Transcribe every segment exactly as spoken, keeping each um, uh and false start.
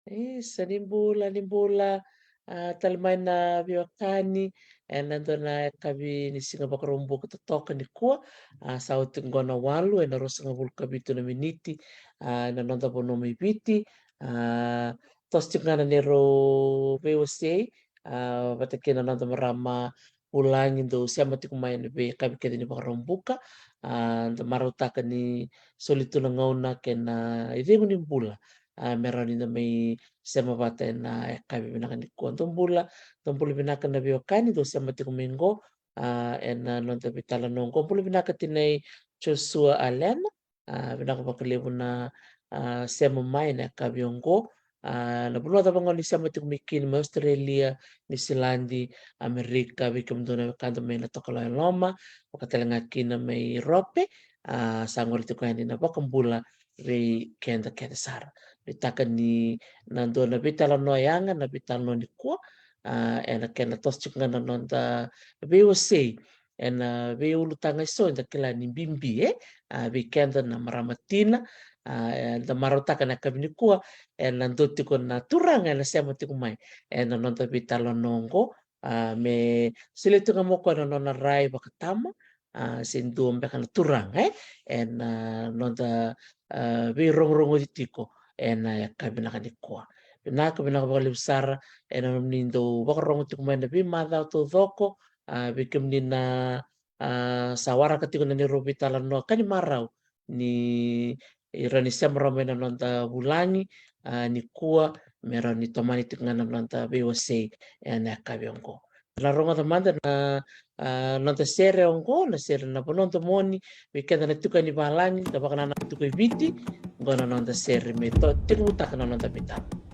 Isa, ni bula, ni bula. A, tale mai na veiwekani ena dua na yakavi ni siga Vakaraubuka totoka nikua. A, sa oti qo na walu ena ruasagavulu ka vitu na miniti. A, ena noda vanua mai Viti. A, toso tiko ga na neirau veiwasei, a, vata kei na noda marama vulagi dau sema tiko mai ena veiyakavi kece ni Vakaraubuka. A, da marautaka ni soli tu na gauna kei na icegu ni bula, a, me rawa ni da mai sema vata ena yakavi vinaka nikua. Dou bula, dou bula vinaka na veiwekani dou sema tiko mai qo, a, ena noda veitalanoa qo. Bula vinaka tinai Joshua Alena. A, vinaka vakalevu na, a, sema mai ena yakavi oqo. A, na vanua cava ga ni sema tiko mai kina, mai Australia, Niusiladi, Amerika, vei kemudou na wekada mai na Tokalau e Loma, vaka tale ga kina mai Europe. A, sa qori tiko yani na vakabula vei keda kece sara. Nuitaka ni na dua na veitalanoa yaga na veitalanoa nikua, a, ena kena toso tiko ga na noda veiwasei ena veiulutaga eso eda kila ni bibi, e, a, vei keda na marama tina. A, eda marautaka na yakavi nikua ena dua tiko na turaga ena sema tiko mai ena noda veitalanoa oqo, a, me solia tiko ga mai o koya na nona rai vakatama, a, se dua beka na turaga, e, ena noda, a, veirogorogoci tiko ena yakavi vinaka nikua. Vinaka, vinaka vakalevu sara ena nomuni dau vakarogo tiko mai na veimacawa taucoko, a, vei kemuni na, a, sa waraka tiko na neirau veitalanoa ka ni marau ni rawa ni sema rawa mai na noda vulagi, a, nikua, me rawa ni tomani tiko ga na noda veiwasei ena yakavi oqo. Na rogoca mada na, a, noda sere oqo, na sere Na Vanua Domoni, vei keda na tiko yani valagi, da vakanananu tiko e Viti, oqo na noda sere me to, tekivutaka na noda veitalanoa.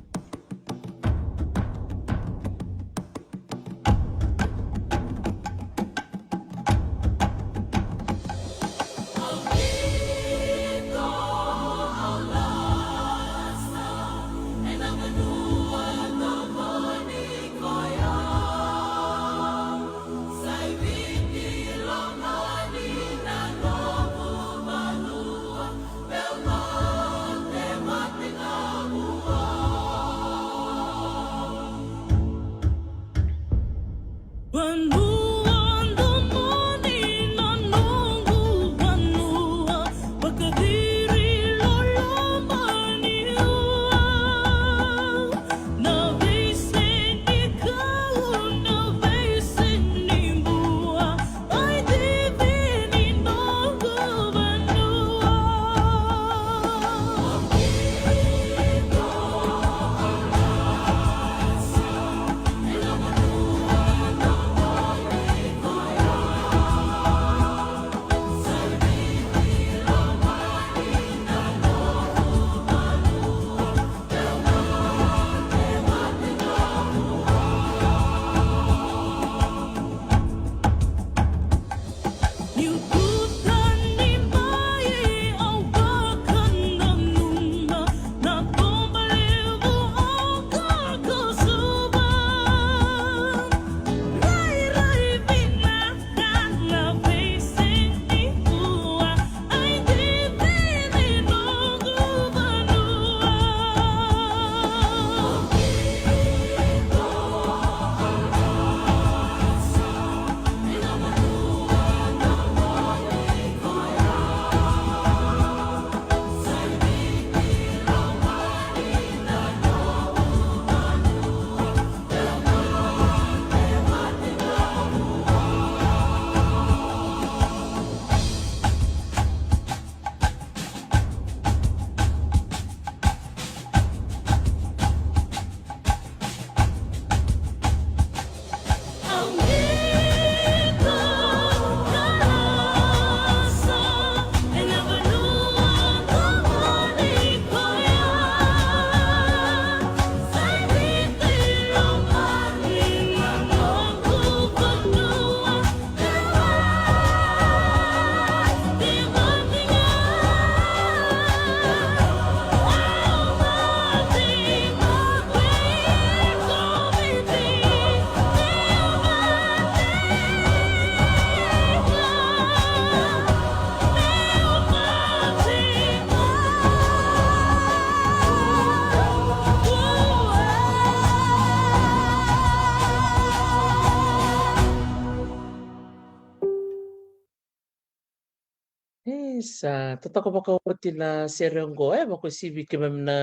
E sa totoka vakaoti na sere oqo, e vakauasivi keimami na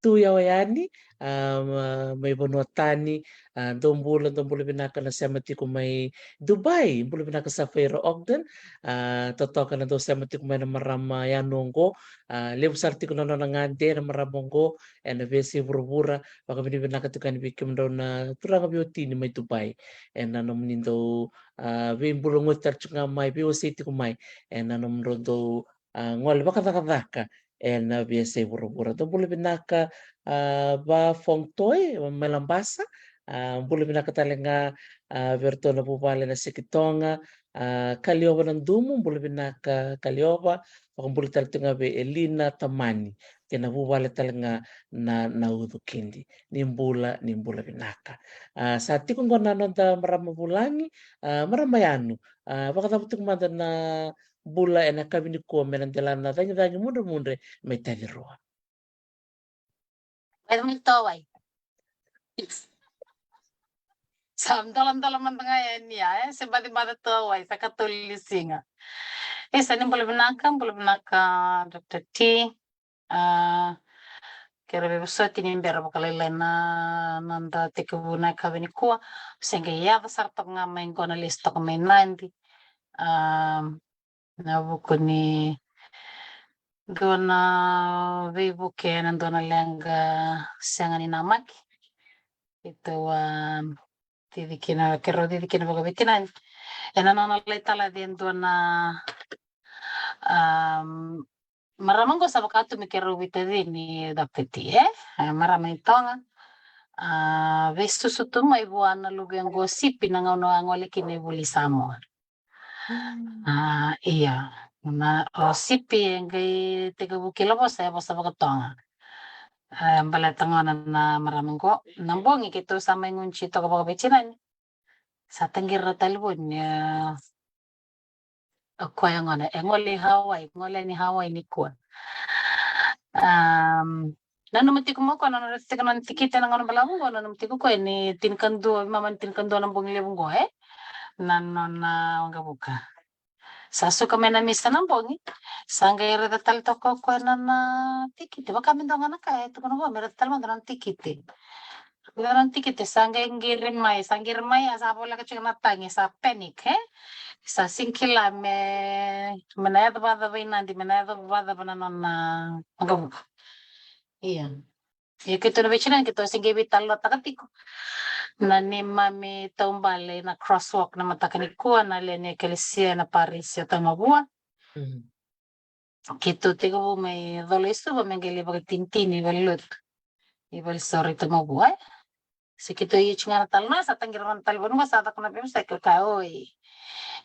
tu yawa yani, a, ma, mai vanua tani, a, dou bula, dou bula vinaka na sema tiko mai Dubai, bula vinaka Safaira Ogden, a, totoka na dou sema tiko mai na marama yanu oqo, a, levu sara tiko na nona gade na marama oqo, ena veiyasai vuravura, vakavinavinaka tiko yani vei kemudrau na turaga veiwatini mai Dubai, ena nomuni dau, a, veibula goti tale tiko ga mai, veiwasei tiko mai, ena nomudrau dau, a, gole vakacakacaka ena veiyasai vuravura. Dou bula vinaka, a, va Fong Toi, mai Labasa, a, bula vinaka tale ga, a, vei iratou na vuvale na Sikitoga, a, Kaliova na Dumu, bula vinaka Kaliova, vakabula tale tiko ga vei Elina Tamani, kei na vuvale tale ga na, na Ucu Kidi. Ni bula, ni bula vinaka. A, sa tiko oqo na noda marama vulagi, a, marama yanu, a, vakacava tiko mada na bula ena yakavi nikua me na delana cagicagi mudremudre mai Tacirua. Baci mai Tawai. Sa dola dola mada ga yani ya, e, se baci baci Tawai, sa katolu ni siga. E, sa ni bula vinaka, bula vinaka Doctor T. A, keirau veivosoti ni bera vakalailai na, na noda tekivu na yakavi nikua. Se qai yaco sara toka ga mai qo na lesu toka mai Nadi. A, na vuku ni dua na veivuke ena dua na leqa sega ni namaki. Keitou a cici kina, keirau cici kina vakaveitinani. Ena nona lai talaci e dua na, am, marama qo sa vaka tu me keirau veitacini, Doctor T, e? E, marama ni Toga. A, veisusu tu mai vua na luve qo o Sipi na gauna a gole kina i vuli Samoa. Mm. A, ia. Na, o Sipi e qai tekivu kila vosa, e vosa vakatoga. A, baleta gona na marama qo. Na bogi keitou sa mai guci toka vakaveitinani. Sa taqiri na talevoni, e, o koya gona, e gole i Hawaii, gole yani i Hawaii nikua. Am, nanuma tiko mai o koya, nanuma tiko na nona tikite na gauna balavu qo, nanuma tiko o koya ni tinikadua, veimama ni tinikadua na bogi levu qo, e? Na nona waqavuka. Sa suka mai na misa na bogi, sa qai raica tale toka o koya na nona tikite, vaka me dua ga na ka e tukuna vua me raica tale mada na nona tikite. Raica na nona tikite, sa qai qiri mai, sa qiri mai, a sa voleka tiko na tagi, sa panic, e? Sa sega ni kila me, me na yaco vakacava i Nadi, me na yaco vakacava na nona waqavuka. Ia. Ia keitou na veitinani keitou se qai veitalanoataka tiko na neimami taubale na crosswalk na mataka nikua na lewe ni ekelesia ena parisi o Tamavua. Mm. Keitou tekivu mai Colo-i-Suva me qai lai vakatinitini i valelotu i valenisoro i Tamavua, e. Se keitou ia tiko ga na talanoa, sa taqiri na talevoni qo, sa caka na veivosaki, au kaya, oi.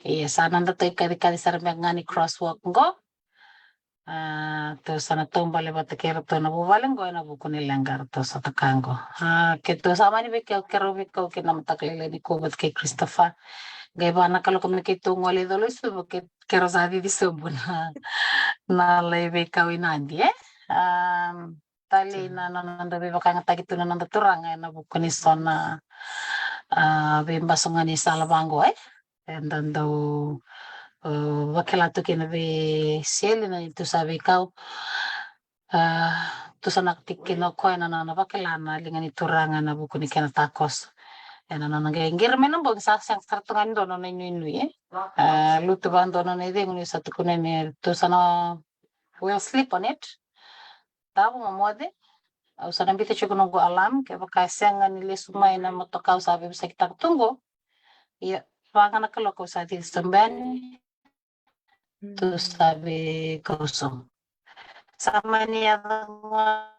Ia sa nodatou ikacikaci sara beka ga ni crosswalk qo. A, tou sa na taubale vata kei iratou na vuvale qo ena vuku ni leqa eratou sota ka qo. A, keitou sa mani veikau, keirau veikau kei na mataka lailai nikua vata kei Christopher. Qai va na kaloko me keitou gole i Colo-i-Suva, ke, keirau sa cici sobu na, na lai veikau i Nadi, e? A, talei na, na, na noda veivakayagataki tu na noda Turaga ena vuku ni so na, a, veibasogani sala vaqo, e? Eda dau, a, vakila tu kina vei Seli na neitou sa veikau. A, tusanaka tiko kina o koya na nona vakila na liga ni Turaga ena vuku ni kena takoso. Ena nona qai qiri mai na bogi sa sega sara tu ga ni dua nona inuinui, e? A, lutu vakadua nona icegu ni sa tukuna ni tou sa na, we'll sleep on it. Davo mo moce. Au sa na biuta tiko noqu alarm, kevaka e sega ni lesu mai na motoka au sa veivosakitaka tu qo. Ia, va ga na kaloko au sa cici sobu yani. Mm. Tou sa veikau sobu. Sa mani yaco ga,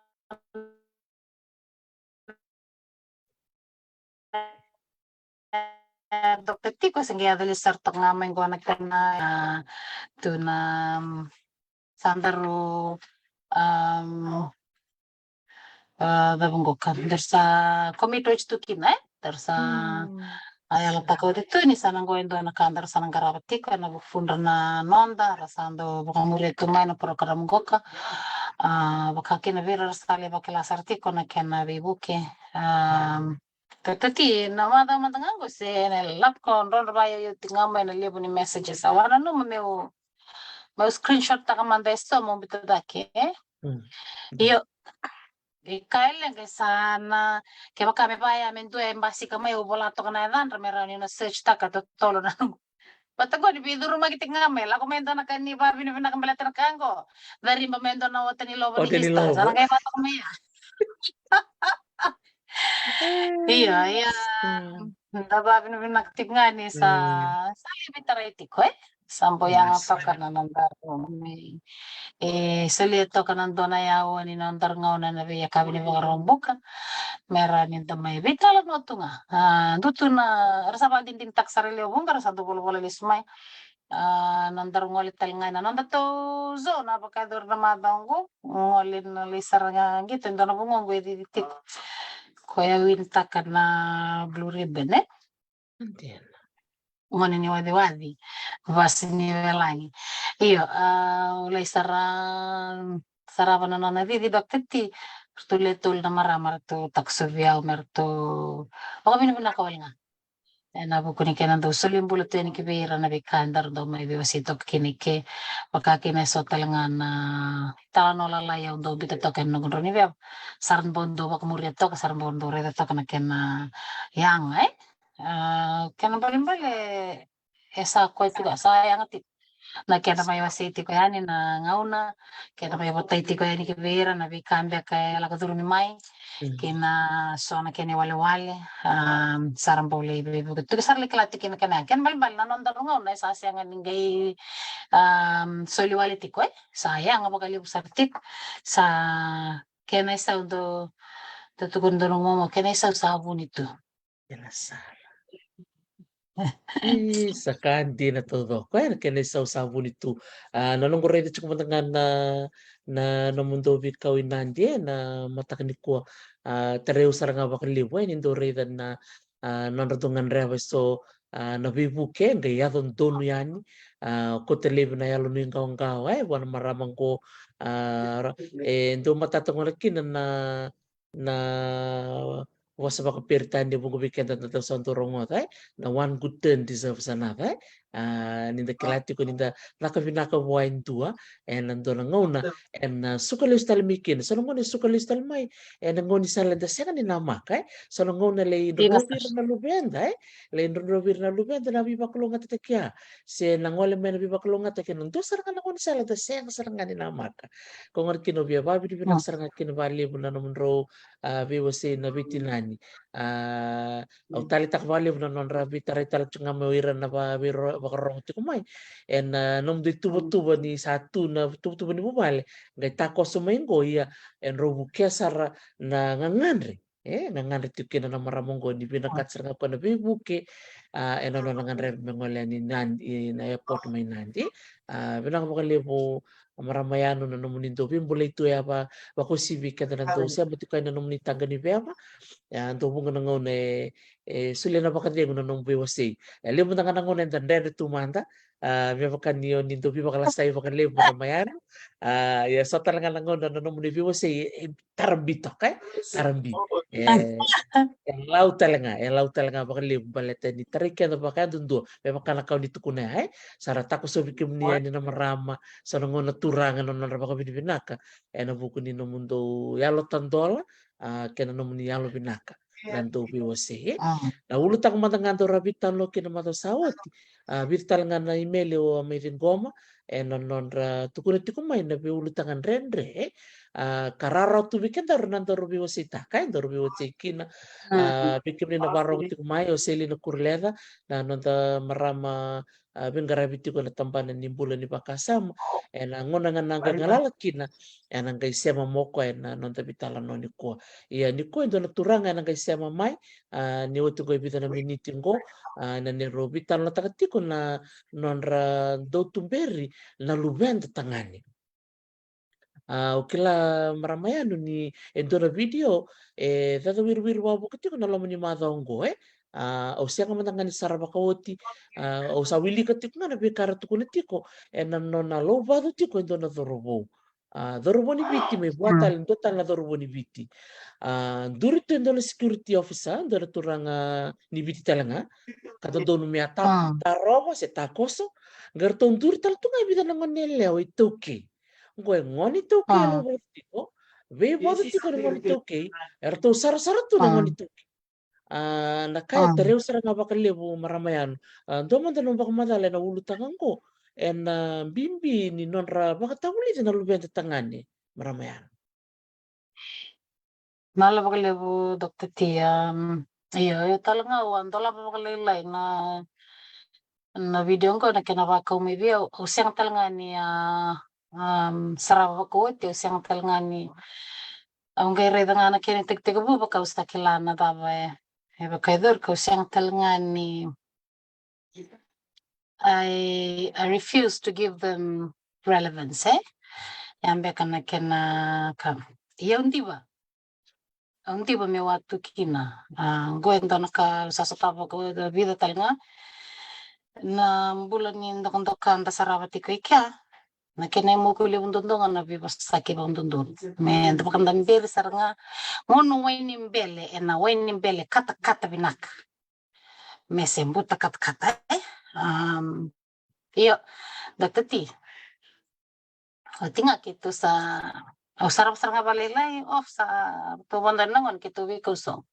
e, Doctor Tiko, se qai yaco lesu sara toka ga mai qo na kena, a, tu na, mm, sa daru, am, a, cava qo ka, daru sa commit oti tu kina, e? Daru sa, mm, a, yalataka oti tu ni sa na qo e dua na ka daru sa na qarava tiko ena vukudra na noda, ra sa dau vakamuria tu mai na program qoka. A, vaka kina vei ira ra sa lai vakila sara tiko na kena veivuke. Am, Doctor T, na macawa mada ga qo se na lap ko drodro vaya, io, oti ga mai na levu ni messages. Au a nanuma meu Meu screenshot taka mada e so mo bita cake, e? Mm. Io. E kaya e leqa e sa na, kevaka me vaya me dua e basika mai, au vola toka na yacadra me rawa ni na search taka totolo na noqu. Vata qo ni veicurumaki tiko ga mai, lako mai dua na ka ni vavinavinaka baleta na ka qo. Cariba mai dua na ota ni lovo ni Ota ni Easter, sa na lovo. Qai vata toka mai ya. Io, ia. Mm. Da vavinavinaka tiko ga ni sa, Mm. sa lai veitarai tiko, e? Sa bau yaga Yes. toka na nodaru mai. E solia toka na dua na yawa ni nodaru gauna na veiyakavi ni Vakaraubuka. Me rawa ni da mai veitalanoa tu ga. A, dua tu na, ra sa vakadinadinataka sara e lewe vuqa, ra sa dau volavola lesu mai. A, nodaru gole tale ga ina nodatou zone, na vakayacori na macawa oqo. Gole na lai sara ga qito e dua na vugoqu e cici tiko. Koya winitaka na Blue Ribbon, e? Dina. Gone ni Waciwaci, Vasinivelagi. Io, a, au lai sara, sarava na nona cici, Doctor T. Ratou le tolu na marama, ratou takosovi au me ratou vakavinavinaka wale ga. Ena vuku ni kena dau soli bula tu yani ki vei ira na veika daru dau mai veiwasei toka kina i ke. Vaka kina e so tale ga na italanoa lalai au dau biuta toka ena noqu drau ni veva. Sa ra bau dau vakamuria toka, sa ra bau dau raica toka na kena yaga, e? A, kena balebale e sa koya tiko, sa yaga tiko. Na kena mai wasei tiko yani na gauna, kena mai votai tiko yani ki vei ira na veika beka e lako curumi mai, Mm. kei na so na kena iwalewale, a, sa ra bau lai veivuke tiko, sa ra lai kila tiko kina kena, kena balebale na nodaru gauna e sa sega ni qai, a, soli wale tiko, e? Sa yaga vakalevu sara tiko, sa kena isau dau, dau tukuni dau na momo, kena isau sa vuni tu. Kena sala. Ii, sa ka dina taucoko, e, na kena isau sa vuni tu. A, na noqu raica tiko mada ga na, na nomudou veikau i Nadi, e, na mataka nikua. A, tarai au sara ga vakalevu, e, ni dau raica na, a, nodratou gadreva e so, a, na veivuke, qai yaco donu yani, a, kauta laivi na yalo nuiqawaqawa, e, vua na marama qo, a, ra-, e, dau matata gona kina na, na vosa vakaperitania vuqa vei keda da dau sa dau rogoca, e? Na one good turn deserves another, e? A, ni da kila tiko ni da caka vinaka vua e dua ena dua na gauna, ena suka lesu tale mai kina. So na gauna e suka lesu tale mai ena gaunisala eda sega ni namaka, e? So na gauna lai drodrovi ira na luveda, e? Lai drodrovi ira na luveda na veivakalougatataki, a, se na gole mai na veivakalougatataki ena dua sara ga na gaunisala eda sega sara ga ni namaka. Ko gona kina au via vakavinavinaka sara ga kina vakalevu na nomudrau, a, veiwasei na veitinani. A, au taleitaka vakalevu na nodra veitarai tale tiko ga mai o ira na va-, veiro-, vakarorogo tiko mai. Ena, a, nomudou ituvatuva ni sa tu na tuvatuva ni vuvale, qai takoso mai qo, ia, e drau vukea sara na gagadre. E, gagadre tiko kina na marama oqo ni vinakata sara ga o koya na veivuke, a, ena nona gadreva me gole yani Nadi, i na airport mai Nadi. A, vinaka vakalevu, a, marama Yanu, na nomuni dau veibulai tu, e a va-, vakauasivi keda na dau sema tiko ena nomuni taqa ni veva. E a dau vuqa na gauna e, e solia na vakacegu na nomu veiwasei. E levu mada ga na gauna eda dredre tu mada, a, me vaka ni o ni dau veivakalasai vakalevu, marama Yanu. A, ia so tale ga na gauna na nomuni veiwasei e, e tara bi toka, e? Tara bi. E, e lau tale ga, e lau tale ga vakalevu baleta ni tarai keda vakayadudua, me vaka na ka o ni tukuna ya, e? Sa ra takosovi kemuni yani na marama, so na gauna turaga na nodra vakavinavinaka ena vuku ni nomudou yalo tadola, a, kei na nomuni yalo vinaka na dau veiwasei, e? Na ulutaga mada ga dau ra veitalanoa kina macawa sa oti. A, vica tale ga na imeli au a mai ciqoma ena nodra tukuna tiko mai na veiulutaga dredre, e? A, ka rawarawa tu vei kedaru na daru veiwaseitaka, e, daru veiwasei kina. A, vei kemuni na vakarorogo tiko mai, o Selina Kuruleca, na noda marama, a, veiqaravi tiko ena tabana ni bula ni vakasama. Ena gauna ga na qai galala kina, ena qai sema mai o koya ena noda veitalanoa nikua. Ia nikua e dua na turaga ena qai sema mai, a, ni oti qo e vica na miniti qo, a, ena neirau veitalanoataka tiko na nodra dau tuberi na luveda tagane. A, au kila marama Yanu ni e dua na vidio e cacawiriwiri wavoki tiko na loma ni macawa oqo, e? A, au sega mada ga ni sara vakaoti, a, au sa wilika tiko ga na veika ra tukuna tiko ena nona lauvacu tiko e dua na cauravou. A, cauravou ni Viti mai vua tale, dua tale na cauravou ni Viti. A, duri tu e dua na security officer, dua na turaga ni Viti tale ga. Ka dodonu me a ta, tarova se takoso. Qai ratou duri tale tu ga e vica na gone yalewa iTaukei. Qo e gone iTaukei e lako tiko. Veivacu tiko na gone iTaukei. E ratou sarasara tu na gone iTaukei. A, na ka e tarai au sara ga vakalevu, marama yalo. A, dua mada na vakamacala ena ulutaga qo, ena bibi ni nodra vakatavulici na luveda tagane, marama yalo. Malo vakalevu, Doctor T. Am, io, io tale ga au a dolava vakalailai na, na video qo, na kena vakau mai vei au, au sega tale ga ni a, am, sarava vakaoti, au sega tale ga ni, au qai raica ga na kena itekitekivu vaka au sa kila na cava e, e vakayacori, kau sega tale ga ni, I, I refuse to give them relevance, e? Ya beka na kena ka. Ia au diva. Au diva meu a tu kina. A, qo e dua na ka au sa sotava vaka vica tale ga. Na bula ni dokadoka da sarava tiko i kea. Na kena imuku levu dodonu ga na veivosaki vakadodonu. Me da vakadaberi sara ga. Gunu wai ni bele, ena wai ni bele katakata vinaka. Me se buta katakata, e? Am, io, Doctor T. Oti ga keitou sa, au sarava sara ga vakalailai, o sa, tou vodo na gone keitou veikau sobu.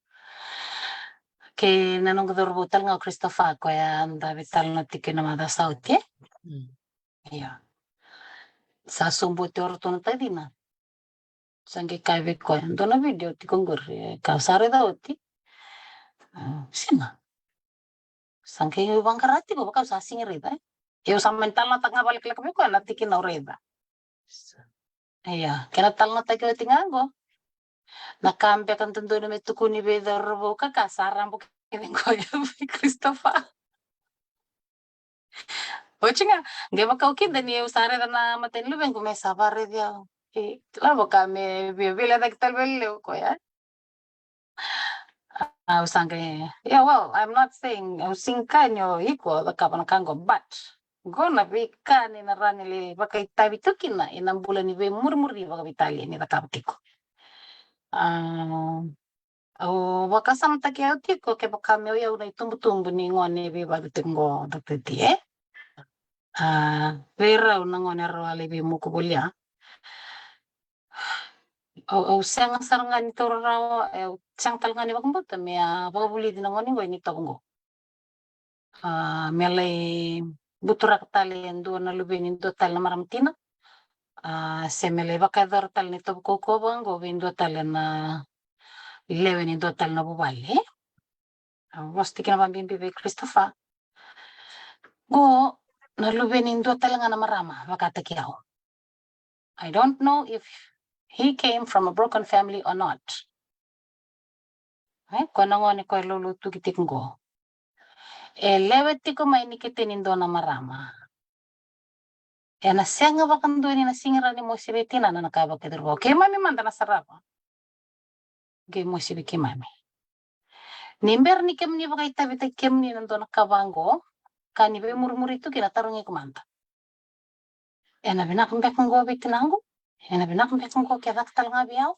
Kei na noqu cauravou tale ga o Christopher, koya da veitalanoa tiko ena macawa sa oti, e? Mm. Ia. Sa sobu oti o ratou na tacina. Sa qai kaya vei koya, dua na video tiko qori, e, kau sa raica oti. A, sega. Sa qai vaqara tiko, vaka au sa sega ni raica, e. Au sa mani talanoataka ga vakalekaleka vei koya na tikina au raica. Ia, kena talanoataki oti ga qo. Na ka beka dodonu me tukuni vei cauravou ka ka sa rabo kece qo vei Christopher. Oti ga, qai vaka au kida ni au sa raica na mata ni luvequ me sa vakaraici au. E, kila vaka me via veilecaki tale vei levu koya. Au sa qai, yeah, well, I'm not saying, au sega ni kaya ni o iko cakava na ka qo, but qo na veika ni na rawa ni lai vakaitavi tu kina ena bula ni veimurimuri vakaveitalia ni cakava tiko. A, au vakasamataki au tiko kevaka meu yau na itubutubu ni gone veivacu tiko qo, Doctor T, e? A, vei rau na gone rau a lai veimuku volia. Au, au sega sara ga ni taura rawa, au sega tale ga ni vakabauta me a vakavulici na gone qo ena itovo qo. A, me lai buturaka tale e dua na luve ni dua tale na marama tina. A, se me lai vakayacora tale na itovo kaukauwa vaqo vei dua tale na lewe ni dua tale na vuvale. Au vosa tiko kina vakabibi vei Christopher. Qo na luve ni dua tale ga na marama vakataki au. I don't know if he came from a broken family or not. E, koya na gone koya e laulau tuki tiko qo. E lewe tiko mai ni kete ni dua na marama. Ena sega vakadua ni na sega ni rawa ni mosi vei tinana na ka e vakaitavi vua. Keimami mada na sarava. Qai mosi vei keimami. Ni bera ni kemuni vakaitavitaki kemuni na dua na ka vaqo, ka ni veimurimuri tu kina, tarogi iko mada. Ena vinaka beka qo vei tinaqu? Ena vinaka beka qo ke caka tale ga vei au?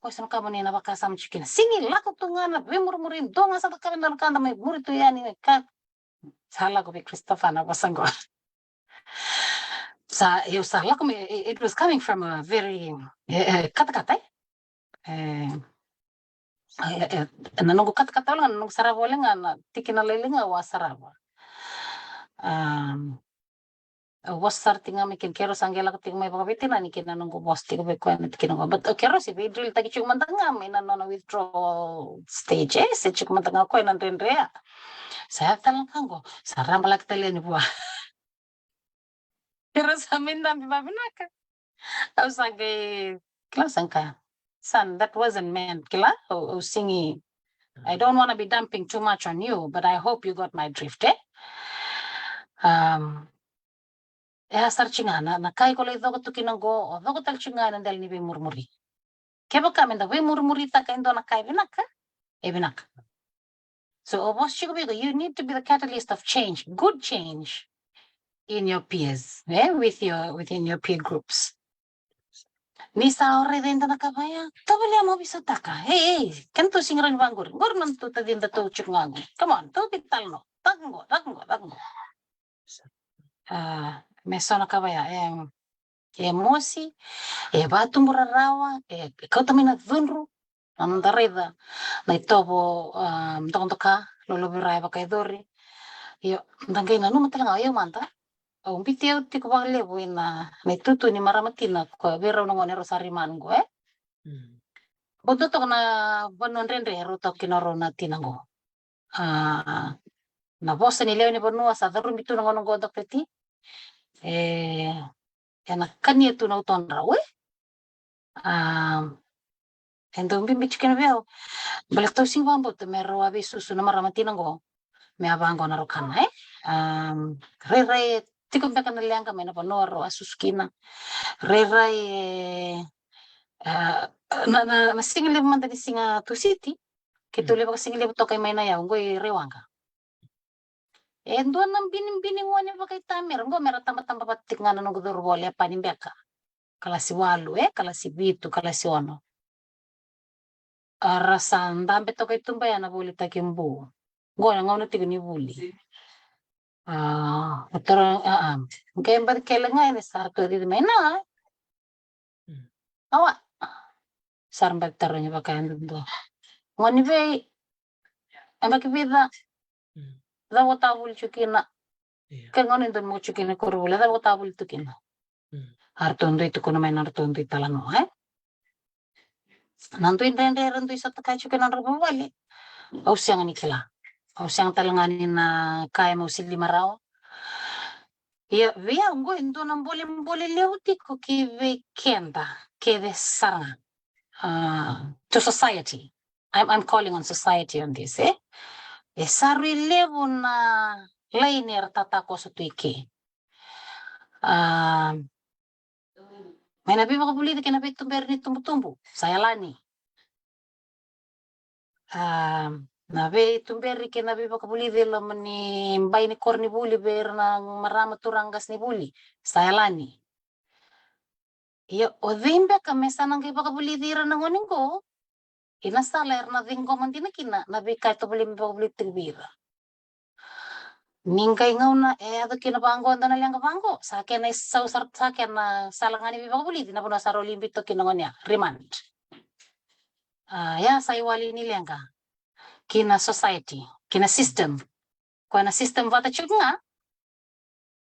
Koya sa na ka mo ni na vakasama tiko kina. Sega ni lako tu ga na veimurimuri, dua ga sa cakava e dua na ka da mai muri tu yani na ka. Sa lako vei Christopher na vosa qo. Sa, au sa lako mai, it, it was coming from a very, e, e, katakata, e? E, e, e, na noqu katakata wale ga, na noqu sarava wale ga, na tikina lailai ga au a sarava. Um, au vosa sara tiko ga mai kina, keirau sa qai lako tiko mai vakaveitinani kina na noqu vosa tiko vei koya na tikina qo. But, o keirau se veidrilitaki tiko mada ga mai na nona withdrawal stage, e, se tiko mada ga o koya na dredre. Sa yaco tale na ka qo, sa rabalaki tale yani vua. Keirau sa mai dabe vavinaka. Au sa qai, kila, sa qai kaya, son, that wasn't meant, kila, au, au sega ni, I don't wanna be dumping too much on you, but I hope you got my drift, e? Um, e a sara tiko ga na, na ka iko lai coko tu kina qo, o coko tale tiko ga ena dela ni veimurimuri. Kevaka meda veimurimuritaka e dua na ka e vinaka, e vinaka. So, o vosa tiko vei iko, you need to be the catalyst of change, good change in your peers, e? With your, within your peer groups. Ni sa o raica eda na ka vaya, tovolea mo veisautaka. Ei, ei, kena tou sega ni rawa ni vaqori. Qori na nodatou taci, datou tiko ga qo. Come on, tou veitalanoa. Caka qo, caka qo, caka qo. A, me so na ka vaya, e, e mosi, e vatubu rarawa, e, e kauta mai na cudru. Na noda raica na itovo, a, dokadoka, lolovira e vakayacori. Io, da qai nanuma tale ga o yau mada. Au biuti au tiko vakalevu ina, na itutu ni marama tina ko vei rau na gone rau sa rimanu qo, e? Mm. Bau dua toka na vanua dredre rau toka kina rau na tina qo. A, na vosa ni lewe ni vanua sa carubi tu na gauna qo, Doctor T. E, ena kania tu na utodrau, e? A, e dau bibi tiko kina vei au. Baleta au sega ni vakabauta me rau a veisusu na marama tina qo. Me a vaqo na rau kana, e? A, rairai e tiko beka na leqa mai na vanua rau a susu kina. Rairai e, a, na, na, na siga levu mada ni siga Tusiti. Keitou, mm, levu vakasigalevu toka i mai na yau qo i Rewaqa. E dua na binibini gone vakaitamera qo, mera tabataba vata tiko ga na noqu cauravou o Lepani beka. Kalasi walu, e, kalasi vitu, kalasi ono. A ra sa dabe toka i tuba ya na volitaki bu. Qo na gauna tiko ni vuli. A, o tara, a, a. Qai baci kele ga ena sa ratou cici mai na. Mm. Awa. Sa ra baci tarogi vaka e dodonu. Gone vei, e baki vica. Mm. Cava o ta vuli tu kina? Io. Ke gone donu mo tu kina koronivuli, cava o ta vuli tu kina? Mm. A ratou dui tukuna mai na ratou dui talanoa, e? Na dui dredre era dui sota ka tu kina nodra vuvale. Au sega ni kila. Au sega tale ga ni na kaya meu sili lima rawa. Ia, vei au qo e dua na bolebole levu tiko ki vei keda, kece sara ga. A, to society. I'm, I'm calling on society on this, e? E sa rui levu na laini era tatakoso tu i ke. A, mai na veivakavulici kei na veituberi ni tubutubu, sa yalani. A, na veituberi kei na veivakavulici e loma ni bai ni koronivuli vei ira na marama, turaga, qasenivuli, sa yalani. Ia, o cei beka me sa na qai vakavulici ira na gone qo? Ina sala era na ciqoma dina kina na veika e tovolei me vakavulici tiko vei ira. Ni qai gauna e yaco kina vaqo e dua na leqa vaqo, sa kena isau sara, sa kena sala ga ni veivakavulici na vanua sa rau lai biuta kina na gone ya, remand. A, ya sa iwali ni leqa ki na society, ki na system. Koya na system vata tiko ga,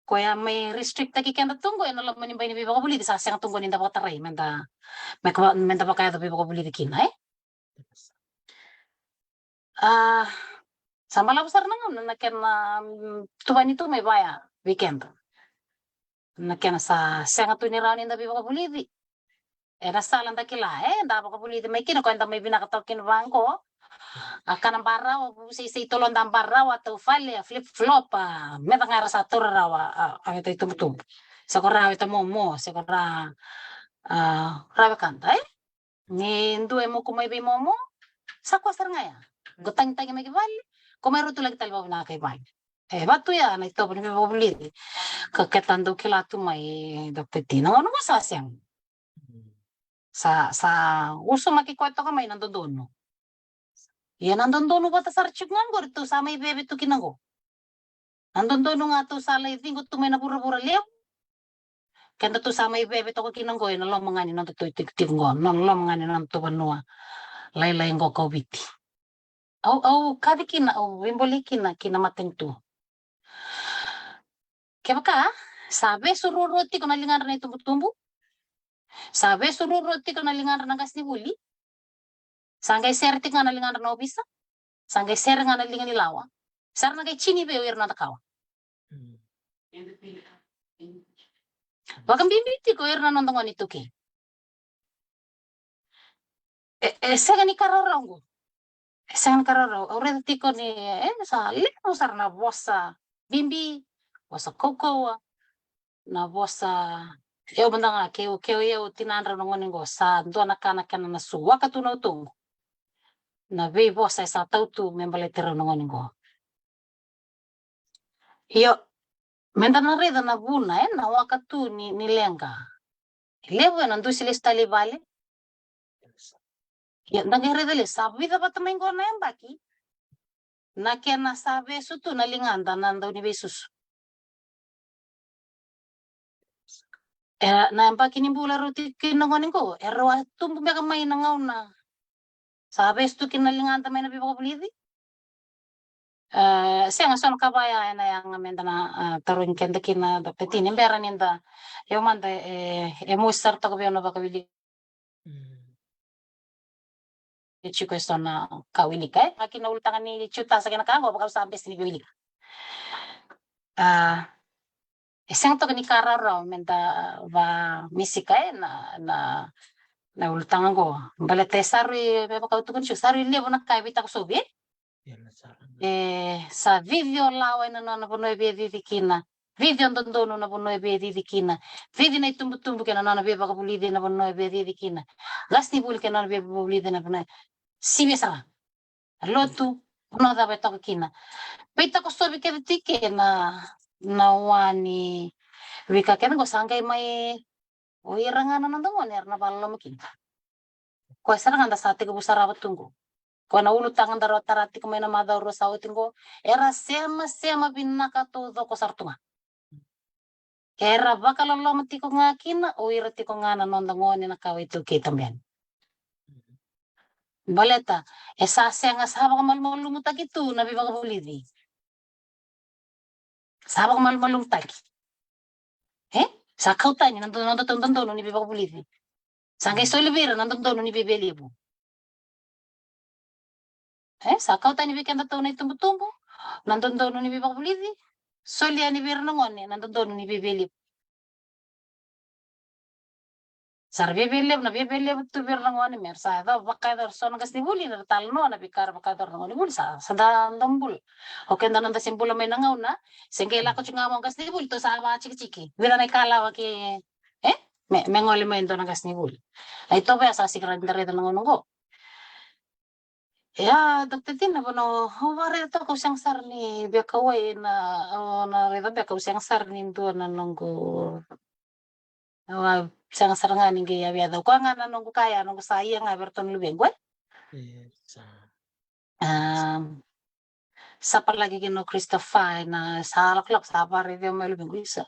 koya mai restrict taki keda tu qo ena loma ni bai ni veivakavulici, sa sega tu qo ni da vakatarai meda, me ka, meda vakayaco veivakavulici kina, e? A, sa balavu sara na gauna na kena, mm, tuvani tu mai vaya vei keda. Na kena sa sega tu ni rawa ni da veivakavulici. Ena sala da kila, e, da vakavulici mai kina, koya da mai vinaka toka kina vaqo. A kana barawa, vuseisei tolo da barawa, tau fale, a flip flop, a meca ga era sa taura rawa, a, a weta itubutubu. Se ko ra weta momo, se ko ra, a, ra wekada, e? Ni dua e moku mai vei momo, sa koya sara ga ya. Ko tagitagi mai ki vale, ko mai rotulaki tale vakavinaka i vale. E vatu ya na itovo ni veivakavulici. Ka keta dau kila tu mai Doctor T. Na gauna qo sa sega. Sa, sa usumaki koya toka mai na dodonu. Ia na dodonu vata sara tiko ga qori tou sa mai veve tu kina qo. Na dodonu ga tou sa lai ciqo tu mai na vuravura levu. Keda tou sa mai veve toka kina qo ena loma ga ni nodatou itikotiko qo, na loma ga ni nodatou vanua lailai qo ko Viti. Au, au kaci kina, au veibolei kina ki na matanitu. Kevaka sa vesu ruarua tiko na ligadra na itubutubu, sa vesu ruarua tiko na ligadra na qasenivuli, sa qai sere tiko ga na ligadra na ovisa, sa qai sere ga na liga ni lawa, sa ra na qai tini vei au ira na noda kawa. Mm. Vakabibi tiko ira na noda gone iTaukei. E, e sega ni ka rawarawa qo. E sega ni ka rawarawa. Au raica tiko ni, e, sa levu sara na vosa bibi, vosa kaukauwa, na vosa, e, au mada ga, keu, keu, e, au tinadrau na gone qo, sa dua na ka na kena na suaka tu na utoqu. Na veivosa e sa tau tu me baleti rau na gone qo. Io, meda na raica na vuna, e, na waka tu ni, ni leqa. Levu ena dusi lesu tale i vale. Ia, da qai raica lesu, sa vica vata mai qo na yabaki na kena sa vesu tu na ligada na dau ni veisusu. E, na yabaki ni bula rau tiko kina na gone qo, e rau a tubu beka mai na gauna sa vesu tu kina na ligada mai na veivakavulici. E, sega, so na ka vaya ena yaga meda na, a, tarogi keda kina, Doctor T, ni bera ni da, io mada, e, e mosi sara toka vei au na vakawilika. Mm. E tiko e so na ka wilika, e. Ga kina ulutaga ni Jutasa kei na ka qo, vaka au sa bese ni veiwilika. A, e sega toka ni ka rawarawa meda vamisika, e, na, na, na ulutaga qo. Baleta e sa rui, me vaka au tukuna tiko, sa rui levu na ka e veitakosovi, e. Ia na sara. E sa cici o lawa ena nona vanua e via cici kina. Cici o dodonu na vanua e via cici kina. Cici na itubutubu kei na nona veivakavulici ena vanua e via cici kina. Qasenivuli kei na nona veivakavulici ena vanua. Sivia sara. Lotu, vanua cava e toka kina. Veitakosovi kece tu i ke na, na wa ni veika kece qo sa qai mai O ira ga na noda gone era na vakaloloma kina. Koya sara ga da sa tekivu sarava tu qo. Koya na ulutaga da rau tara tiko mai na macawa rua sa oti qo. Era semasema vinaka taucoko sara tu ga. Era vakaloloma tiko ga kina, o ira tiko ga na noda gone na kawa iTaukei tabeni. Baleta, e sa sega, sa vakamalumalumutaki tu na veivakavulici. Sa vakamalumalumutaki. E? Sa kau tani na do-, nodatou dodonu ni veivakavulici. Sa qai soli vei ira na dodonu ni veiveilivu. E? Sa kau tani vei kedatou na itubutubu na dodonu ni veivakavulici. Soli yani vei ira na gone na dodonu ni veiveilivu. Sa ra viavialevu, na viavialevu tu vei ira na gone, me ra sa yacova vakayacora so na qasenivuli, na ra talanoa na veika ra vakayacora na gonevuli, sa, sa da, da bula. O keda na da se bula mai na gauna, se qai lako tiko ga mai o qasenivuli, tou sa vakatikitiki. Vica na ikalawa ke, e? Me, me gole mai e dua na qasenivuli. Na itovo ya sa sega ni da raica na gauna qo. Ia, Doctor Tina, vanua au vakaraica toka, au sega sara ni via kauwai na, au na raica beka, au sega sara ni dua na noqu, au a sega sara ga ni qai yavi yaca. Koya ga na noqu kaya, noqu sa ia ga vei ratou na luvequ, e? Yes. Am, sa palaki kina o Christopher, na sa lakolako, sa vakaraici au mai luvequ, isa.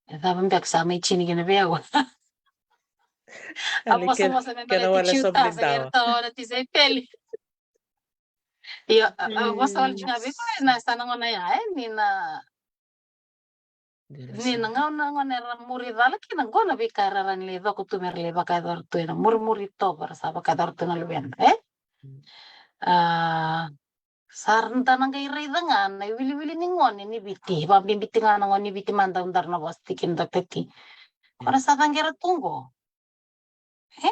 E cava beka sa mai tini kina vei au. A vosa, vosa me baleti Jutasa kei ratou na tisaipeli. Io, a, a vosa wale tiko ga vei koya na sa na gauna ya, e, ni na, ni na gauna, gauna era muri cala kina qo na veika era rawa ni lai coko tu me ra lai vakayacora tu ena murimuri tovo era sa vakayacora tu na luveda, e? A, sa da na qai raica ga na iwiliwili ni gone ni Viti, vakabibi tiko ga na gone ni Viti mada au dara na vosa tiko kina, Doctor T. Ko ra sa caqera tu qo. E?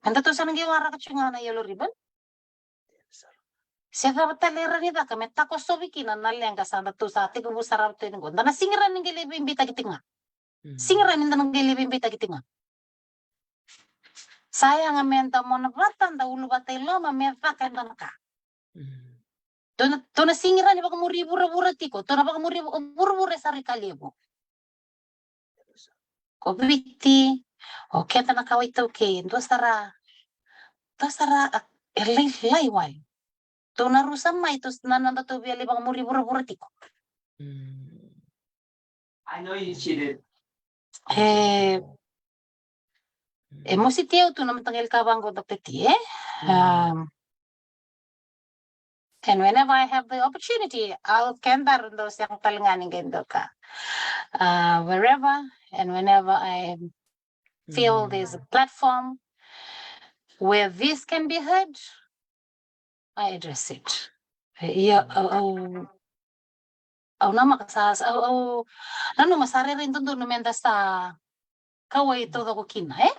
Meda tou sa na qai waraka tiko ga na yellow ribbon. Se cava tale e rawa ni caka me takosovi kina na leqa sa datou sa tekivu sarava tu yani qo. Da na sega ni rawa ni qai lai veibeitaki tiko ga. Sega ni rawa ni da na qai lai veibeitaki tiko ga. Sa yaga meda mona vata, da uluvata i loma me caka e dua na ka. Tou na, tou na sega ni rawa ni vakamuri vuravura tiko, tou na vakamuri vu-, vuravura e sa rui ka levu. Ko Viti, o keda na kawa iTaukei, dua sara, dua sara, a, e lailai wale. Tou na rusa mai, tou s-, na, na nodatou via lai vakamuri vuravura tiko. E, e mositi au tu na mataqali ka vaqo, Doctor T, e? Um, and whenever I have the opportunity, I'll, keda dau sega tale ga ni qai doka. Uh, wherever and whenever I feel there's a platform where this can be heard, I address it. Ia, au, au, au namaka sa, sa, au, au nanuma sa rairai dodonu meda sa kauwai taucoko kina, e?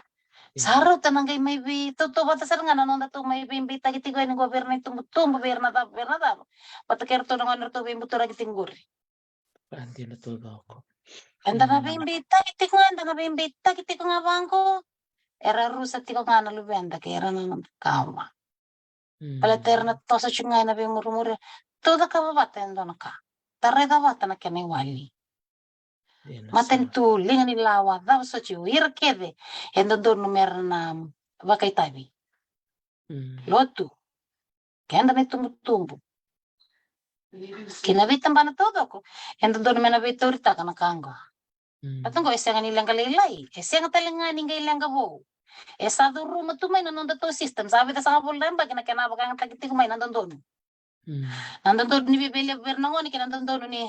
Sa rauta na qai mai veitautauvata sara ga na nodatou mai veibeitaki tiko yani qo vei ira na itubutubu, vei ira na cava, vei ira na cava. Vata kei ratou na gone ratou veibuturaki tiko qori. Eda na veibeitaki tiko ga, eda na veibeitaki tiko ga vaqo. Era rusa tiko ga na luveda kei ira na noda kawa. Baleta era na toso tiko ga ena veimurimuri. Tou cakava vata e dua na ka. Da raica vata na kena iwali. Matanitu, liga ni lawa, cava soti, o ira kece e dodonu mera na vakaitavi. Lotu, keda na itubutubu kei na veitabana taucoko, e dodonu me na veitauritaka na ka oqo. Vata oqo e sega ni leqa lailai, e sega tale ga ni qai leqa vou. E sa curuma tu mai na nodatou system, sa vica sagavulu na yabaki na kena vakayagataki tiko mai na dodonu. Na dodonu ni veiveilevui vei ira na gone kei na dodonu ni,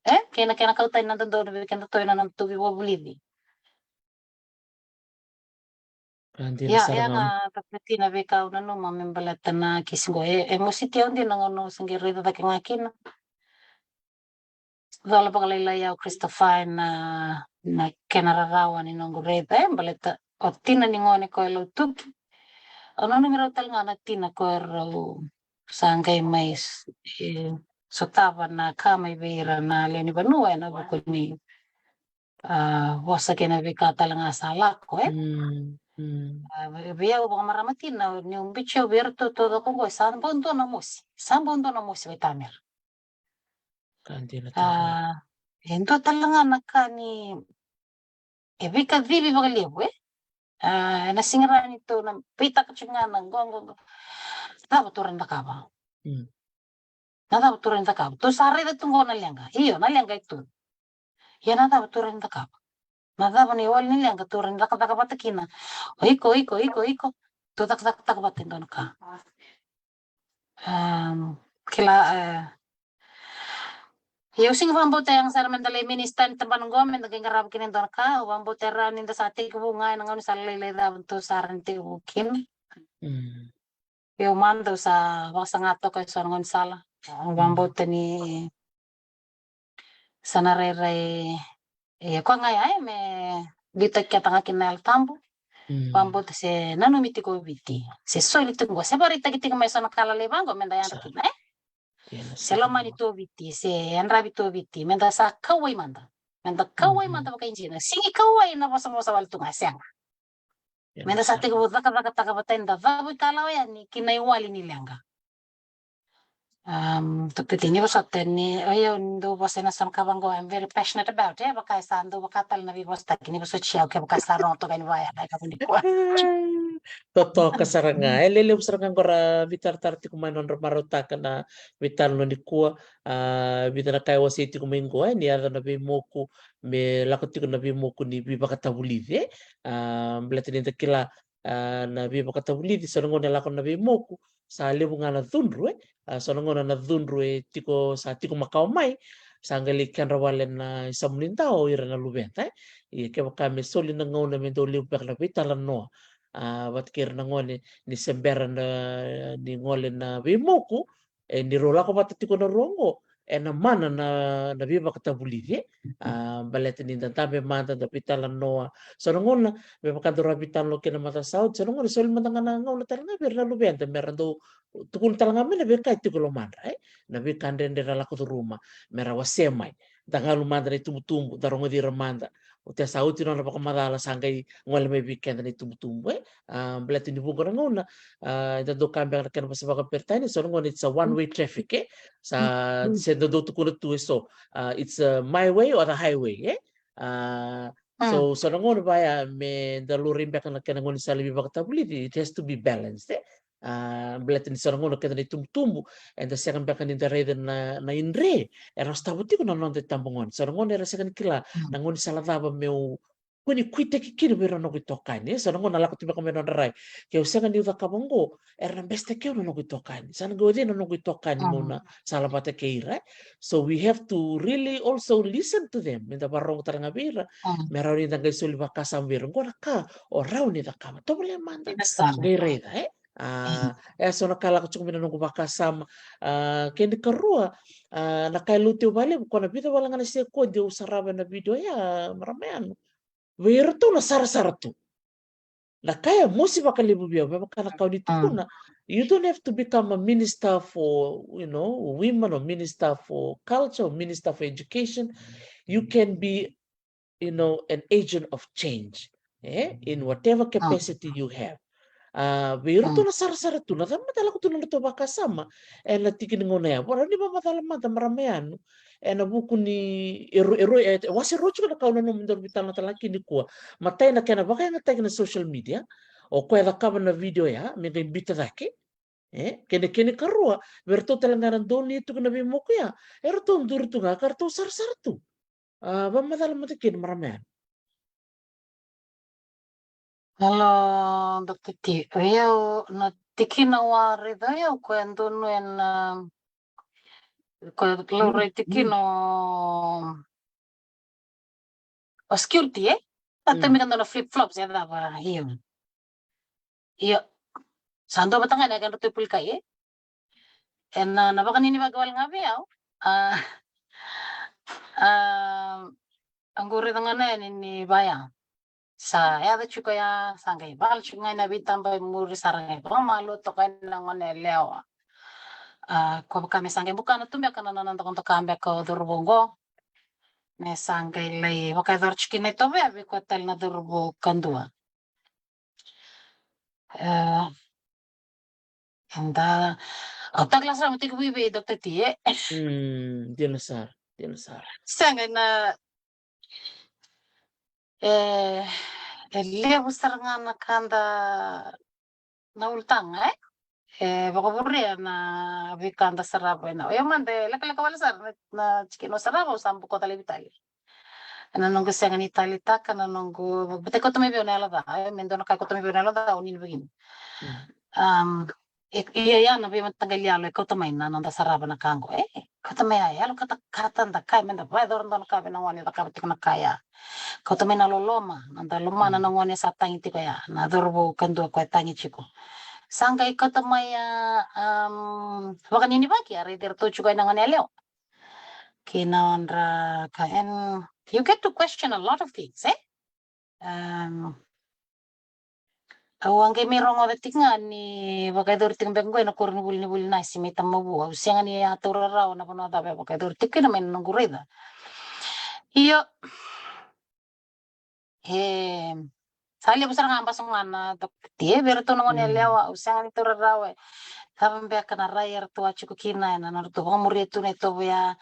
e, kei na kena kau tani na dodonu vei kedatou ena nodatou veivakavulici. Ia, ia ga, Tokati, na veika au nanuma me baleta na kisi qo, e, e mositi au dina na gauna au se qai raica cake ga kina. Cola vakalailai au, Christopher, na, na kena rarawa ni noqu raica, e, baleta o tina ni gone ko e Lautuki. Au nanumi rau tale ga na tina ko e rau sa qai mai s-, e, sotava na ka mai vei ira na lewe ni vanua ena vuku ni, a, vosa kei na veika tale ga sa lako, e. A, vei, vei au vakamarama tina, niu biuti au vei iratou taucoko oqo, e sa bau dua na mosi, sa bau dua na mosi vei tamera. A, e dua tale ga na ka ni, e veikacivi vakalevu, e. A, ena siga ra ni tou na veitaka tiko ga na qo, qo, qo. Cava tou rawa ni cakava? Na cava tou rawa ni cakava? Tou sa raica tu qo na leqa. Io, na leqa e tu. Ia na cava tou rawa ni cakava? Na cava na iwali ni leqa tou rawa ni cakacaka vata kina? O iko, iko, iko, iko. Tou cakacakataka vata e dua na ka. Kila, e, ia au sega vakabauta yaga sara meda lai minista ni tabana qo meda qai qarava kina e dua na ka. Au vakabauta e rawa ni da sa tekivu ga ena gauna ni sa lailai cava tou sa rawa ni tekivu kina. Ia au mada au sa vakasaga toka e so na gaunisala. Au vakabauta ni sa na rairai, e, koya ga ya, e, me liutaki keda ga kina na Yalo Tabu. Vakabauta se nanumi tiko o Viti, se soli tiko qo, se vakaraitaki tiko mai e so na ka lalai vaqo meda yadra kina, e. Se lomani tu o Viti, se yadravi tu o Viti, meda sa kauwai mada. Meda kauwai mada vakaidina. Sega ni kauwai na vosavosa wale tu ga, sega. Meda sa tekivu cakacakataka vata, eda cavu ikalawa yani ki na iwali ni leqa. Am, Tokati, ni vosota ni, o yau ni dau vosa ena so na ka vaqo, I'm very passionate about, e, vaka e sa dau vaka tale na veivosotaki, ni vosoti au kevaka sa rogo toka ni vaya na ka vuni kua. Totoka sara ga, e, lelevu sara ga qo ra veitaratara tiko mai, nodra marautaka na veitalanoa nikua. A, vica na ka e wasei tiko mai qo, e, ni yaco na veimoku, me lako tiko na veimoku ni veivakatavulici, e. A, baleta ni da kila, a, na veivakatavulici, so na gauna e lako na veimoku, sa levu ga na cudru, e. A, so na gauna na cudru e tiko, sa tiko makawa mai, sa qai lai kedra wale na isamunidau o ira na luveda, e. Ia kevaka me soli na gauna me dau levu beka na veitalanoa, a, vata kei ira na gone ni se bera na, ni gole na veimoku, e, ni rau lako vata tiko na rua oqo, ena mana na, na veivakatavulici, e. A, baleta ni da dabe mada, da veitalanoa. So na gauna, me vaka daru a veitalanoa kina na macawa sa oti, so na gauna soli mada ga na gauna tale ga vei ira na luveda, me ra dau tukuna tale ga mai na veika e tiko e lomadra, e. Na veika dredre ra lako curuma, me ra wasea mai. Da galu mada na itubutubu, da rogoci ira mada. Oti a sa oti nona vakamacala, sa qai gole mai vei keda na itubutubu, e. A, baleta ni vuqa na gauna, a, eda dau kaya beka na kena vosa vakaperitania, so na gauna it's a one way traffic, e. Sa, se da dau tukuna tu e so, a, it's a my way or the highway, e. A, so, so na gauna vaya me da laurai beka na kena gaunisala veivakatavulici, it has to be balanced, e. A, baleta ni so na gauna keda na itubutubu, eda sega beka ni da raica na, na idre era sotava tiko na noda itabagone. So na gauna era sega ni kila na gaunisala cava meu kua ni kuitaki kina vei ira na noqu itokani, e. So na gauna lako tu beka mai na nodra rai, ke au sega niu cakava oqo, era na besetaki au na noqu itokani. Sa na qai o cei na noqu itokani meu na sala vata kei ira, e. So we have to really also listen to them. Me da vakarorogo tale ga vei ira, me rawa ni da qai soli vakasama vei ira. Oqo na ka o rawa ni cakava. Tovolea mada, qai raica, e. A, e so na ka lako tiko mai na noqu vakasama. A, kena ikarua, a, na ka e lauti au vakalevu, ko na vica wale ga na sekodi au sarava na vidio ya, marama yanu. Vei iratou na sarasara tu. Na ka e mosi vakalevu vei au, me vaka na ka o ni tukuna, you don't have to become a minister for, you know, women or minister for culture or minister for education. You can be, you know, an agent of change, e, in whatever capacity you have. A, vei iratou na sarasara tu, na cava mada e lako tu na nodratou vakasama ena tiki ni gauna ya. Vaka ni vakamacala mada, marama yanu, ena vuku ni e ru- e ru- e wase rua tiko na ka au nanuma me daru veitalanoataka nikua. Matai na kena vakayagataki na social media, o koya e cakava na video ya me qai biuta cake. E kena kena ikarua, vei ratou tale ga na donu e tu kina veimoku ya, e ratou duri tu ga ka ratou sarasara tu. A, vakamacala mada kina marama ya. Hello, Doctor T. O yau na tikina au a raica o yau, koya donu ena, koya laurai tikina o, o security, e? A tau me ka donu na flip flops, e cava, io. Io. Sa dua vata ga na ka ratou pulikai, e? Ena, na vakaninivaki wale ga vei au. A, a, a qu raica ga na yani ni vaya. Sa yaco tiko ya, sa qai vala tiko ga ena veitaba e muri, sa ra qai vakamalua toka ena gone yalewa. A, ko vaka me sa qai bukana tu beka na nona dokadoka beka o cauravou qo. Me sa qai lai vakayacora tiko kina itovo ya vei koya tale na cauravou kadua. E, eda, au takila sara mo tekivu i vei, Doctor T, e? Mm, dina sara, dina sara. Sega na, e, e levu sara ga na ka da na ulutaga, e? E vakavuria na veika da sarava ena. O yau mada e lekaleka wale sara na, na tikina au sarava, au sa bokoca laivi tale. Ena noqu sega ni taleitaka, na noqu, baleta e kauta mai vei au na yalo ca, e, me dua na ka e kauta mai vei au na yalo ca, au nini vagina. Mm. Am, e, ia, ia na veimataqali yalo e kauta mai na noda sarava na ka qo, e, kauta mai ya, yalo katakata, da kaya me da vakayacora dua na ka vei na gone e cakava tiko na ka ya. Kauta mai na loloma, na da lomana na gone sa tagi tiko ya, na cauravou kadua koya e tagi tiko. Sa qai kauta mai a, am, vakaninivaki, a raici iratou tiko ena gone yalewa. Kei na nodra ka, and you get to question a lot of things, e? Am, au a qai mai rogoca tiko ga ni vakayacori tiko beka qo ena koronivuli ni vuli nasi mai Tamavua. Au sega ni a taura rawa na vanua cava e vakayacori tiko kina mai na noqu raica. Io. E, sa levu sara ga, basa ga na Doctor T, e, vei iratou na gone yalewa, au sega ni taura rawa, e. Cava beka na rai eratou a tiko kina ena nodratou vakamuria tu na itovo ya.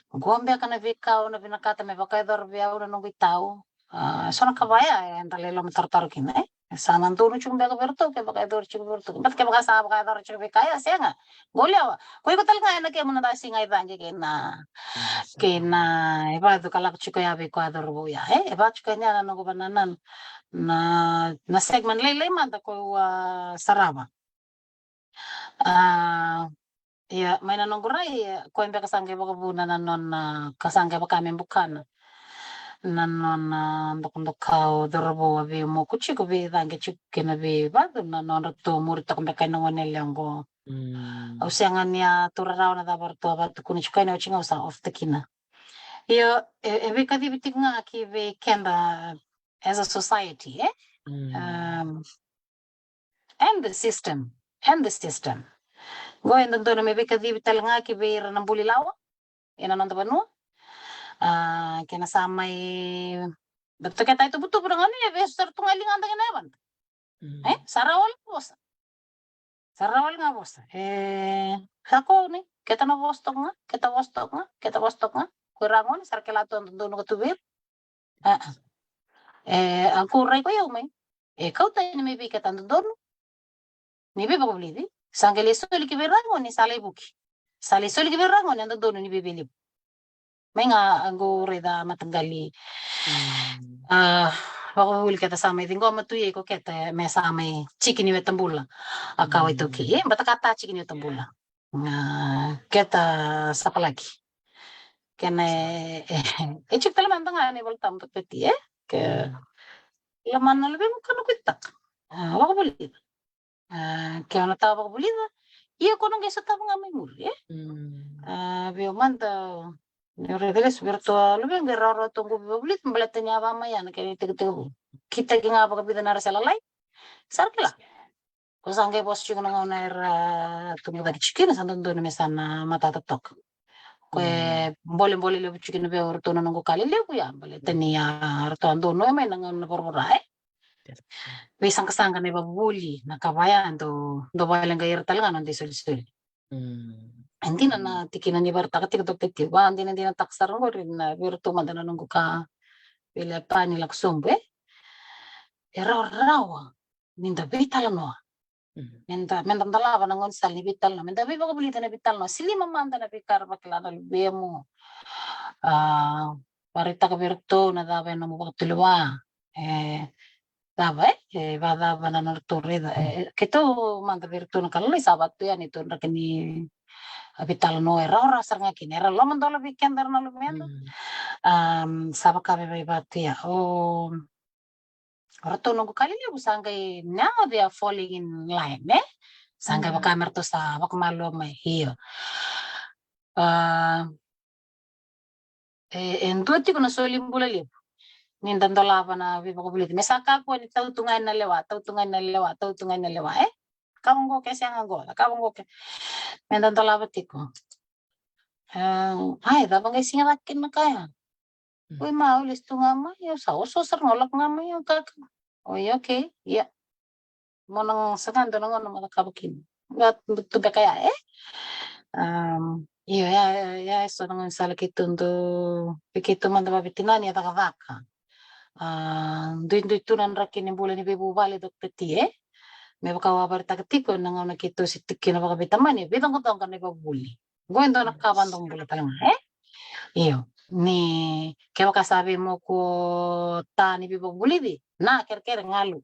Qo beka na veika au na vinakata me vakayacora vei au na noqu itau. A, so na ka vaya eda lai lomatarotaro kina, e? Sa na donu tiko beka vei iratou, ke vakayacori tiko vei iratou. Baleta kevaka sa vakayacora tiko vei koya, sega. Qo lewa. Ko iko tale ga ena kemu na dasi ga i caqe kei na, kei na, e vaka tu ka lako tiko ya vei koya cauravou ya, e? E vaka tiko ya na noqu vanananu. Na, na segment lailai mada ko au a sarava. A, ia, mai na noqu rai, e, koya beka sa qai vakavuna na nona, ka sa qai vaka me bukana na nona dokadokau cauravou a veimoku tiko, veicaqe tiko kei na veivacu, na nodratou muri toka beka ena gone yalewa qo. Mm. Au sega ni a taura rawa na cava ratou a vakatukuna tiko, ena oti ga au sa off-taka kina. Io, e, e veikacivi tiko ga ki vei keda as a society, e? Mm. Um, and the system, and the system. Qo e dodonu me veikacivi tale ga ki vei ira na buli lawa ena noda vanua. A, kena sa mai, baleta keta itubutubu na gauna ya, e vesu sara tu ga e ligada kei na yavada. Mm. E, sa rawa wale ga vosa. Sa rawa wale ga vosa. E, sa ko ni, keta na vosa toka ga, keta vosa toka ga, keta vosa toka ga. Ko ira gone, sa ra kila tu na dodonu ka tu vei ira. A, a. E, a qu rai ko yau mai. E kauta yani mai vei keta dodonu ni veivakavulici. Sa qai lai soli ki vei ira gone sa lai vuki. Sa lai soli ki vei ira gone na dodonu ni veivuke. Mai ga a qu raica mataqali. Mm. A, vakavuvuli keta sa mai ciqoma tu i ko keta me sa mai tiki ni wetabula. A kawa iTaukei. E, baleta ka ta tiki ni wetabula. A, keta sa palaki. Kena e, e, e tiko tale mada ga na iVolatabu, Doctor T, e? Ke, mm, lomana na luvemu ka na kuitaka. A, vakavulica. A, ke o na tawa vakavulica, ia ko na qai sotava ga mai muri, e? Mm. A, vei au mada, ni raica lesu vei iratou a luvequ, e rawarawa tu qo veivakavulici, baleta ni a vaka mai ya na kena itekitekivu. Kitaki ga vakavica na ra se lalai. Sa ra kila. Ko sa qai vosa tiko na gauna era tubu cake tiko kina, sa dodonu me sa na matata toka. Ko e, mm, bolebole levu tiko kina vei au o ratou na noqu ka lelevu ya, baleta ni a ratou a donuya mai na gauna na voravora, e? Veisaqasaqa na ivakavuvuli, na ka vaya, dau, dau vakaleqai ira tale ga na noda isolisoli. Mm. E dina na tikina ni vakaraitaka tiko Doctor T, vakadinadinataka sara qori na vei iratou mada na noqu ka, vei Lepa ni lako sobu, e? E rawarawa ni da veitalanoa. Meda, meda dolava na gaunisala ni veitalanoa, meda veivakavulici ena veitalanoa. Se lima mada na veika era vakila na luvemu. A, vakaraitaka vei iratou na cava e nomu vakatulewa. E cava, e, e vakacava na nodratou raica, e, keitou mada vei iratou na ka lalai, sa vaka tu yani e dua na draki ni veitalanoa e rawarawa sara ga kina, era lomadola vei keda era na luveda. Sa vaka vei vaka tu ya. O ratou noqu ka lelevu sa qai, now they are falling in line, e? Sa qai vaka me ratou sa vakamalua mai, io. A, e, e dua tiko na soli bula levu ni da dolava na veivakavulici. Me sa kakua ni tau tu ga na lewa, tau tu ga na lewa, tau tu ga na lewa, e? Ka vaqo ke sega qo, ka vaqo ke. Meda dolava tiko. A, ai, cava qai siga cake kina na ka ya. Oi ma, au lesu tu ga mai, au sa oso sara ga, au lako ga mai, au kaka. Oi, okay, ia. Mo na saga dua na gauna mo cakava kina. Vaka tu beka ya, e? Io, ya, ya, ya, eso na gaunisala keitou dau, vei keitou mada vakaveitacini e cakacaka. A, duidui tu na draki ni bula ni veivuvale, Doctor T, e? Me vaka au a vakaraitaka tiko, na gauna keitou se tiko kina vakaveitamani, e veicoqacoqa na ivakavuvuli. Qo e dua na ka vakadomobula tale ga, e? Io, ni kevaka sa veimoku o ta ni veivakavulici, na kerekere galu.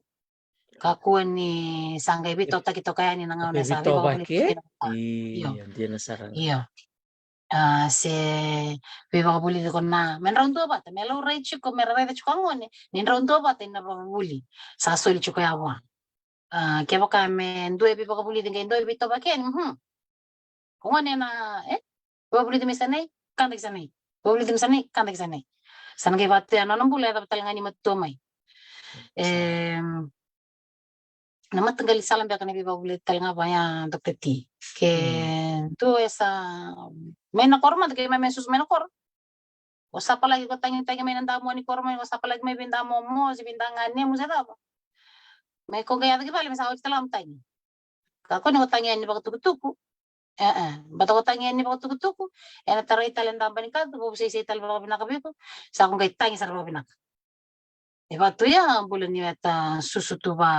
Kakua ni sa qai veitotaki toka yani na gauna sa veivakavulici kina. Io. Io. A, se veivakavulici ko na, me drau duavata, me laurai tiko, me raica tiko a gone ni drau duavata ina vakavuli sa soli tiko ya vua. A, kevaka me dua e veivakavulici qai dua e veitotaki yani, mhm. Ko gone na, e? Vakavulici mai sa nei, kadaki sa nei. Vakavulici mai sa nei, kadaki sa nei. Sa na qai vaka tu ya na nona bula, e cava tale ga ni matua mai. E, na mataqali sala beka ni veivakavulici tale ga vaya, Doctor T. Ke dua e sa mai na koro mada, ke mai, mai susu mai na koro. O sa palaki ko tagitagi mai na damu ni koro mai, o sa palaki mai vei damomo se vei daganemu se cava. Mai ko qai yaco ki vale, me sa oti tale ga mo tagi. Kakua ni ko tagi yani vakatukutuku. E, e. Bata ko tagi yani vakatukutuku, ena tarai tale daba ni katu, vakavuseisei tale vakavinaka vei iko, sa ko qai tagi sara vakavinaka. E vaka tu ya bula ni weta susu tu va,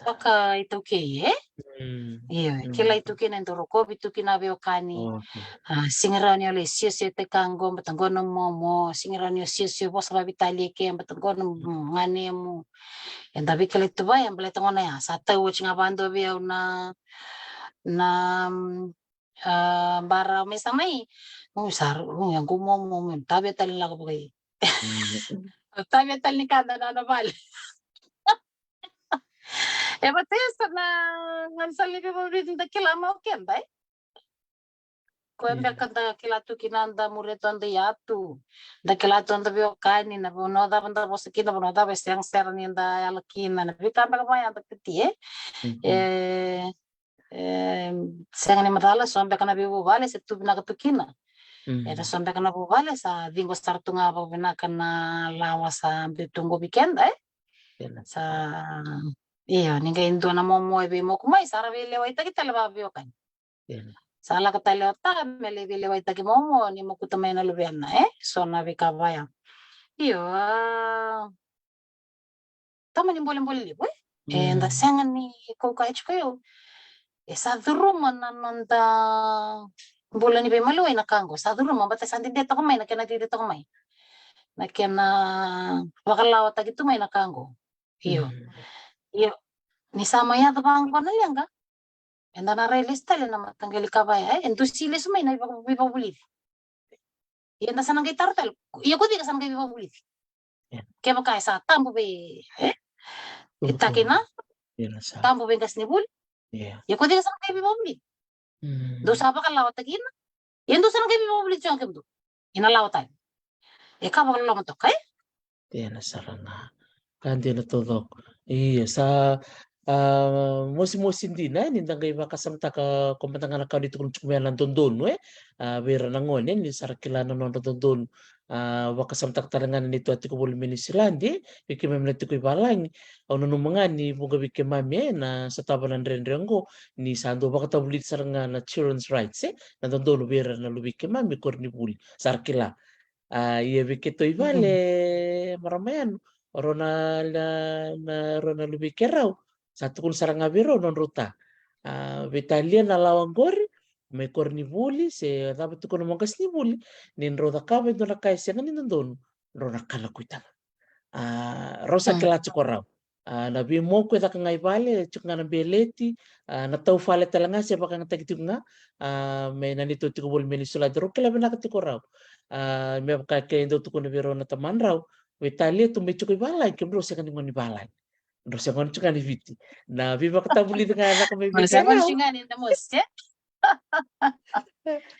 vaka iTaukei, e? Io, e kila iTaukei na dau rokovi tu kina veiwekani. A, sega ni rawa ni o lai siosio tiko qo, bata qo na momo, sega ni rawa ni o siosio vosa vakaveitalia ke, bata qo na ganemu. Eda veikilai tu vaya, baleta gona ya sa tau oti ga vadua vei au na, na, a, bara me sa mai. U sa, u ya qo momo, me tavia tale ni lako vakai. Tavia tale ni kada na, na vale. E vata eso na gaunisala ni veivakavulici da kila mai o keda, e? Koya beka da kila tu kina, da muria tu, da yatu, da kila tu, da veiwekani, na vanua cava da vosa kina, vanua cava e sega sara ni da yala kina, na veika beka vaya, Doctor T, e? E, e sega ni macala, so beka na veivuvale se tu vinaka tu kina. Ena so beka na vuvale sa ciqo sara tu ga vakavinaka na lawa sa biu tu qo vei keda, e? Sa, io, ni qai dua na momo e veimoku mai, sa ra veilewaitaki tale vakaveiwekani. Sa lako tale o ta me lai veilewaitaki momo ni mokuta mai na luvena, e? So na veika vaya. Io, a, tama ni bolebole levu, e? Eda sega ni kaukaua tiko, io. E sa curuma na noda bula ni veimaliwai na ka qo. Sa curuma, bata sa dede toka mai na kena dede toka mai, na kena vakalawataki tu mai na ka qo. Io. Io. Ni sa mai yaco vaqo na leqa, eda na rai lesu tale na mataqali ka vaya, e? E dusi lesu mai na veivakavulici. Ia eda sa na qai taro tale, ia ko cei ka sa na qai veivakavulici? Kevaka e sa tabu vei, e? E takina tabu vei qasenivuli. Ia ko cei ka sa na qai veivakavulici? Dou sa vakalawatakina. Ia dou sa na qai veivakavulici tiko kemudou. Ina lawa tale. E ka vakaloloma toka, e? Dina sara na ka dina taucoko. Ia sa, a, mosimosi dina, e, ni da qai vakasamataka ko mada ga na ka ni tukuna tiko mai na dodonu, e? A, vei ira na gone, e, ni sa ra kila na nodra dodonu. A, vakasamataka tale ga na neitou a tiko voli mai Niusiladi, vei keimami na tiko i valagi. Au nanuma ga ni vuqa vei keimami e na sotava na dredre oqo, ni sa dau vakatavulici sara ga na children's rights, e na dodonu vei ira na luvei keimami koronivuli, sa ra kila. A, ia vei keitou i vale, marama Yanu, o rau na, na, na, rau na luvei keirau, sa tukuna sara ga vei rau nodrau ta, a, veitalia na lawa oqori mai koronivuli, se cava tukuna mai qasenivuli, ni drau cakava e dua na ka e sega ni dodonu, drau na kana kuita ga. A, rau sa kila tiko rau. A, na veimoku e caka ga i vale, e tiko ga na beleti, a, na taufale tale ga se vakayagataki tiko ga, a, me na neitou tiko voli mai Niusiladi, rau kila vinaka tiko rau. A, me vaka ke dau tukuna vei rau na tamadrau, veitalia tu mai tiko i valagi, kemudrau sega ni gone ni valagi. Drau sega ni tiko ga ni Viti. Na veivakatavulici ga e caka mai vei keirau.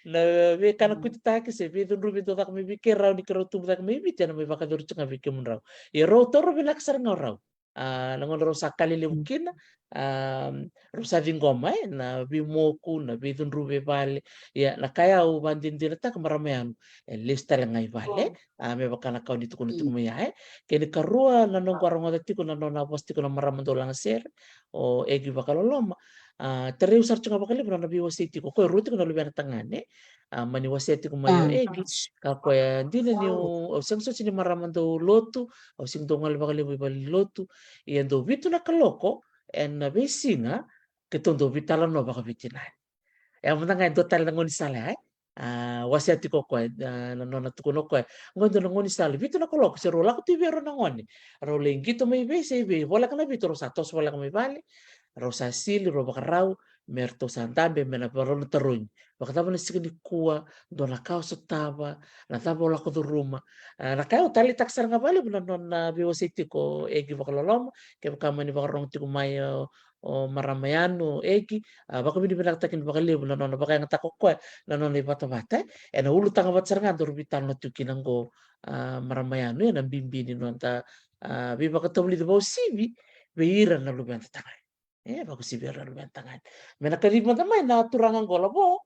Na veikana kuitataki se veicudruvi dau caka mai vei keirau ni keirau tubu cake mai Viti, ena mai vakayacori tiko ga vei kemudrau. Ia rau taura vinaka sara ga o rau. A, na gauna rau sa ka lelevu kina, a, rau sa ciqoma e na veimoku, na veicudruvi e vale. Ia na ka e au vakadinadinataka, marama Yanu, e lesu tale ga i vale. A, me vaka na ka o ni tukuna tiko mai ya, e. Kena ikarua na noqu a rogoca tiko na nona a vosa tiko na marama dau lagasere, o Egi Vakaloloma. A, tarai au sara tiko ga vakalevu na nona veiwasei tiko, koya e rua tiko na luvena tagane. A, mani wasea tiko mai o Egi, ka koya dina niu, au sega soti ni marama dau lotu, au sega dau gole vakalevu i valenilotu, ia dau vitu na kaloko ena veisiga, keitou dau veitalanoa vakaViti na. E a mada ga e dua tale na gaunisala, e? A, wasea tiko o koya, a, na nona tukuna o koya. Qo e dua na gaunisala, vitu na kaloko, se rau lako tu i vei rau na gone. Rau lai qito mai vei, se i vei, voleka na vitu, rau sa toso voleka mai vale. Rau sa sili, rau vakarau, me ratou sa dabe, me na vakarau na tarogi. Vakacava na siga nikua, dua na ka o sotava, na cava o lako curuma. A, na ka e au taleitaka sara ga vakalevu na nona veiwasei tiko o Egi Vakaloloma, kevaka mani vakarogo tiko mai o, o marama Yanu, o Egi, a, vakavinavinakataki ni vakalevu na nona vakayagataka o koya na nona ivatavata, e. Ena ulutaga vata sara ga daru veitalanoa tiko kina qo, a, marama Yanu, ena bibi ni noda, a, veivakatavulici vakauasivi vei ira na luveda tagane. E, vakauasivi ira na luveda tagane. Me na kacivi mada mai na turaga qo, lavo,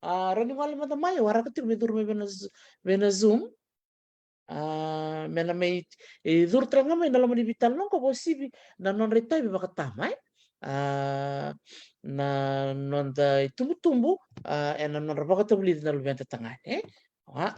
a, rawa ni gole mada mai, waraka tiko me curu mai vei na z-, vei na Zoom. A, me na mai, e, curu tale ga mai na loma ni veitalanoa qo, vakauasivi na nodra itavi vakatama, e. A, na noda itubutubu, a, ena nodra vakatavulici na luveda tagane, e. Wa.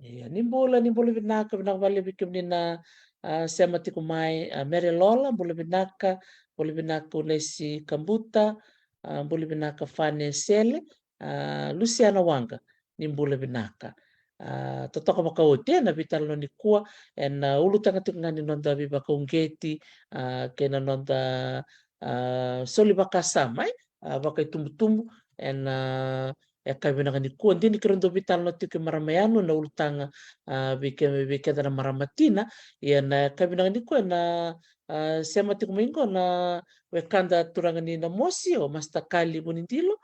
Ia, ni bula, ni bula vinaka, vinaka vakalevu vei kemuni na, a, sema tiko mai, a, Mere Lola, bula vinaka, bula vinaka Ulesi Kabuta, a, bula vinaka Fane Sele, a, Lusiana Waqa, ni bula vinaka. A, totoka vakaoti ena veitalanoa nikua, ena ulutaga tiko ga ni noda veivakauqeti, a, kei na noda, a, soli vakasama, e, a, vakaitubutubu, ena, a, yakavi vinaka nikua. Dina ni keirau dau veitalanoa tiko kei marama Yanu ena ulutaga, a, vei ke-, vei keda na marama tina, ia na yakavi vinaka nikua ena, a, sema tiko mai qo na wekada turaga ni Namosi, o Master Kali Vunidilo.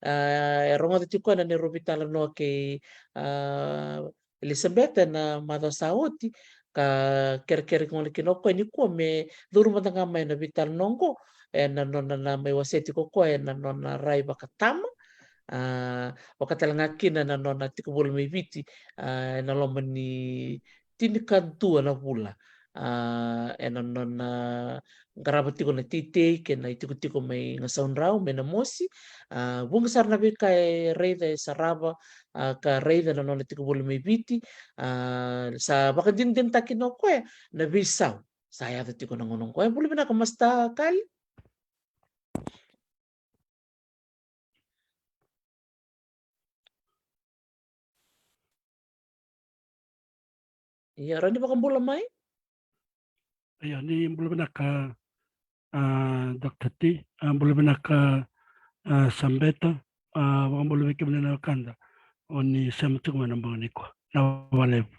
A, e rogoca tiko koya na neirau veitalanoa kei, a, Elisabeta ena macawa sa oti, ka kerekere gole kina o koya nikua me curu mada ga mai na veitalanoa oqo, ena nona na mai wasea tiko o koya ena nona rai vakatama, a, vaka tale ga kina na nona tiko voli mai Viti, a, ena loma ni tinikadua na vula, a, ena nona qarava tiko na teitei kei na itikotiko mai Gasaudrau, mai Namosi. A, vuqa sara na veika e raica, e sarava, a, ka raica na nona tiko voli mai Viti. A, sa vakadinadinataki kina o koya na veisau sa yaco tiko na gauna oqo. E, bula vinaka Master Kali. Ia, rawa ni vakabula mai? Ia, ni bula vinaka, a, Doctor T, a, bula vinaka, a, Sabeta, a, vakabula vei kemuni na wekada o ni sema tiko mai na bogi nikua. Na vakalevu.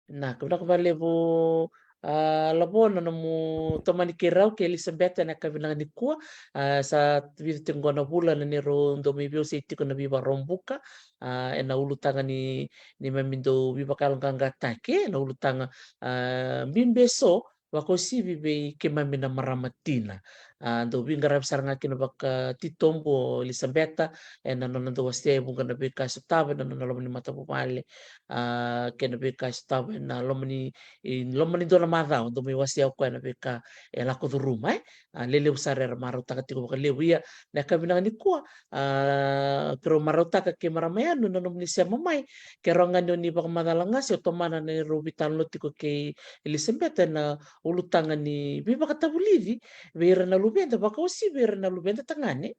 Vinaka, vinaka vakalevu, A, Lavo, na nomu tomani kei rau kei Elisabeta ena yakavi vinaka nikua. A, sa vica tiko qo na vula na neirau dau mai veiwasei tiko na veivakarau buka, a, ena ulutaga ni, ni mami dau veivakayaloqaqataki, ena ulutaga, a, bibi eso, vakauasivi vei keimami na marama tina. A, dau veiqaravi sara ga kina vakatitobu o Elisabeta ena nona dau wasea e vuqa na veika e sotava ena nona loma ni matavuvale, a, kei na veika e sotava ena loma ni, e loma ni dua na macawa, dau mai wasea o koya na veika e lako curuma, e. A, lelevu sara era marautaka tiko vakalevu. Ia, na yakavi vinaka nikua, a, keirau marautaka kei marama Yanu na nomuni sema mai, keirau gani o ni vakamacala ga se o tomana na neirau veitalanoa tiko kei Elisabeta ena ulutaga ni veivakatavulici vei ira na luveda, vakauasivi vei ira na luveda tagane,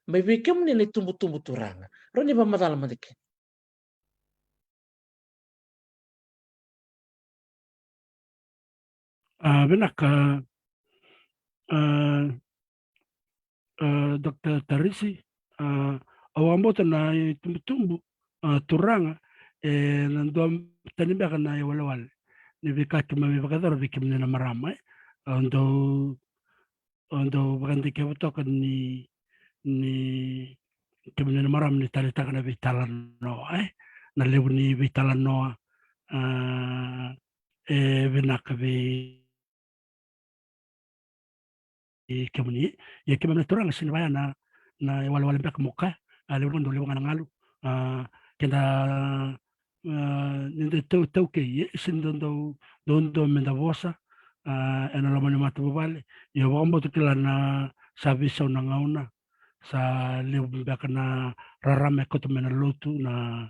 mai vei kemuni na itubutubu turaga. Rau ni vakamacala mada kina. A, vinaka, a, a, Doctor Tarisi, a, au vakabauta na itubutubu, a, turaga, e, na dua tani beka na iwalewale ni veika keimami vakayacora vei kemuni na marama, e. Au dau, au dau vakadikeva toka ni, ni kemuni na marama ni taleitaka na veitalanoa, e. Na levu ni veitalanoa, a, e vinaka vei kemuni. Ia keimami na turaga sega ni vaya na, na iwalewale beka mo kaya. A, levu na gauna dau levu ga na galu. A, keda, a, ni da tau, taukei, e, sega ni dau, dau, dau, dau meda vosa, a, ena loma ni matavuvale. Ia vakabauta kila na sa veisau na gauna. Sa levu beka na rarama e kauta mai na lotu, na,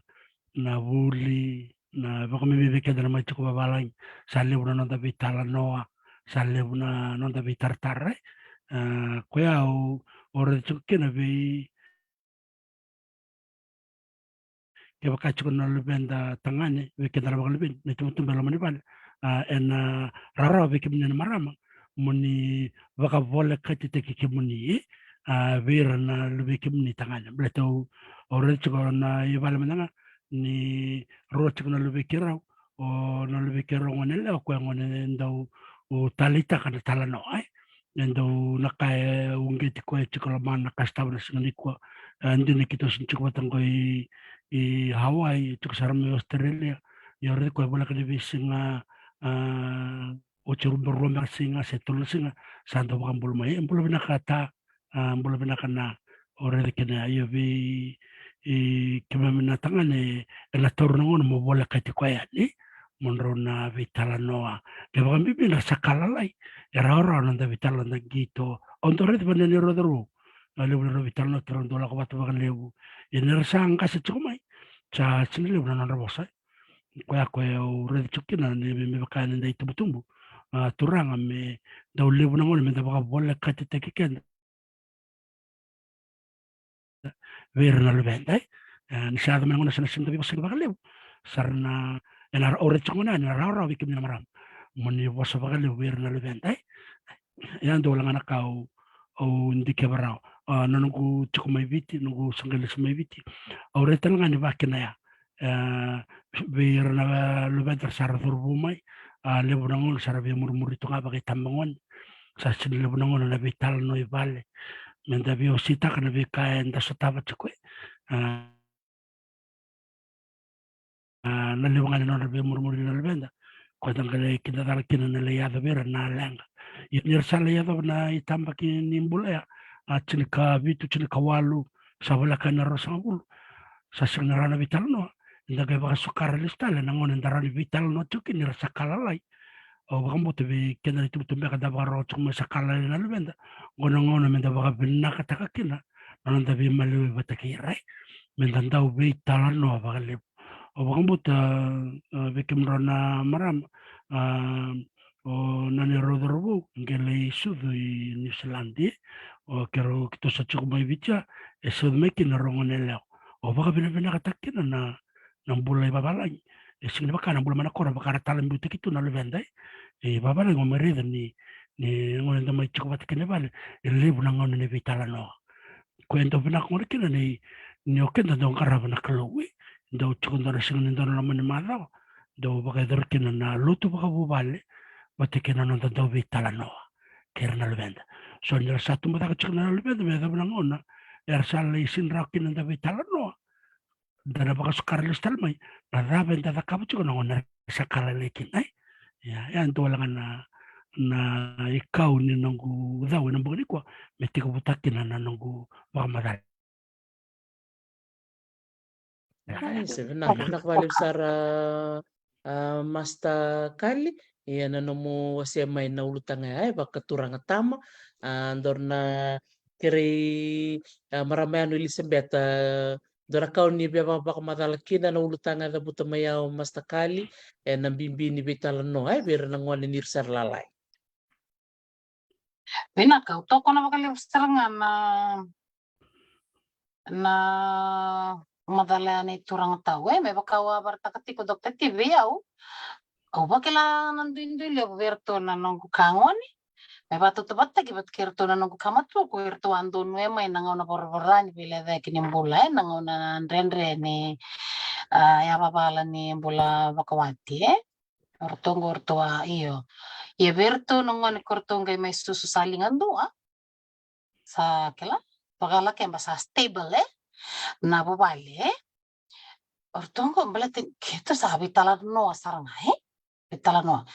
na vuli, na vakamimi vei keda na mai tiko vavalagi. Sa levu na noda veitalanoa, sa levu na noda veitaratara, e. A, koya au, au raica tiko kina vei kevaka tiko na luveda tagane, vei keda na vakaluveni, na itubutubu e loma ni vale. A, ena rawarawa vei kemuni na marama mo ni vakavolekatitaki kemuni, a, vei ira na luvei kemuni tagane. Baleta au, au raica tiko na ivale mada ga ni rua tiko na luvei keirau, o na luvei keirau gone yalewa, o koya gone e dau taleitaka na talanoa, e. E dau na ka e uqeti koya tiko lomana na ka e sotava na siga nikua. E, dina keitou sega ni tiko vata qo i, i Hawaii, tiko sara mai Australia. Ia au raici koya voleka ni veisiga, a, oti rua, rua beka na siga se tolu na siga, sa dau vakabula mai. E, bula vinaka ta, a, bula vinaka na, au raica kina. Ia vei, e, keimami na tagane, ena taura na gauna mo volekati koya yani mo drau na veitalanoa. Kevaka bibi na ra sa ka lalai, e rawarawa na noda veitalanoa, noda qito. Au dau raica vei na neirau cauravou, a, levu na neirau veitalanoa keirau dau lako vata vakalevu. Ia ni ra sa qase tiko mai, sa sega ni levu na nodra vosa. Koya, koya au raica tiko kina ni me, me vaka ni da itubutubu, a, turaga, me dau levu na gauna meda vakavolekatitaki keda vei ira na luveda, e. E, ni sa yaco mai na gauna sa na sega ni da veivosaki vakalevu, sa ra na, ena, au raica tiko gona, ena rawarawa vei kemuni na marama mo ni vosa vakalevu vei ira na luveda, e. Ia dua wale ga na ka au, au dikeva rawa. A, na noqu tiko mai Viti, noqu sa qai lesu mai Viti, au raica tale ga ni vakakina ya, e, vei ira na luveda sa ra cauravou mai, a, levu na gauna sa ra veimurimuri tu ga vakaitabagone. Sa sega ni levu na gauna na veitalanoa i vale meda veiwaseitaka na veika eda sotava tiko, e. A, a, na levu ga ni nodra veimurimuri na luveda, koya da qai lai kidacala kina na lai yaco vei ira na leqa. Ia ni ra sa lai yacova na itabaki ni bula ya, a, tinikavitu, tinikawalu, sa voleka na ruasagavulu, sa sega ni rawa na veitalanoa. Eda qai vakasukara lesu tale na gauna eda rawa ni veitalanoa tiko kina ni ra sa ka lalai. Au vakabauta vei keda na itubutubu beka da vakarorogo tiko mai, sa ka lalai na luveda, qo na gauna meda vakavinakataka kina na noda veimaliwai vata kei ira, e. Meda dau veitalanoa vakalevu. Au vakabauta, a, vei kemudrau na marama, a, o na neirau cauravou qai lai sucu i Niusiladi, e. O keirau, keitou sa tiko mai Viti ya, e sucu mai kina rau gone yalewa. Au vakavinavinakataka kina na, na bula i vavalagi. E sega ni vaka na bula mai na koro, vaka ra talabiutaki tu na luveda, e. I vavalagi au mai raica ni, ni gauna da mai tiko vata kina i vale, e levu na gauna ni veitalanoa. Koya e dau vinaka gona kina ni, ni o keda dau qarava na Kalou, e. Dau tiko dua na siga ni dua na loma ni macawa, dau vakayacori kina na lotu vakavuvale, vata kei na noda dau veitalanoa kei ira na luveda. So ni ra sa tubu cake tiko na luveda me yacova na gauna era sa lai sega ni rawa kina da veitalanoa, da na vakasuka ra lesu tale mai na cava eda cakava tiko na gauna era sa ka lailai kina, e? Ia, ia, dua wale ga na, na ikau ni noqu cau ena bogi nikua me tekivutaka kina na noqu vakamacala. Ai, se vinaka, vinaka vakalevu sara, a, Master Kali. Ia, na nomu wasea mai na ulutaga ya, e, vakaturaga tama, a, dou na kerei, a, marama yani o Elisabeta, dou na kau ni via vakamacala kina na ulutaga e cavuta mai ya o Master Kali, ena bibi ni veitalanoa, e, vei ira na gone ni ra sa lalai. Vinaka, au tokona vakalevu sara ga na, na macala ya nei turaga tau, e, me vaka au a vakaraitaka tiko, Doctor T, vei au, au vakila na duidui levu vei iratou na noqu ka gone, me vakatautauvatataki vata kei iratou na noqu ka matua, ko iratou a donuya mai na gauna voravora ni veilecayaki ni bula, e, na gauna dredre ni, a, yavavala ni bula vakawati, e. O ratou qo, o ratou a, io. Ia vei ratou na gone ko ratou qai mai susu sa liga dua, sa kila, vakalakeba sa stable, e, na vuvale, e. O ratou qo baleta ni keitou sa veitalanoa sara ga, e. Veitalanoa.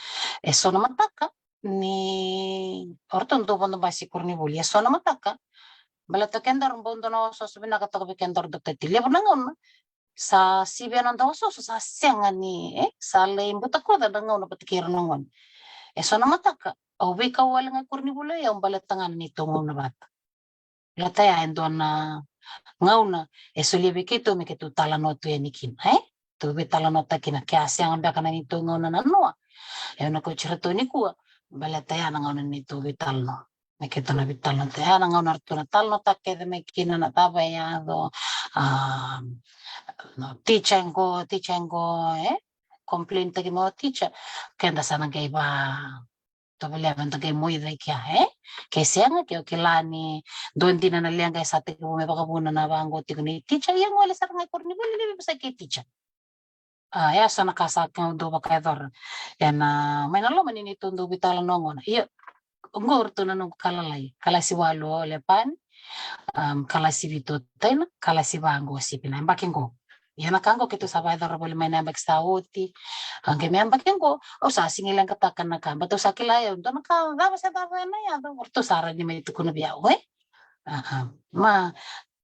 E so na mataka ni o ratou dau vodo basi koronivuli, e so na mataka, baleta o kedaru bau dua na osooso vinaka toka vei kedaru, Doctor T, levu na gauna sa sivia na noda osooso, sa sega ni, e, sa lai butakoca na gauna vata kei ira na gone. E so na mataka au veikau wale ga i koronivuli, au baleta ga na neitou gauna vata. Baleta ya e dua na gauna e solia vei keitou me keitou talanoa tu yani kina, e? Tou veitalanoataka kina, ke a sega beka na neitou gauna na noa, e, au na kauti iratou nikua, baleta ya na gauna neitou veitalanoa. Me keitou na veitalanoataka, ya na gauna ratou na talanoataka kece mai kina na cava e yaco, a, na teacher qo, teacher qo, e? Complain taki mai o teacher, keda sa na qai va tovolea me da qai moica i kea, e? Ke sega, ke o kila ni dua dina na leqa e sa tekivu me vakavuna na vaqo tiko nei teacher, ia gole sara ga i koronivuli, lai veivosaki kei teacher. A, e so na ka sa kau dau vakayacora ena, mai na loma ni neitou dau veitalanoa gona. Ia, qo o ratou na noqu ka lalai, kalasi walu o Lepani, um, kalasi vitu o Taina, kalasi va qo o Sipi na yabaki qo. Ia na ka qo keitou sa vakayacora voli mai na yabaki sa oti. A, qai me yabaki qo au sa sega ni leqataka na ka, baleta au sa kila e dua na ka cava se cava ena yaco, o ratou sa rawa ni mai tukuna vei au, e? A, a. Ma,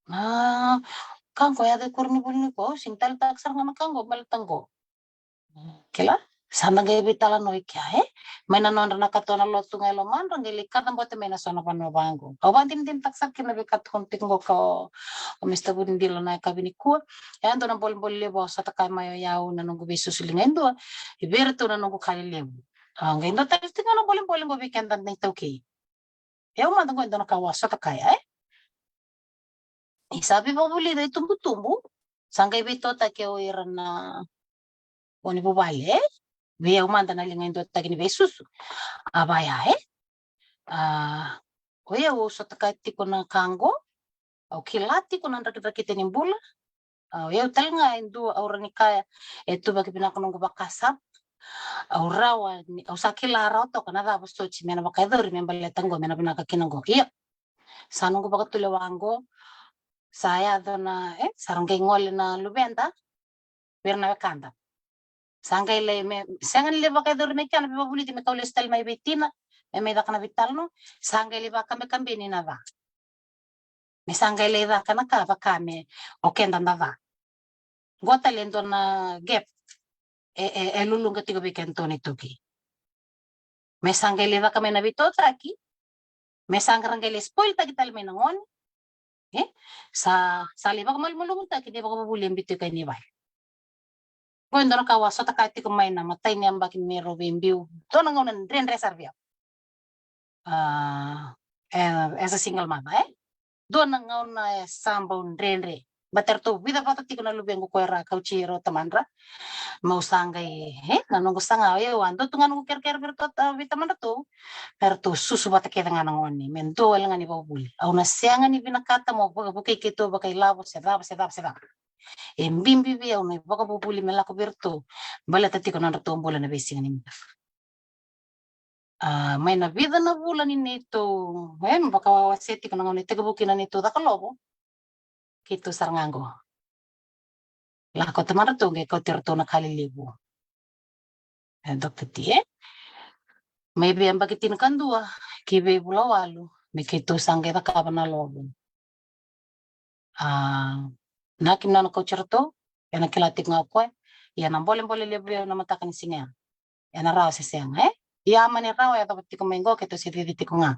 na ka qo e yaco i koronivuli nikua, au sega ni taleitaka sara ga na ka qo, baleta qo, kila, sa da qai veitalanoa i kea, e? Mai na nodra na katuba na lotu ga e lomadra, qai lai kacabote mai na so na vanua vaqo. Au vakadinadinataka sara kina na veika tukuna tiko qo ka o, o Mister Vunidilo na yakavi nikua. E dua na bolebole levu au sotakaya mai o yau na noqu veisusu liga e dua, e vei iratou na noqu ka lelevu. A, qai dua tale tiko na bolebole qo vei keda na iTaukei. E au mada qo e dua na ka au a sotakaya, e? Ni sa veivakavulici itubutubu, sa qai veitotaki o ira na gone vuvale, e? Vei au mada na liga e duataki ni veisusu. A vaya, e? A, o yau au sotakaya tiko na ka qo, au kila tiko na drakidrakita ni bula. A, o yau tale ga e dua au rawa ni kaya e tuvaki vinaka noqu vakasama. Au rawa ni, au sa kila rawa toka na cava soti me na vakayacori me baleta qo, me na vinaka kina qo. Ia, sa noqu vakatulewa qo, sa yaco na, e, sa ra qai gole na luveda vei ira na wekada. Sa qai lai me, sega ni lai vakayacori mai kea na veivakavulici me kau lesu tale mai vei tina me mai caka na veitalanoa. Sa qai lai vakabekabeni na ca. Me sa qai lai caka na ka vaka me o keda da ca. Qo tale e dua na gap e, e, e luluqa tiko vei kedatou na iTaukei. Me sa qai lai caka mai na veitotaki, me sa qai ra qai lai spoil taki tale mai na gone. E? Sa, sa lai vakamalumalumutaki na ivakavuvuli e biu tiko e Navai. Qo e dua na ka au a sotakaya tiko mai na imatai ni yabaki me rau veibiu. Dua na gauna dredre sara vei au. A, e, as a single mother, e? Dua na gauna e sa bau dredre. Baleta eratou vica vata tiko na luvequ ko era kauti ira o tamadra. Meu sa qai, e, na noqu saga, e, au a dua tu ga noqu kerekere vei iratou, vei tamadratou. Me ratou susu vata kece ga na gone, me dua wale ga ni vakavuli. Au na sega ni vinakata mo vakavukei keitou vakailavo se cava, se cava, se cava. E bibi vei au na ivakavuvuli me lako vei iratou, baleta tiko na nodratou bula na veisiga ni bula. A, mai na vica na vula ni neitou, e, vakawasea tiko na gauna e tekivu kina neitou caka lovo. Keitou sara ga qo. Lako tamadratou qai kauti iratou na ka lelevu. E, Doctor T, e? Mai vei yabaki tinikadua ki vei vula walu me keitou sa qai cakava na lovo. A, na kina na kauti iratou, ena kila tiko ga o koya. Ia na bolebole levu e na mataka ni siga ya, ena rawa se sega, e? Ia mani rawa e yacova tiko mai qo, keitou se cici tiko ga.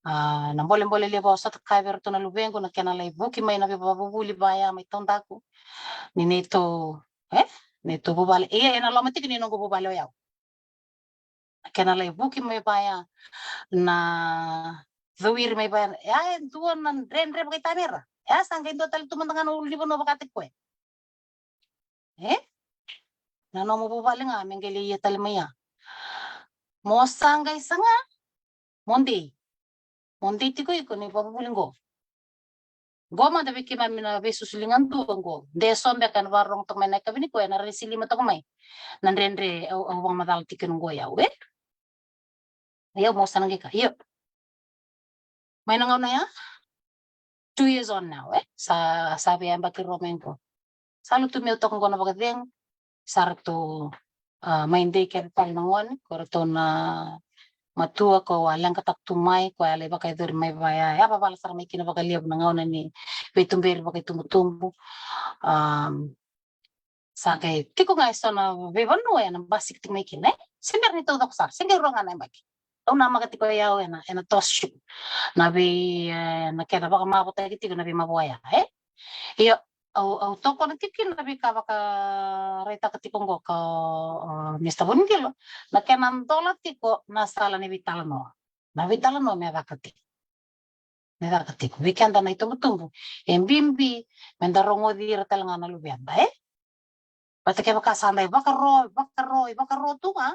A, na bolebole levu au sota kaya vei iratou na luvequ, na kena lai vuki mai na veivakavuvuli vaya mai taudaku ni neitou, e, neitou vuvale. Ia ena loma tiko ni noqu vuvale o yau. Na kena lai vuki mai vaya, na cowiri mai vaya, e a e dua na dredre vakaitamera. E a sa qai dua tale tu mada ga na ulunivanua vakataki koya. E? Na nomu vuvale ga me qai lai ia tale mai ya. Mo sa qai saga, mo dei. Mo dei tiko iko ni vakavuvuli qo. Qo mada vei keimami na veisusu liga dua qo. De so beka ena vakarorogo toka mai na yakavi nikua, ena rawa ni silima toka mai na dredre au, au vakamacala tiko qo o yau, e? Ia mo sa na qai kaya, io. Mai na gauna ya, two years on now, e? Sa, sa veiyabaki rua mai qo. Sa lutu meu toka qo na vakacegu, sa ratou, a, mai dei kece tale na gone, ko ratou na matua ko a leqataka tu mai, ko a lai vakayacori mai vaya, e a vavala sara mai kina vakalevu na gauna ni veituberi vakaitubutubu. A, sa qai tiko ga e so na veivanua ena basika tiko mai kina, e? Se bera ni taucoko sara, se qai rua ga na yabaki. Au namaka tiko o yau ena, ena toso tiko na vei, e, na kena vakamavoataki tiko na veimavoa ya, e? Io, au, au tokona tiko kina na veika vakaraitaka tiko qo ka, a, Mister Vunidilo, na kena dola tiko na sala ni veitalanoa. Na veitalanoa me caka tiko. Me caka tiko. Vei keda na itubutubu, e bibi meda rogoci ira tale ga na luveda, e? Vata kevaka sa da ivakaro, ivakaro, ivakaro tu ga.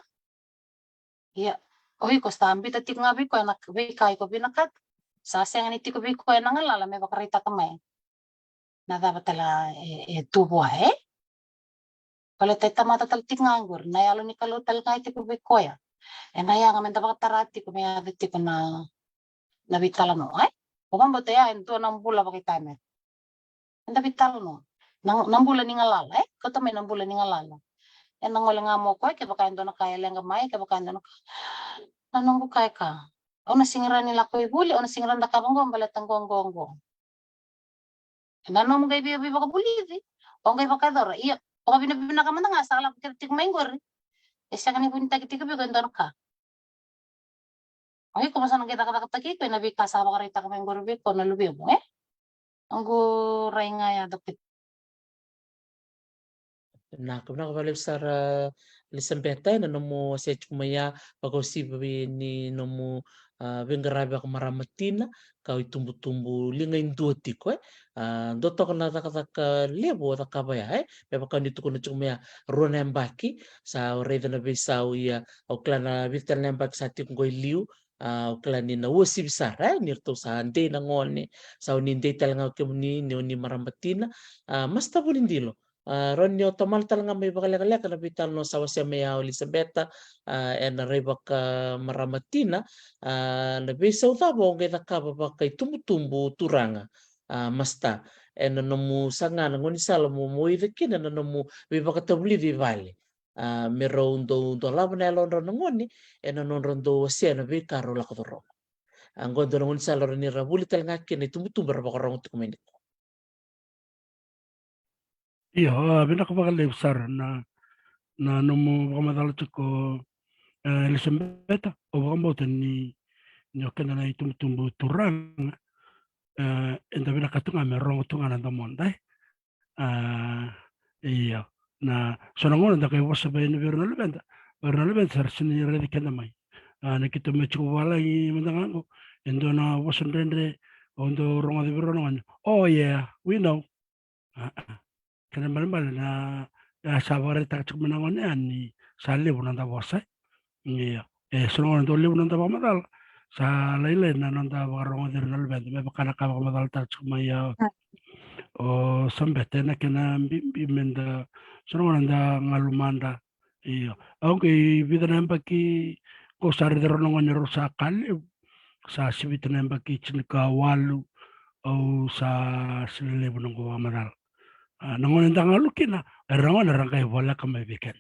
Ia, o iko sa bita tiko ga vei koya na veika iko vinakata. Sa sega ni tiko vei koya na galala me vakaraitaka mai na cava tale e, e tu vua, e? Baleta e tamata tale tiko ga qori, na Yalo ni Kalou tale ga e tiko vei koya. Ena yaga meda vakatara tiko me yaco tiko na, na veitalanoa, e? O vakabauta ya e dua na bula vakaitamera. Eda veitalanoa. Na, na bula ni galala, e? Kauta mai na bula ni galala. Ena gole ga mo koya, kevaka e dua na ka e leqa mai, kevaka e dua na ka. Na noqu ka e ka, au na sega ni rawa ni lako i vuli, au na sega ni rawa ni cakava qo, baleta qo, qo, qo. Ena nomu qai vei, veivakavulici, o qai vakayacora, ia, o vakavinavinaka mada ga sa lako kece tiko mai qori. E sega ni vunitaki tiko vei iko e dua na ka. O iko mo sa na qai cakacakataki iko ena veika sa vakaraitaka mai qori vei iko na luvemu, e? Noqu rai ga ya, Doctor. Vinaka, vinaka vakalevu sara Elisabeta ena nomu wasea tiko mai ya, vakauasivi ni nomu, a, veiqaravi vakamarama tina, ka o itubutubu liga i dua tiko, e. A, dua toka na cakacaka levu o cakava ya, e. Me vaka ni tukuna tiko mai ya, rua na yabaki, sa o raica na veisau, ia, au kila na vica tale na yabaki sa tiko qo i liu, a, au kila ni na uasivi sara, e, ni ratou sa dei na gone, sa o ni dei tale ga o kemuni, ni o ni marama tina, a, Master Vunidilo. A, rawa ni o tamala tale ga mai vakalekaleka na veitalanoa sa wasea mai ya o Elisabeta, a, ena rai vakamarama tina, a, na veisau cava o qai cakava vakaitubutubu turaga, a, Master, ena nomu saga na gaunisala mo, mo ica kina na nomu veivakatavulici i vale. A, me rau dau dolava na yalodrau na gone ena nodrau dau wasea na veika rau lako curuma. A, qo dua na gaunisala rawa ni ra vuli tale ga kina itubutubu era vakarogo tiko mai nikua. Io, a, vinaka vakalevu sara na, na nomu vakamacala tiko, e, Elisabeta, au vakabauta ni, ni o keda na itubutubu turaga, e, eda vinakata tu ga me rogo tu ga na domoda, e. A, io, na so na gauna da qai vosa vei, vei ira na luveda, vei ira na luveda sa ra sega ni raici keda mai. A, na keitou mai tiko vavalagi mada ga qo, e dua na vosa dredre o dau rogoca vei rau na gone. Oh yeah, we know. A, a. Kena ibalebale na, e, sa vakaraitaka tiko mai na gone ya ni sa levu na noda vosa, e. Io. E, so na gauna dau levu na noda vakamacala, sa lailai na noda vakarogoci ira na luveda, me vaka na ka vakamacalataka tiko mai ya o Sabete, na kena bibi meda, so na gauna da galu mada. Io. Au qai vica na yabaki Ko sa raica rau na gone rau sa ka levu, sa sivita na yabaki tinikawalu, au sa sega ni levu noqu vakamacala. A, na gone da galu kina, era gone era qai voleka mai vei keda.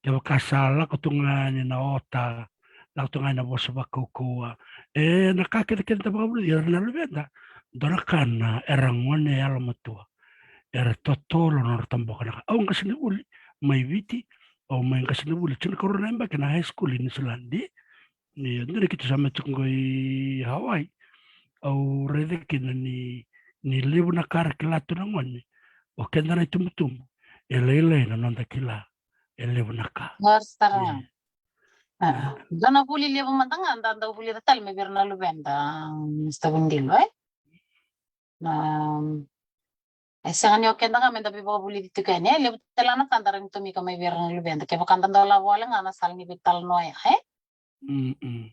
Kevaka sa lako tu ga yani na ota, lako tu ga yani na vosa vakaukauwa, e, na ka kece kece da vakavulica ira na luveda, dua na ka na era gone yalomatua. Era totolo na nodra taboka na ka. Au qasenivuli mai Viti, au mai qasenivuli tinikarua na yabaki na high school i New Zealand. Ni dua na keitou sa mai tiko qo i Hawaii, au raica kina ni, ni levu na ka ra kila tu na gone, o keda na itubutubu, e lailai na noda kila e levu na ka. Dua na vuli levu mada ga da dau vulica tale mai vei ira na luveda, Mister Vunidilo, e? Na E sega ni o keda ga me da veivakavulici tiko yani, e levu tale na ka da rawa ni tomika mai vei ira na luveda kevaka da dau lavo wale ga na sala ni veitalanoa ya, e? Mm.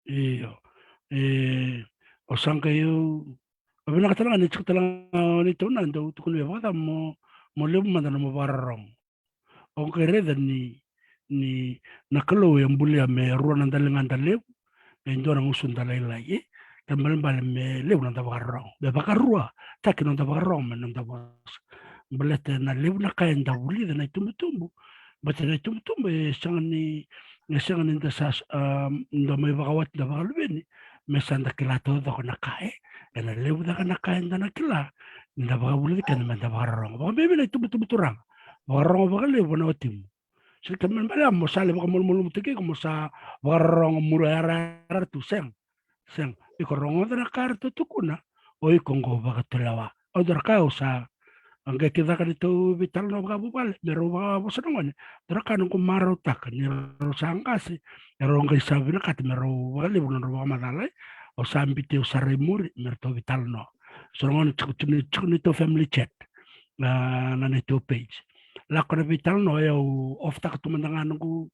Io. E, o sa qai, o vinaka tale ga ni tiko tale ga o neitou na dau tukuna vei au, vakacava mo, mo levu mada na mo vakarorogo. O qai raica ni, ni na Kalou e bulia me rua na daligada levu, e dua na gusuda lailai, e? Kena ibalebale me levu na noda vakarorogo, me vakaruataki na noda vakarorogo mai na noda vosa. Baleta na levu na ka eda vulica na itubutubu, baleta na itubutubu e sega ni, e sega ni da sa, a, da mai vakawati, da vakaluveni, me sa da kila taucoko na ka, e? Ena levu cake na ka eda na kila ni da vakavulica keda me da vakarorogo. Vakabibi na itubutubu turaga, vakarorogo vakalevu vua na watimu. Sega ni kena ibalebale mo sa lai vakamalumalumutaki iko mo sa vakarorogo muru yarayara tu, sega. Sega. Iko rogoca na ka eratou tukuna, o iko qo vakatulewa. Au dua na ka au sa qai kidacaka neitou veitalanoa vakavuvale me rau vakavosa na gone. Dua na ka noqu marautaka ni rau sa qase, e rau qai sa vinakata me rau vakalevu na nodrau vakamacala, e? Au sa biuti au sara i muri me ratou veitalanoa. So na gone tiko, tiko, tiko neitou family chat, na, na neitou page. Lako na veitalanoa, e, au off-taka tu mada ga noqu,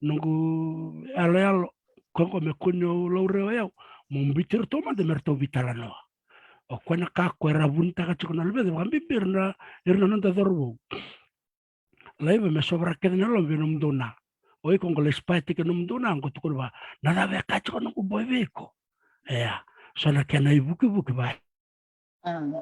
noqu yaloyalo, ko qo me kua ni o laurai o yau, mo biuti iratou mada me ratou veitalanoa. O koya na ka ko era vunitaka tiko na luveda, vakabibi ira na, ira na noda cauravou. Laiva me sovara kece na loma vei nomudou na. O iko qo lai spy-taki nomudou na, qo tukuna vua, na cava e kaya tiko noqu boy vei iko? Ia, so na kena ivukivuki va. Mm.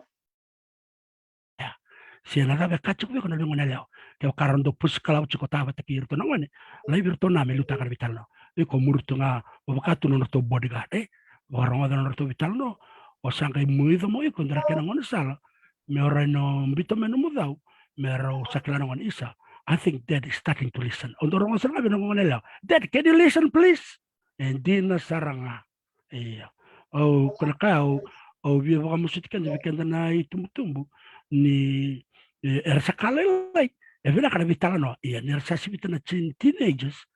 Ia, se na cava e kaya tiko vei iko na veigoneyalewa? Kevaka ra dau pusi kalavo tiko, tavata kei iratou na gone, laivi iratou na me liutaka na veitalanoa. Iko muri tu ga, mo vaka tu na nodratou bodyguard, e? Vakarogoca na nodratou veitalanoa. O sa qai muica mo iko dua na kena gaunisala me o rai na biuta mai nomu cau, me rau sa kila na gone, isa, I think dad is starting to listen. O dau rogoca sara ga vei na goneyalewa, dad, can you listen please? E dina sara ga. Ia. Au, ko na ka au, au via vakamasuti keda, vei keda na itubutubu, ni, e, era sa ka lailai, e vinaka na veitalanoa. Ia, ni ra sa sivita na teen, teenagers,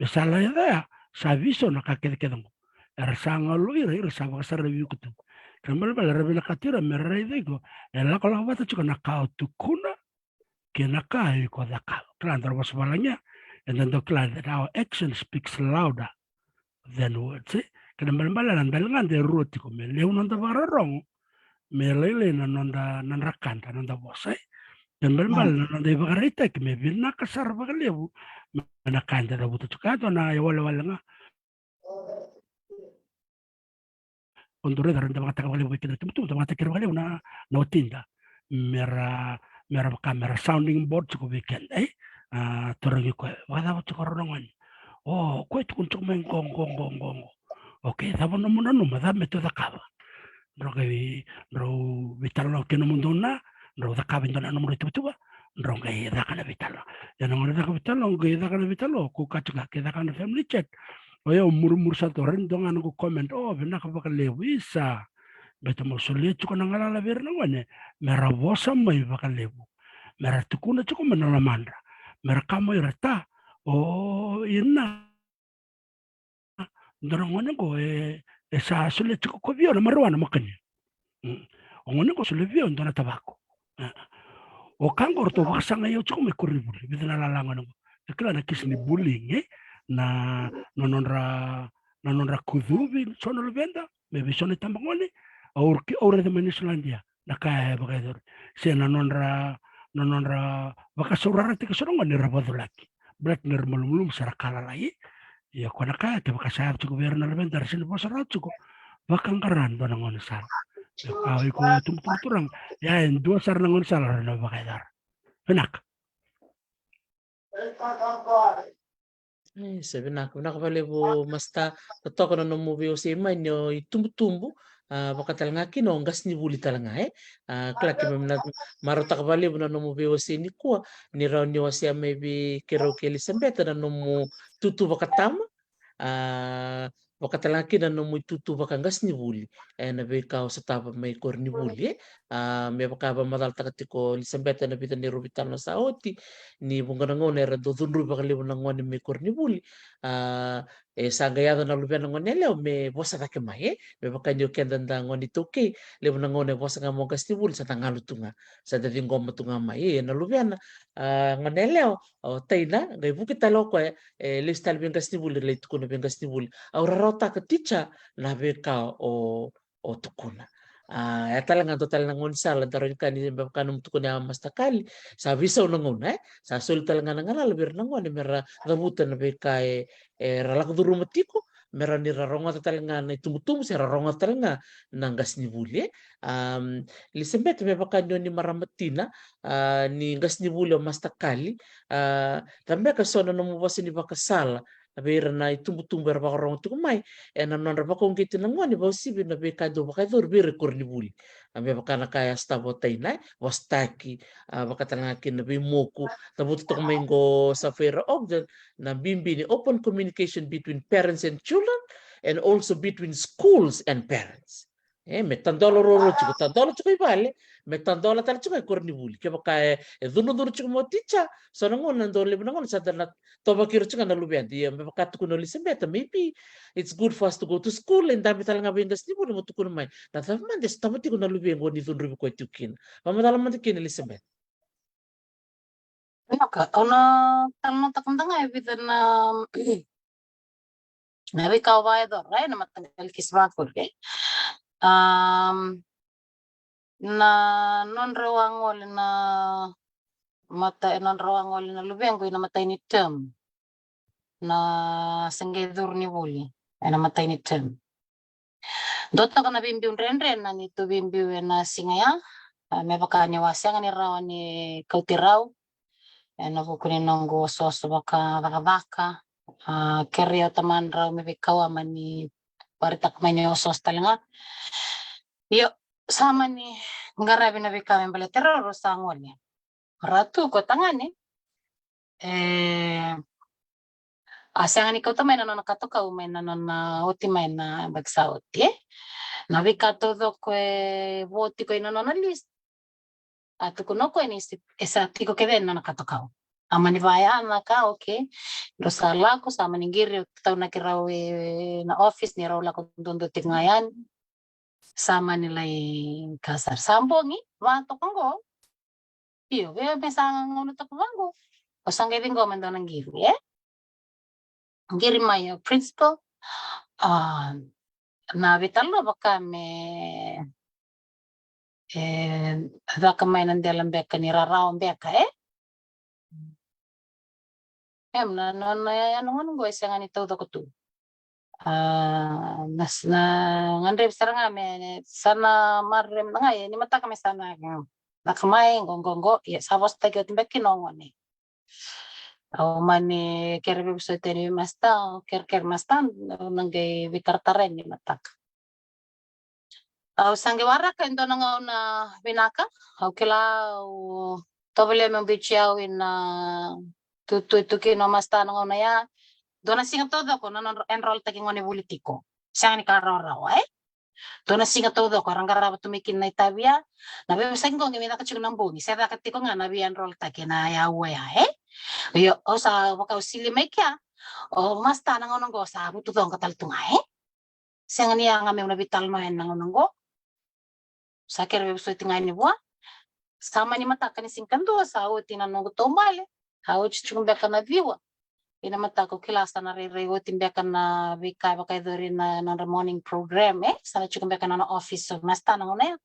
me sa lai caya, sa veisau na ka kecekece qo. Era sa galu ira, ira sa vakasaravi iko tu. Kena ibalebale era vinakata ira me ra raica iko, e lakolako vata tiko na ka o tukuna kei na ka iko cakava. Kila, dua na vosa valagi, eda dau kila that our action speaks louder than words, e? Kena ibalebale na daligada e rua tiko, me levu na noda vakarorogo, me lailai na noda, na noda ka, na noda vosa, e? Kena ibalebale na noda ivakaraitaki me vinaka sara vakalevu mai na ka eda cavuta tiko. Ka dua na iwalewale ga. O dau raica ra da vakayagataka vakalevu vei keda na itubutubu, da vakayagataki ira vakalevu na, na watida. Me ra, me ra vaka me ra sounding board tiko vei keda, e? A, tarogi koya, vakacava tiko rau na gone? O koya e tukuna tiko mai qo, qo, qo, qo, qo. Okei, cava nomu nanuma, cava me tou cakava? Drau qai, drau veitalanoa kei nomudou na, drau cakava e dua na nomudrau ituvatuva, drau qai caka na veitalanoa. Ia na gauna caka veitalanoa, qai caka na veitalanoa, ko kaya tiko ga ke caka na family chat. O yau murimuri sara tu, rawa ni dua ga noqu comment, o, vinaka vakalevu, isa. Baleta mo solia tiko na galala vei ira na gone me ra vosa mai vakalevu, me ra tukuna tiko mai na lomadra, me ra kaya mai o ira, ta, o ina, dua na gone qo e, e sa solia tiko ko vei au na marijuana mo kania. Mm. O gone qo solia vei au e dua na tavako. A. O ka qo ratou vakasagai au tiko mai koronivuli, vica na lala gone qo. E kila na kisi ni bullying, e? Na, na nodra, na nodra kucuvi so na luveda me vei so na itabagone. Au, au raica mai Niusiladi ya na ka e vakayacori. Se na nodra, na nodra vakasaurarataki so na gone era vaculaki. Baleta ni ra malumalumu se ra ka lalai. Ia ko na ka ya, kevaka sa yaco tiko vei ira na luveda era sega ni vosa rawa tiko, vakaqara e dua na gaunisala. Ia ka o iko tubutubu turaga, ia e dua sara na gaunisala era na vakayacora. Vinaka. E, sa vinaka, vinaka vakalevu Masta. Totoka na nomu veiwasei mai ni o itubutubu, a, vakatalega kina o qasenivuli talega, e. A, kila keimami na marautaka vakalevu na nomu veiwasei nikua, ni rawa ni wasea mai vei keirau kei Elisabeta na nomu itutu vakatama, a, vakatalega kina na nomu itutu vakaqasenivuli ena veika o sotava mai koronivuli, e. A, me vaka vakamacalataka tiko Elisabeta ena vica na neirau veitalanoa sa oti, ni vuqa na gauna era dau cudruvi vakalevu na gone mai koronivuli. A, e sa qai yaco na luvena gone yalewa me vosa cake mai, e. Me vaka ni o keda da gone iTaukei, levu na gauna e vosa ga mai o qasenivuli, sa da galu tu ga, sa da ciqoma tu ga mai, e, na luvena, a, gone yalewa, o taina qai vuki tale o koya, e, lesu tale vei qasenivuli, lai tukuna vei qasenivuli, au rarawataka teacher na veika o, o tukuna. A, e talega dua tale na gaunisala, da rawa ni kaya ni me vaka nomu tukuna ya Masta Kali, sa veisau na gauna, e. Sa soli talega na galala vei ira na gone me ra cavuta na veika e, era lako curuma tiko, me rawa ni ra rogoca talega na itubutubu, se ra rogoca talega na qasenivuli, e. Am, Elisabeta, me vaka ni o ni marama tina, a, ni qasenivuli o Masta Kali, a, cava beka eso na nomu vosa ni vakasala vei ira na itubutubu era vakarogo tiko mai ena nodra vakauqeti na gone vakauasivi na veika e dau vakayacori vei ira e koronivuli. A, me vaka na ka ya sa tavotaka na, e, vosataki, a, vakatalega kina na veimoku, cavuta toka mai qo Safira Ogden, na bibi ni open communication between parents and children and also between schools and parents. E, me tadola ruarua tiko, tadola tiko i vale, me tadola tale tiko i koronivuli. Kevaka e, e cudrucudru tiko mai o teacher, so na gauna, dau levu na gauna sa da na tovaki ira tiko ga na luveda. Ia me vaka tukuna o Elisabeta, maybe it's good for us to go to school, e dabe talega vei qasenivuli mo tukuna mai na cava mada e sotava tiko na luvequ o ni cudruvi koya tiko kina. Vakamacala mada kina Elisabeta. Vinaka, au na talanoataka mada ga e vica na, na veika au vakayacora ena mataqali kisi vakuri. Am, na nodrau a gole na mata, e nodrau a gole na luvequ ina matai ni term. Na se qai curu ni vuli ena matai ni term. Dua toka na veibiu dredre na neitou veibiu ena siga ya, a, me vaka niu a sega ni rawa ni kauti rau ena vuku ni noqu osooso vakacakacaka. A, kerei au tamadrau me veikau, a, mani vakaraitaka mai ni osooso talega. Io, sa mani qaravi na veika me baleti rau, rau sa gole. Ratu ko tagane, e, a sega ni kauta mai na nona katokau mai na nona oti mai na yabaki sa oti, e. Na veika taucoko e vo tiko ina nona list, a tukuna o koya ni se, e sa tiko kece ena nona katokau. A mani vaya na ka, okay. Rau sa lako, sa mani qiri, au taunaki rau ena office ni rau lako duadua tiko ga yani. Sa mani lai ka sara. Sa bogi, va toka qo. Io, vei me sa gauna toka vaqo. Au sa qai ciqoma e dua na qiri, e? Qiri mai o principal. A, na veitalanoa vaka me, e, caka mai na dela beka ni rarawa beka, e? Em, na, na, na, ya, na gone qo e sega ni taucoko tu. A, na, na, gadrevi sara ga me, sa na maroroi mada ga, e, ni mataka me sa na, na ka mai, qo, qo, qo, ia, sa vosataki oti beka kina o gone. Au mani kere veivosoti yani vei masta, au kerekere masta, au na qai veitaratara yani ni mataka. Au sa qai waraka e dua na gauna vinaka, au kila au tovolea meu biuti au ina tutu tu kina o masta na gauna ya. Dua na siga taucoko na nona enroll taki gone vuli tiko. Sega ni ka rawarawa, e? Dua na siga taucoko era qarava tu mai kina na itavi ya. Na veivosaki qo qai mai caka tiko na bogi, se caka tiko ga na vei enroll taki na yaua ya, e? Io, au sa vaka au sili mai kea, o masta na gauna qo sa vutucoqa tale tu ga, e? Sega ni yaga meu na veitalanoa ena gauna qo. Sa kere veivosoti ga yani vua. Sa mani mataka ni siga kadua, sa oti na noqu taubale. A oti tiko beka na ciwa ina mataka, au kila sa na rairai oti beka na veika e vakayacori na nodra morning program, e? Sa na tiko beka na nona office o masta na gauna ya.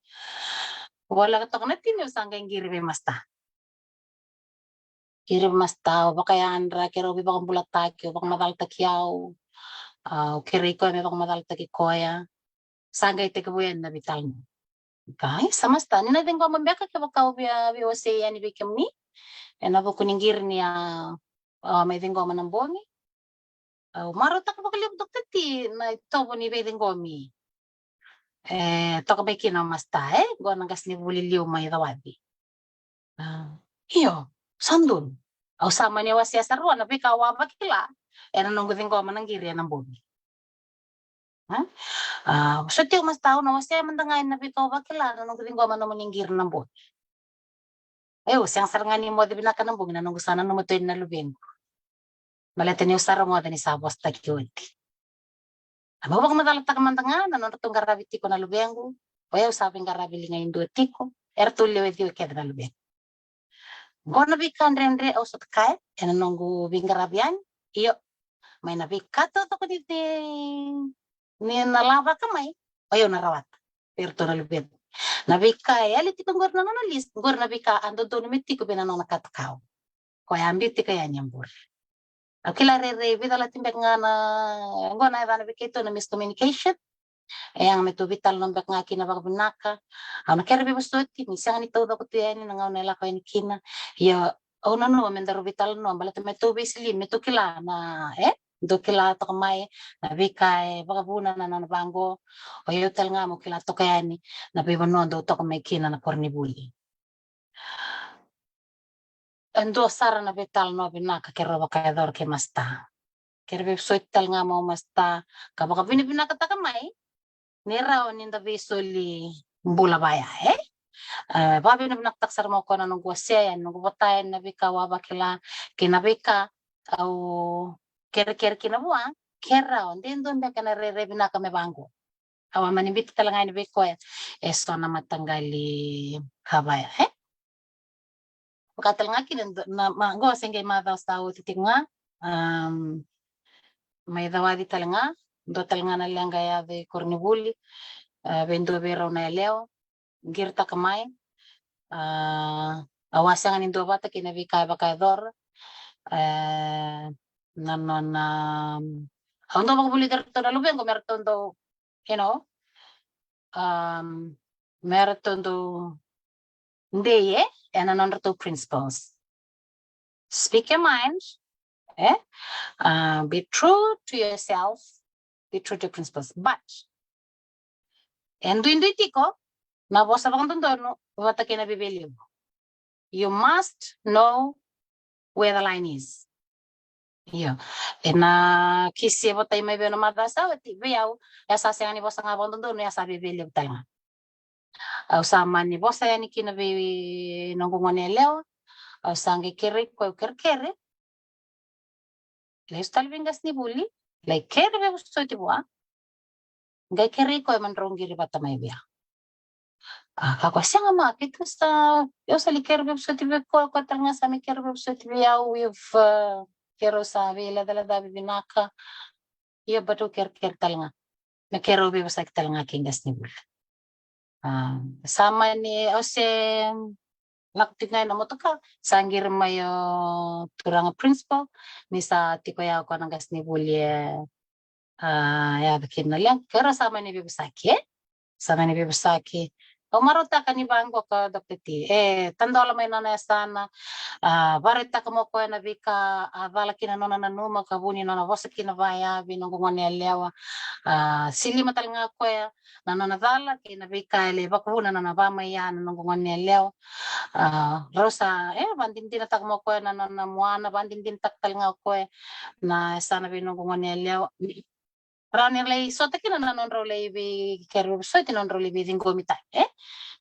Voleka toka na timi, au sa qai qiri vei masta. Kiri masta, au vakayadra, keirau veivakabulataki, au vakamacalataki au. Au kerei koya me vakamacalataki koya. Sa qai tekivu yani na veitalanoa. Qai, sa masta, ni na ciqoma beka kevaka au via, via wasei yani vei kemuni ena vuku ni qiri ni a, a mai ciqoma na bogi. Au marautaka vakalevu Doctor T na itovo ni veiciqomi. E toka mai kina o masta, e, qo na qasenivuli liu mai Cawaci. A, io, sa donu. Au sa mani wasea sara vua na veika au a vakila ena noqu ciqoma na qiri ena bogi. A, a, vosoti au masta, au na wasea mada ga ena veika au vakila ena noqu ciqoma na nomuni qiri na bogi. Au sega sara ga ni moce vinaka na bogi, na noqu sa nanuma tu yani na luvequ. Baleta niu sa rogoca ni sa vosataki oti. A, meu vakamacalataka mada ga na nodratou qaravi tiko na luvequ. O yau sa veiqaravi liga e dua tiko. Eratou lewe ciwa kece na luvequ. Qo na veika dredre au sota kaya ena noqu veiqaravi yani. Io, mai na veika taucoko ni, ni na lavaka mai, o yau na rawata vei iratou na luvequ. Na veika e yali tiko qori na nona list, qori na veika a dodonu me tiko vei na nona katakau. Koya a biu tiko yani e bure. Au kila rairai vica lati beka ga na, qo na yacana vei keitou na miscommunication. E yaga me tou veitalanoa beka ga kina vakavinaka. Au na kere veivosoti ni sega ni taucoko tu yani na gauna e lako yani kina. Ia au nanuma me daru veitalanoa baleta me tou veisili, me tou kila na, e, dou kila toka mai na veika e vakavuna na nona vaqo. O yau tale ga meu kila toka yani na veivanua dou toka mai kina na koronivuli. E dua sara na veitalanoa vinaka keirau vakayacora kei masta. Kere veivosoti tale ga mo masta ka vakavinavinakataka mai ni rawa ni da veisoli bula vaya, e? E, vakavinavinakataka sara mo koya na noqu wasea yani, noqu vota yani na veika au a vakila kei na veika au kerekere kina vua, ke rawa de dua beka na rairai vinaka me vaqo. Au a mani biuta tale ga yani vei koya eso na mataqali ka vaya, e? Vaka tale ga kina na, na, ma, qo se qai macawa sa oti tiko ga, am, mai Cawaci tale ga, dua tale ga na leqa e yaco i koronivuli, e, vei dua vei rau na yalewa, qiritaka mai, a, au a sega ni duavata kei na veika e vakayacora, e, na nona, au dau vakavulici iratou na luvequ me ratou dau, you know, um, me ratou dau dei, e, ena nodratou principles. Speak your mind, e? Uh, be true to yourself, be true to your principles. But e duidui tiko na vosa vakadodonu vata kei na viavialevu. You must know where the line is. Io, ena kisi e votai mai vei au na macawa sa oti, vei au, e sa sega ni vosa ga vakadodonu, e sa viavialevu tale ga. Au sa mani vosa yani kina vei noqu gone yalewa, au sa qai kerei koya, au kerekere. Lesu tale vei qasenivuli, lai kere veivosoti vua, qai kerei koya me drau qiri vata mai vei au. A, ka koya sega ma, keitou sa, au sa lai kere veivosoti vei koya, koya tale ga sa mai kere veivosoti vei au, we've, uh, keirau sa veilecalecavi vinaka. Ia, but au kerekere tale ga me keirau veivosaki tale ga kei qasenivuli. A, sa mani, au se lako tiko ga ena motoka, sa qiri mai o turaga principal ni sa tiko ya o koya na qasenivuli e, a, yaco kina na leqa, keirau sa mani veivosaki, e? Sa mani veivosaki. Au marautaka ni vaqo ka Doctor T, e tadola mai nona yasana, a, vakaraitaka mo koya na veika a cala kina nona nanuma ka vu ni nona vosa kina vaya vei noqu gone yalewa. A, silima tale ga koya na nona cala kei na veika e lai vakavuna na nona vamai ya na noqu gone yalewa. A, rau sa, e, vakadinadinataka mo koya na nona muana, vakadinadinataka tale ga o koya na yasana vei noqu gone yalewa. Rawa ni ra lai sota kina na nodrau lai veikere veivosoti, nodrau lai veiciqomi tale, e?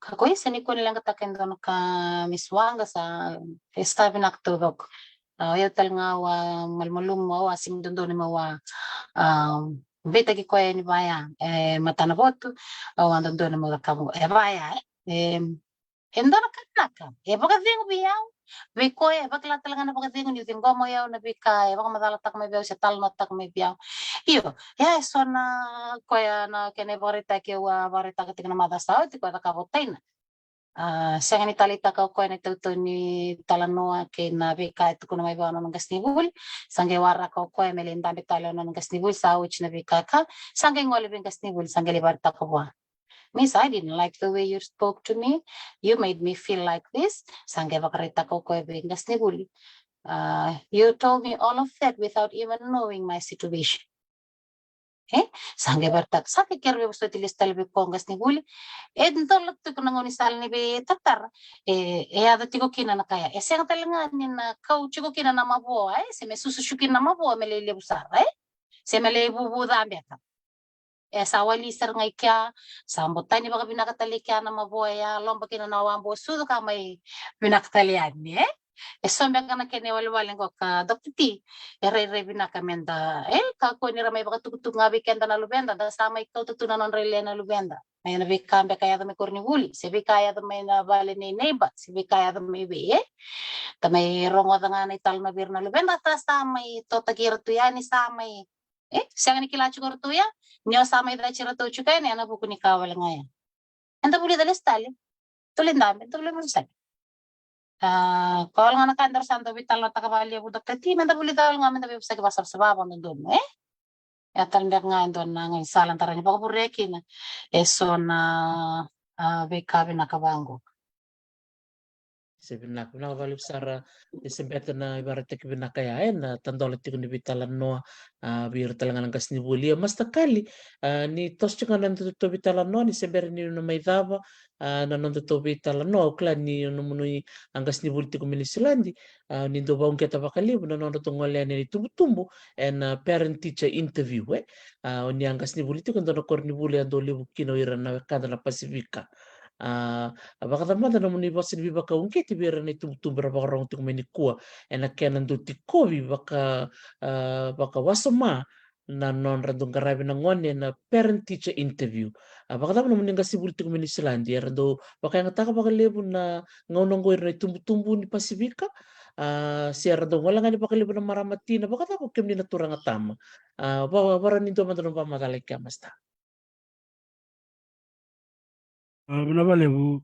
Ka koya se ni kua ni leqataka e dua na ka, Miss Waqa, sa, e sa vinaka taucoko. A, o yau tale ga au a malumalumu, au a sega ni dodonu meu a, a, beitaki koya yani vaya e matana votu, au a dodonu meu cakava e vaya, e, e dua na ka vinaka, e vakacegu vei au, vei koya e vakila tale ga na vakacegu niu ciqoma o yau na veika e vakamacalataka mai vei au se talanoataka mai vei au. Io, e, eso na koya na kena ivakaraitaki au a vakaraitaka tiko na macawa sa oti, koya cakava o Taina. A, sega ni taleitaka o koya na itautau ni talanoa kei na veika e tukuna mai vua o nona qasenivuli. Sa qai waraka o koya me lai dabe tale o nona qasenivuli, sa oti na veika ka. Sa qai gole vei qasenivuli, sa qai lai vakaraitaka vua. Miss, I didn't like the way you spoke to me. You made me feel like this. Sa qai vakaraitaka o koya vei qasenivuli. Uh, you told me all of that without even knowing my situation. E? Sa qai vakaraitaka, sa qai kere veivosoti lesu tale vei koya qasenivuli. E dola tiko na gaunisala ni veitaratara. E, e yaco tiko kina na ka ya. E sega tale ga ni na kau tiko kina na mavoa, e? Se me sususu kina na mavoa me lai levu sara, e? Se me lai vuvu ca beka. E sa wali sara ga i kea, sa botani vakavinaka tale i kea na mavoa ya, loba kina na wabua sucu ka mai vinaka tale yani, e? E so beka na kena iwalewale qo ka Doctor T, e rairai vinaka meda, e, kakua ni ra mai vakatukutuku ga vei keda na luveda, da sa mai kauta tu na nodra ile na luveda. Mai na veika beka yaco mai koronivuli, se veika yaco mai na vale nei neighbor, se veika yaco mai vei, e? Da mai rogoca ga na italanoa vei ira na luveda, da sa mai totaki ira tu yani, sa mai E, sega ni kila tiko o ratou ya, ni o sa mai cati iratou tiko yani, ena vuku ni ka wale ga ya. Eda vulica lesu tale. Tuli dabe, eda vulica lesu tale. A, ka wale ga na ka eda sa dau veitalanoataka vakalevu, Doctor T, meda vulica wale ga, meda veivosaki vakasavasava vakadodonu, e? E a tale beka ga e dua na gaunisala da rawa ni vakavurea kina e so na, a, veika vinaka vaqo. Se vinaka, vinaka vakalevu sara, e se beta na ivakaraitaki vinaka ya, e, na tadola tiko ni veitalanoa, a, vei ira tale ga na qasenivuli. Ia, Master Kali, a, ni toso tiko ga na nodatou veitalanoa, ni se bera ni na mai cava, a, na nodatou veitalanoa, au kila ni o nomuni a qasenivuli tiko mai Niusiladi, a, ni dau vakauqeta vakalevu na nodratou gole yani na itubutubu, ena parent teacher interview, e. A, o ni a qasenivuli tiko e dua na koronivuli a dau levu kina o ira na wekada na Pasifika. A, a vakacava mada na nomuni vosa ni veivakauqeti vei ira na itubutubu era vakarorogo tiko mai nikua ena kena dau tikovi vaka, a, vakawasoma na nodra dau qaravi na gone na parent teacher interview. A vakacava na nomuni qasenivuli tiko mai Niusiladi, era dau vakayagataka vakalevu na gauna oqo ira na itubutubu ni Pasifika, a, se era dau gole ga ni vakalevu na marama tina, vakacava o kemuni na turaga tama? A, va, vara ni dua mada na vakamacala i kea, Master. A, vinaka vakalevu,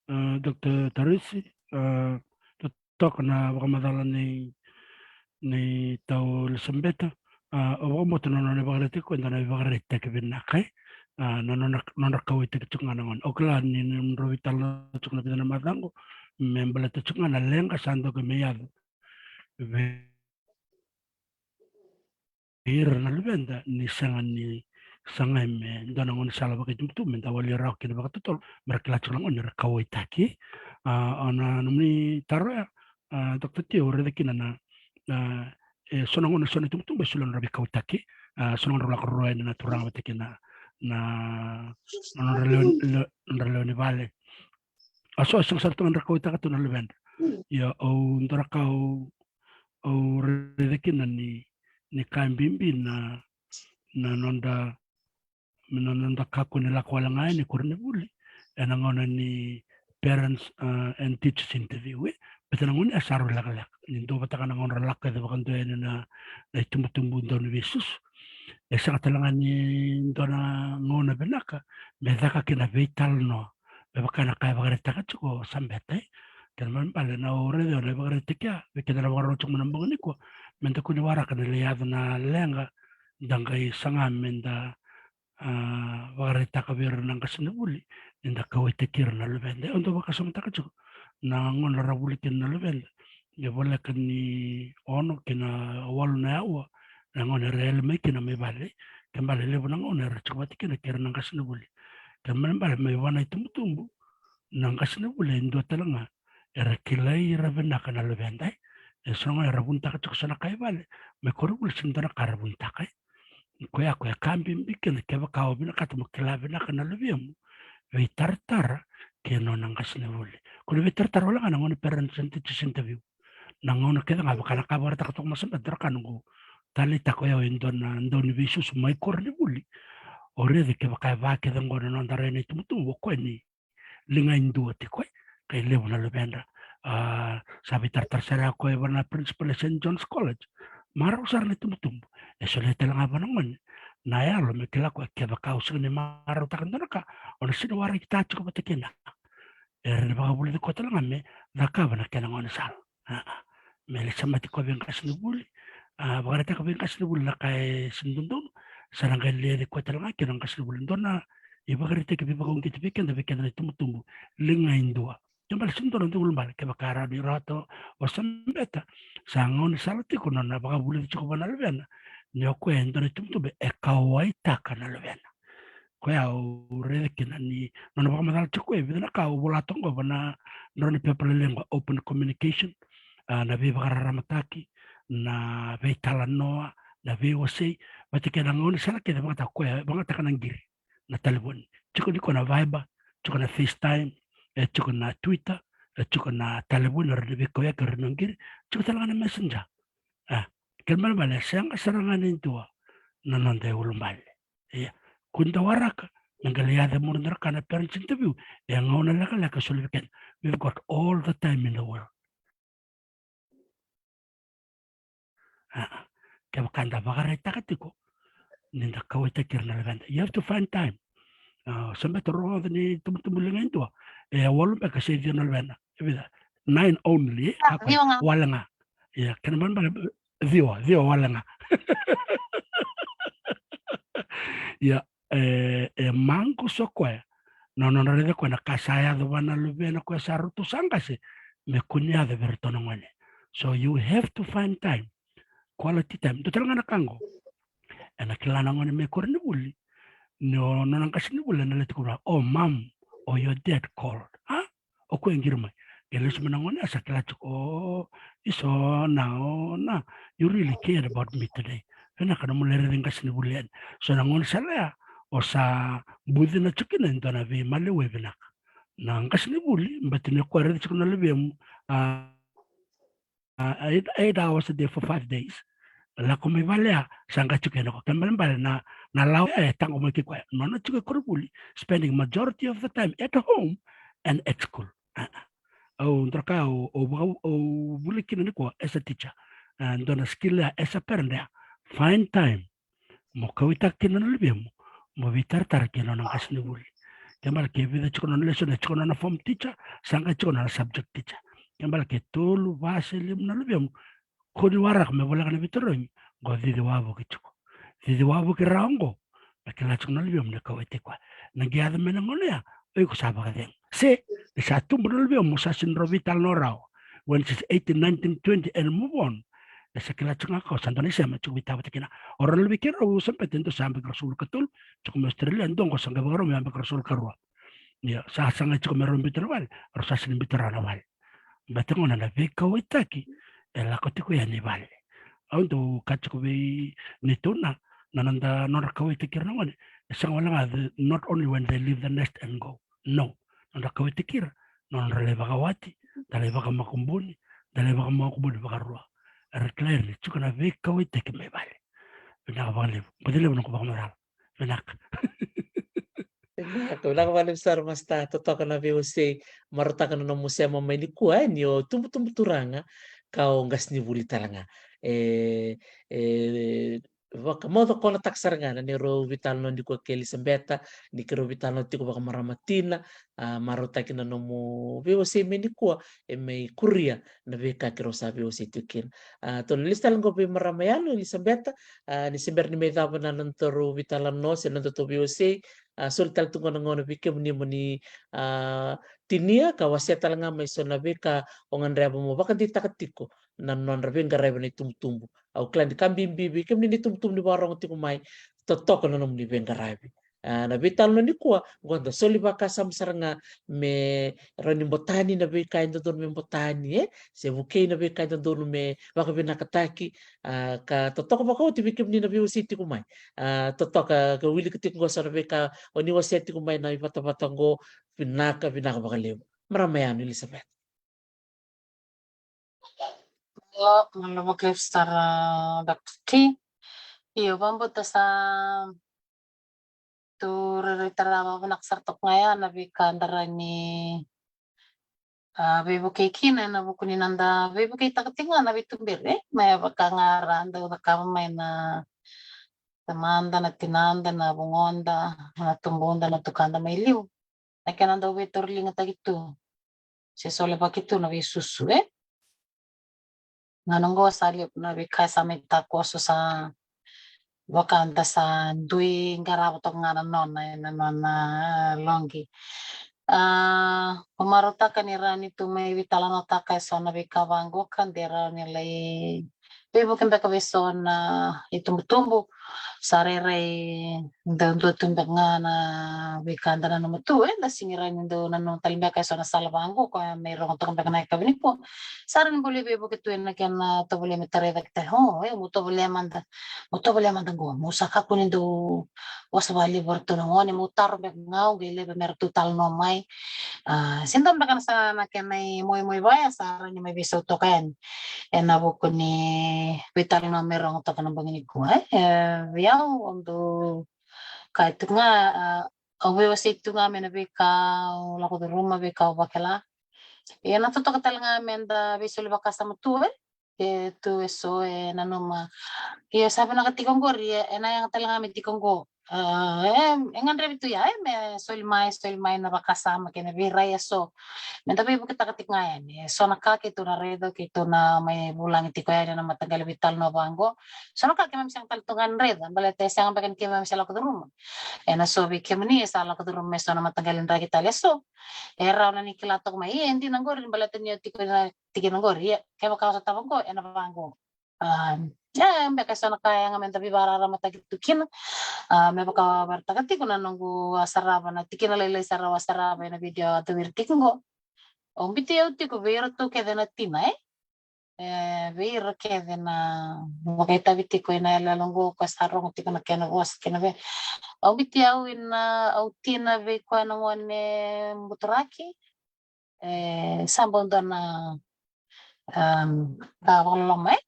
a, Doctor Tarisi, a, totoka na vakamacala nei, nei tau Elisabeta, a, au vakabauta na nona ivakaraitaki ko e dua na ivakaraitaki vinaka, e, a, na nona, nodra kauwaitaki tiko ga na gone. Au kila ni, ni drau veitalanoa tiko na vica na macawa qo, me baleta tiko ga na leqa sa doka me yaco vei ira na luveda ni sega ni sagai me dua na gaunisala vakaitubutubu me da wali rawa kina vakatotolo, me ra kila tiko na gone ni ra kauwaitaki. A, a na nomuni taro ya, a, Doctor T, au raica kina na, a, e so na gauna so na itubutubu e solia nodra veikauwaitaki, a, so na gauna ra lako ruarua yani na turaga vata kei na, na, na nodra lewe, lewe, nodra lewe ni vale. A so e sega sara tu ga ni ra kauwaitaka tu na luvedra. Ia au dua na ka au, au raica kina ni, ni ka bibi na, na noda, na noda kakua ni lako wale ga yani koronivuli ena gauna ni parents, a, and teachers interview, e. Baleta na gauna ya sa rui lekaleka. Ni duavata ga na gauna ra lako yaco vakadua yani na, na itubutubu dau ni veisusu. E sega tale ga ni dua na gauna vinaka me caka kina veitalanoa me vaka na ka e vakaraitaka tiko o Sabeta, e. Kena ibalebale na au raica na ivakaraitaki ya vei keda na vakarorogo tiko mai na bogi nikua, me da kua ni waraka na lai yaco na leqa da qai saga me da, a, vakaraitaka vei ira na qasenivuli ni da kauwaitaki ira na luveda. E, au dau vakasamataka tiko na gauna ra vuli kina na luveda, e voleka ni ono ki na walu na aua na gauna era yali mai kina mai vale. Kena ibalebale levu na gauna era tiko vata kina kei ira na qasenivuli. Kena ibalebale mai vua na itubutubu na qasenivuli e dua tale ga era kilai ira vinaka na luveda, e. E so na gauna era vunitaka tiko so na ka i vale, mai koronivuli sega ni dua na ka era vunitaka, e. Koya, koya ka bibi kina kevaka o vinakata mo kila vinaka na luvemu, veitaratara kei na nona qasenivuli. Ko na veitaratara wale ga na gauna parents and teachers interview. Na gauna kece ga vaka na ka vakaraitaka toka mai o Sabeta, dua na ka noqu taleitaka o yau e dua na dau ni veisusu mai koronivuli. O raica kevaka e va kece qo na noda rai na itubutubu, o koya ni liga e dua tiko, e, ka e levu na luvedra. A, sa veitaratara sara o koya vua na principal e Saint John's College. Marau sara na itubutubu. E solia tale ga vua na gone na yalo me kila o koya kevaka au sega ni marautaka e dua na ka, au na sega ni waraki tiko vata kina. era na vakavulici koya tale ga me cakava na kena gaunisala. A, me lai semati koya vei qasenivuli, a, vakaraitaka vei qasenivuli na ka e sega ni dodonu, sa ra qai lai yaci koya tale ga kina na qasenivuli. Dua na ivakaraitaki veivakauqeti vei keda, vei keda na itubutubu liga e dua. Kena ibalebale sega ni dua na dui ulubale, kevaka rawa ni rauta o Sabeta, sa gaunisala tiko nona vakavulici tiko vua na luvena ni o koya e dua na itubutubu e kauwaitaka na luvena. Koya au raica kina ni nona vakamacala tiko e vica na ka au vola toka qo va na drau ni pepa lailai qo, open communication, a, na veivakararamataki, na veitalanoa, na veiwasei, vata kei na gaunisala kece vakayagataka koya, vakayagataka na qiri, na talevoni. Tiko ni koya na Viber, tiko na FaceTime, e tiko na Twitter, e tiko na talevoni, o rawa ni veikauyaki, o rawa ni qiri, tiko tale ga na Messenger. A, kena ibalebale e sega sara ga ni dua na noda iulubale. Ia, kua ni da waraka me qai lai yaco e muri dua na ka na parents interview, e gauna lekaleka e soli vei keda. We've got all the time in the world. A, kevaka da vakaraitaka tiko ni da kauwaitaki ira na luveda, you have to find time. A, Sabeta, rogoca ni itubutubu liga e dua, e walu beka se ciwa na luvena. E vica? Nine only, e? A, ciwa ga. Wale ga. Ia, kena ibalebale, ciwa, ciwa wale ga. Ia, e, e maqosa o koya na nona raica o koya na ka sa yaco vua na luvena o koya sa rauta sa qase, me kua ni yaco vei iratou na gone. So you have to find time, quality time. Dua tale ga na ka qo, ena kila na gone mai koronivuli ni o nona qasenivuli ena lai tukuna, "Oh, mom or your dad called." A? O koya e qiri mai. Qai lesu mai na gone, a, sa kila tiko, "O, isa, o na, o na, you really cared about me today." Vinaka na nomu lai raici qasenivuli yani. So na gaunisala ya, o sa bucina tiko kina e dua na veimaliwai vinaka. Na qasenivuli, baleta ni o koya raici tiko na luvemu, a, a, eight, eight hours a day for five days. Lako mai vale ya, sa qai tiko kina o koya. Kena ibalebale na, na lawa ya e taqomaki koya. Nona tiko e koronivuli, spending majority of the time at home and at school. A, a. Au, dua na ka au, au vaka, au vuli kina nikua as a teacher. A, dua na skill ya as a parent ya. Find time mo kauwaitaka kina na luvemu mo veitaratara kei na nona qasenivuli. Kena ibalebale ke vica tiko na nona lesson, e tiko na nona form teacher, sa qai tiko na nona subject teacher. Kena ibalebale ke tolu, va se lima na luvemu, kua ni waraka me voleka na veitarogi, qo cici wavoki tiko. Cici wavoki rawa qo me kila tiko na luvemu ni kauwaitaki koya. Na qai yaco mai na gauna ya, o iko sa vakacegu. Se ni sa tubu na luvemu, sa sega ni rawa ni veitalanoa rawa. When she's eighteen, nineteen, twenty and move on, e sa kila tiko ga o koya sa dua na isema e tiko vei tavata kina. O rau na luvei keirau, Sabeta, e dua sa yabaki ruasagavulu ka tolu, tiko mai Australia, e dua qo sa qai vakarau me yabaki ruasagavulu ka rua. Ia, sa saga tiko me rau biuta na vale, rau sa sega ni biuta rawa na vale. Baleta gona na veikauwaitaki e lako tiko yani i vale. Au dau kaya tiko vei neitou na, na noda, nodra kauwaitaki ira na gone, e sega wale ga the, not only when they leave the nest and go. No. Nodra kauwaitaki ira, nodra lai vakawati, da lai vakamakubuni, da lai vakamakubuni vakarua. Era kila ira ni tiko na veikauwaitaki mai vale. Vinaka vakalevu. Baci levu noqu vakamacala. Vinaka. Vinaka, vinaka vakalevu sara, Masta. Totoka na veiwasei, marautaka na nomu sema mai nikua, e, ni o tubutubu turaga ka o qasenivuli tale ga. E, e, vakamocokonataka sara ga na neirau veitalanoa nikua kei Elisabeta, ni keirau veitalanoa tiko vakamarama tina, a, marautaki na nomu veiwasei mai nikua, e mai kuria na veika keirau sa veiwasei tiko kina. A, tou na lesu tale qo vei marama yalo, Elisabeta, a, ni se bera ni mai cava na nodatou veitalanoa se nodatou veiwasei, a, soli tale tu qo na gauna vei kemuni mo ni, a, tinia ka wasea tale ga mai so na veika o gadreva mo vakadeitaka tiko na nodra veiqaravi na itubutubu. Au kila ni ka bibi vei kemuni na itubutubu ni vakarogo tiko mai, totoka na nomuni veiqaravi. A, na veitalanoa nikua, qo da soli vakasama sara ga me rawa ni botani na veika e dodonu me botani, e? Se vukei na veika e dodonu me vakavinakataki, a, ka totoka vakaoti vei kemuni na veiwasei tiko mai. A, totoka ka wilika tiko qo so na veika o ni wasea tiko mai na ivatavata qo, vinaka, vinaka vakalevu. Marama yalo, Elisabeta. Malo, malo vakalevu sara, Doctor T. Io, vakabauta sa tu rairai tara vakavinaka sara toka ga ya na veika da rawa ni, a, veivukei kina ena vuku ni noda veivukeitaka tiko ga na veituberi, e? Me vaka ga ra dau cakava mai na tamada, na tinada, na vugoda, na tubuda, na tukada mai liu. Na kena dau veitauriligataki tu. se solevaki tu na veisusu, e? Gauna oqo sa levu na veika sa mai takoso, sa vaka da sa dui qarava toka ga na nona, e, na nona, a, loqi. A, ko marautaka ni rawa ni tu mai veitalanoataka eso na veika vaqo ka de rawa ni lai veivuke beka vei so na itubutubu. Sa rairai dau dua tu beka ga na veika da nanuma tu, e, da sega ni rawa ni dau nanuma tale beka eso na sala vaqo ko ya me rogo toka beka na yakavi nikua. Sa rawa ni bau lai veivuke tu ena kena tovolea me tarai cake tale. O, e, mo tovolea mada, mo tovolea mada qo, mo sa kakua ni dau vosa vakalevu vei ratou na gone, mo taro beka ga, o qai laiva me ratou talanoa mai. A, se dua beka na sa na kena imoimoi vaya sa rawa ni mai veisau toka yani ena vuku ni veitalanoa me rogo toka na bogi nikua, e? E, vei au, au dau kaya tu ga, a, au veiwasei tu ga mai na veika au lako curuma, veika au vakila. Ia na totoka tale ga me da veisoli vakasama tu, e? E tu eso e nanuma. Ia sa vinaka tiko oqori, e, ena yaga tale ga me tiko oqo. A, e, e gadrevi tu ya, e, me soli mai, soli mai na vakasama kei na veirai eso me da veivuketaka tiko ga yani. E so na ka keitou na raica, keitou na mai vulagi tiko yani ena mataqali veitalanoa vaqo. So na ka keimami sega tale tu ga ni raica, baleta e sega beka ni keimami sa lako curuma. Ena so vei kemuni e sa lako curuma eso na mataqali draki tale eso, e rawa ni kila toka mai, e, dina oqori, baleta ni o tiko na tikina oqori, ia kevaka o sa tava oqo, ena vaqo. A, ia, beka eso na ka e yaga me da veivakararamataki tu kina. A, me vakavaretaka tiko na noqu a sarava na tikina lailai sara au a sarava ena vidio a tawiri tiko oqo. Au biuti au tiko vei iratou kece na tina, e? E, vei ira kece na vakaitavi tiko ena yaloyalo oqo, ko sa rogo tiko na kena vosa kei na vei. Au biuti au ina, au tina vei koya na gone buturaki. E, sa bau dua na, em, ka vakaloloma, e?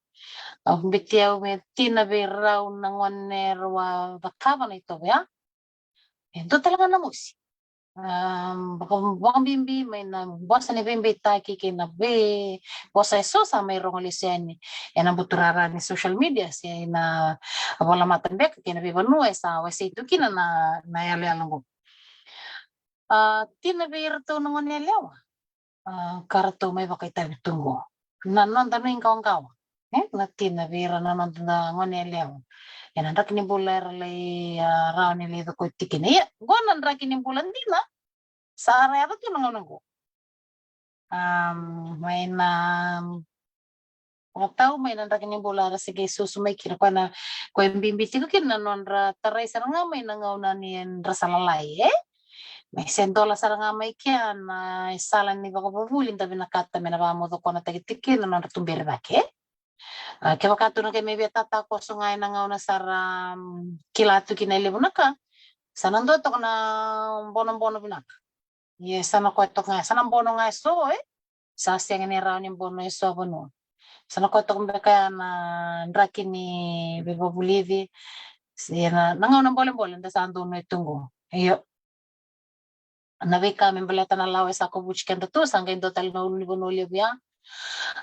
Au biuti au me tina vei rau na gone rau a cakava na itovo ya. E dua tale ga na mosi. Em, vaka, vakabibi mai na vosa ni veibeitaki kei na veivosa eso sa mai rogo lesu yani ena buturara ni social media se na volamata beka kei na veivanua e sa wasei tu kina na, na yaloyalo oqo. A, tina vei iratou na gone yalewa, a, ka ratou mai vakaitavi tu oqo. Na noda nuiqawaqawa, e, na tina vei ira na noda gone yalewa ena draki ni bula era lai, a, rawa ni lai cokoti kina. Ia, oqo na draki ni bula dina sa ra yaco tu na gauna oqo. Am, mai na, am, vakatau mai na draki ni bula era se qai susu mai kina, koya na, koya e bibi tiko kina na nodra tarai sara ga mai na gauna ni dra sa lalai, e? Me se dola sara ga mai kea na sala ni vakavuvuli da vinakata me na vakamocokonataki tiko kina na nodra tuberi cake, e? A, kevaka tu na qai mai via tatakoso ga ena gauna sa ra, am, kila tu kina e levu na ka, sa na dua toka na bonobono vinaka. Ia sa na koya toka ga, sa na bono ga eso, e? Sa sega ni rawa ni bono eso vanua. Sa na koya toka beka ya na draki ni veivakavulici. Se na, na gauna bolebole da sa donuya tu oqo. Io. Na veika me baleta na lawa e sa kovuti keda tu, sa qai dua tale na ulunivanua levu ya.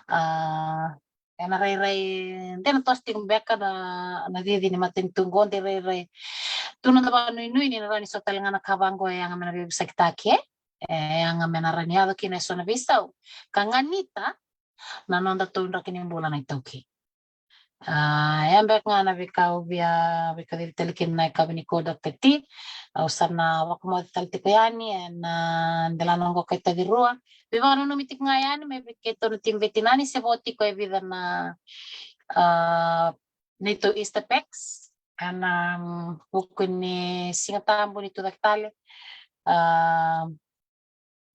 A, ena rairai de na toso tiko beka na, na cici ni matanitu oqo, de rairai tu na noda vakanuinui ni na rawa ni so tale ga na ka vaqo e yaga me na veivosakitaki, e? E yaga me na rawa ni yaco kina eso na veisau ka ganita na nodatou draki ni bula na iTaukei. A, ia beka ga na veika au via veikacivi tale kina na yakavi nikua, Doctor T. Au sa na vakamoce tale tiko yani ena, a, delana oqo ka itavi rua. Veivakananumi tiko ga yani me vei keitou na timi veitinani se vo tiko e vica na, a, neitou Easter packs ena, mm, vuku ni Siga Tabu ni Tucake Tale. A,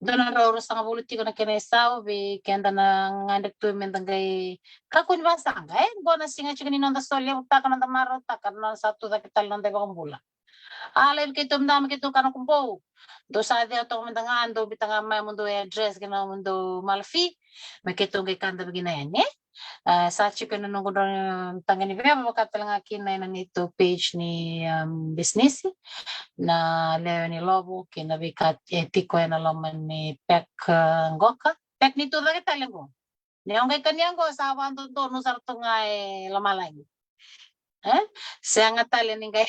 dua na drau ruasagavulu tiko na kena isau vei keda na gagadre tu me da qai kakua ni vasaqa, e? Qo na siga tiko ni noda solevutaka, noda marautaka na nona sa tucake tale na noda iVakabula. A, laivi keitou mada me keitou kana kubou. Dou sa cea toka mada ga, dou biuta ga mai mo dou address kei na mo dou malafi me keitou qai kada vei kina yani, e? A, sa tiko ena noqu drau ni taqa ni veva vaka tale ga kina ena neitou page ni, um, bisinisi na lewe ni lovo kei na veika e tiko ena loma ni pack, a, qoka. Pack ni tucake tale qo. Ni o qai kania qo sa vakadodonu sara tu ga e lomalagi. E? Sega tale ni qai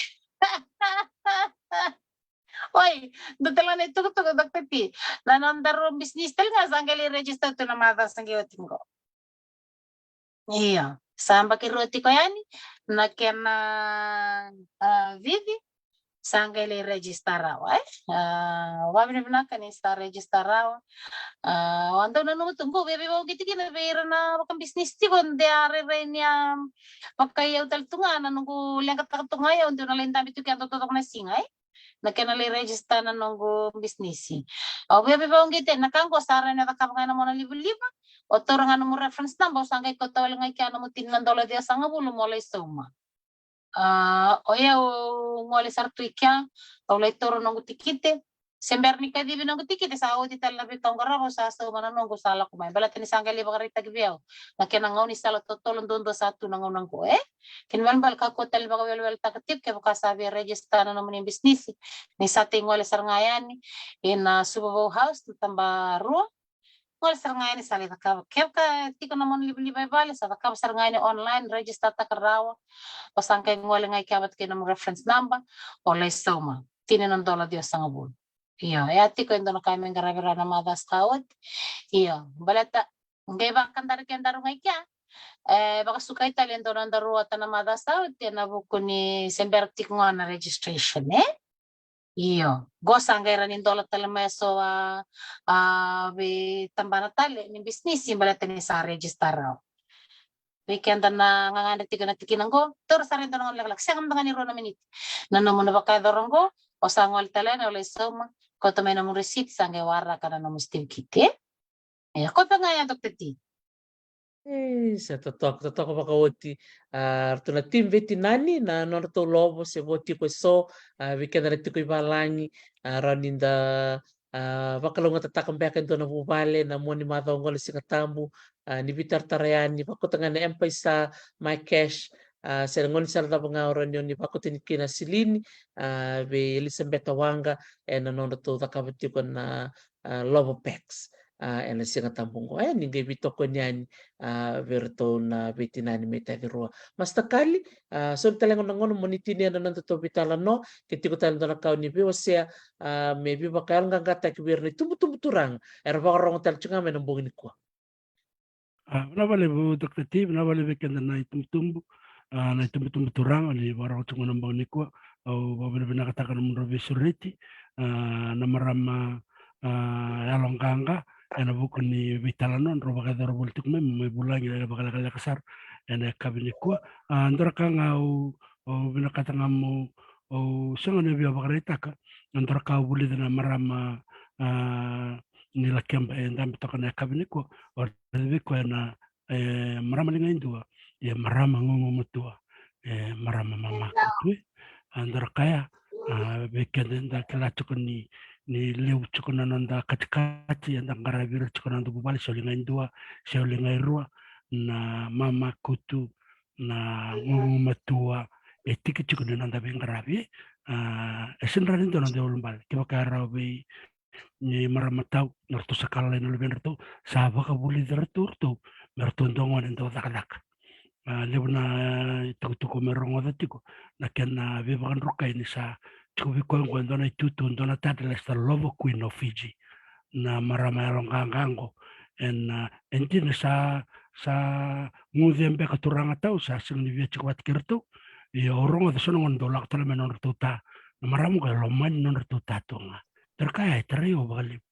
Oi, dua tale na itukutuku, Doctor T. Na nodaru business tale ga sa qai lai register tu na macawa sa qai oti qo. Io, sa yabaki rua tiko yani na kena, ah, vivi, sa qai lai register rawa, e? Ah, vavinavinaka ni sa register rawa. Ah, au dau nanuma tu qo, via veivauqeti kina vei ira na vakabisinisi tiko, de a rairai ni a vakaiyau tale tu ga na noqu leqataka tu ga, au dau na lai dabe tu ke a dau totoko na siga, e? Na kena lai register na noqu bisinisi. Au via veivauqeti, na ka qo sa rawa ni o cakava ga ena monalivaliva. O taura ga nomu reference number, o sa qai kauta wale ga i kea nomu tini na dola ciwasagavulu mo lai sauma. Ah, o yau au gole sara tu i kea, au lai taura noqu tikite. Se bera ni kacivi noqu tikite, sa oti tale na veika au qarava, au sa sauma na noqu, sa lako mai. Baleta ni sa qai lai vakaraitaki vei au na kena gaunisala totolo duadua sa tu na gauna qo, e? Kena ibalebale kakua tale ni vakaweleweletaka tiko kevaka sa via register na nomuni bisinisi. Ni sa tei gole sara ga yani ina Suvavou House, na Tabarua. Gole sara ga yani, sa lai cakava. Kevaka tiko na monalivaliva e vale, sa cakava sara ga yani online, registertaka rawa. O sa qai gole ga i kea vata kei nomu reference number, o lai sauma. Tini na dola ciwasagavulu. Io, e a tiko e dua na ka me qaravi rawa na macawa sa oti. Io, baleta qai vakadari kedaru ga i kea. E vakasukai tale e dua na nodaru ota na macawa sa oti ena vuku ni se bera tiko ga na registration, e? Io, qo sa qai rawa ni dola tale mai eso a, a veitabana tale ni bisinisi baleta ni sa register rawa. Vei keda na gagadre tiko na tikina qo, taura sara e dua na gauna lekaleka, sega mada ga ni rua na miniti. Na nomu na vakayacora qo, o sa gole tale yani, o lai sauma, kauta mai nomu receipt, sa qai waraka na nomu certificate. E, kauta ga ya, Doctor T. E, sa totoka, totoka vakaoti. A, ratou na team veitinani, na nodratou lovo se vo tiko eso, a, vei keda na tiko i valagi, a, rawa ni da, a, vakalougatataka beka e dua na vuvale na mua ni macawa qo na Siga Tabu, a, ni veitaratara yani, vakauta ga na M-PAiSA, MyCash, a, se na gaunisala cava ga o rawa ni o ni vakauta yani kina silini, a, vei Elisabeta Waqa, ena nodratou cakava tiko na, a, Lovo Packs, a, ena Siga Tabu qo, e, ni qai veitokoni yani, a, vei iratou na veitinani me taci rua. Master Kali, a, soli tale ga na gauna mo ni tinia na nodatou veitalanoa, ke tiko tale dua na ka o ni veiwasea, a, me veivakayaloqaqataki vei ira na itubutubu turaga era vakarogo tale tiko ga mai na bogi nikua. A, vinaka vakalevu, Doctor T, vinaka vakalevu vei keda na itubutubu, a, na itubutubu turaga ni vakarorogo tiko na bogi nikua. Au vakavinavinakataka na nomudrau veisureti, a, na marama, a, yaloqaqa, ena vuku ni veitalanoa drau vakayacora voli tiko mai, mai vulagi ena vakalekaleka sara ena yakavi nikua. A, dua na ka ga au, au vinakata ga mo, au sega ni via vakaraitaka, na dua na ka au vulica na marama, a, ni Lakeba e dabe toka na yakavi nikua, o raici vei koya na, e, marama liga e dua, ia marama gugumatua, e, marama mamakutu, e. A, dua na ka ya, a, vei keda eda kila tiko ni, ni levu tiko na noda katikati, eda qaravi ira tiko na noda vuvale, se o liga e dua, se o liga e rua, na mamakutu, na gugumatua, e tiki tiko ni noda veiqaravi, a, e sega ni rawa ni dua na noda iulubale, kevaka e rawa vei ni marama tau, na ratou sa kalailai na luvedratou, sa vakavulici ratou, ratou, me ratou dau gone dau cakacaka. A, levu na itukutuku me rogoca tiko, na kena veivakadrukai ni sa tiko vei koya qo e dua na itutu, dua na tadra, e sa Lovo Queen of Fiji. Na marama yaloqaqa qo, ena, a, e dina sa, sa guce beka turaga tau, sa sega ni via tiko vata kei ratou. Ia au rogoca so na gone dau lako tale mai na nodratou ta. Na marama qo e lomani na nodratou ta tu ga. Dua na ka ya e tarai au vakalevu.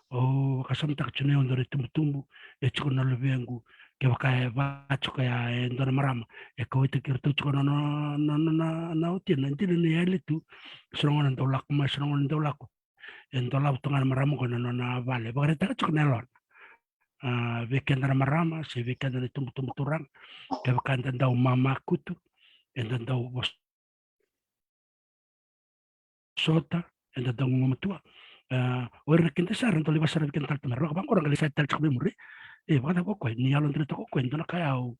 Au vakasamataka tiko ni au dua na itubutubu, e tiko na luvequ, kevaka e va tiko ya e dua na marama, e kauaitaki iratou tiko na, na, na, na, na, na watina, e dina ni yali tu, so na gone dau lako mai, so na gone dau lako. E dolava tu ga na marama qo na nona vale. Vakaraitaka tiko na yalona. A, vei keda na marama, se vei keda na itubutubu turaga, kevaka eda dau mamakutu, eda dau vos-, sota, eda dau gugumatua. A, o ira na keda sara, dau lai vakasaravi keda tale tu mai. Ra vaka qo ra qai lai sa tale tiko mai muri. E, vakacava o koya, ni yalodina toka o koya, dua na ka ya au,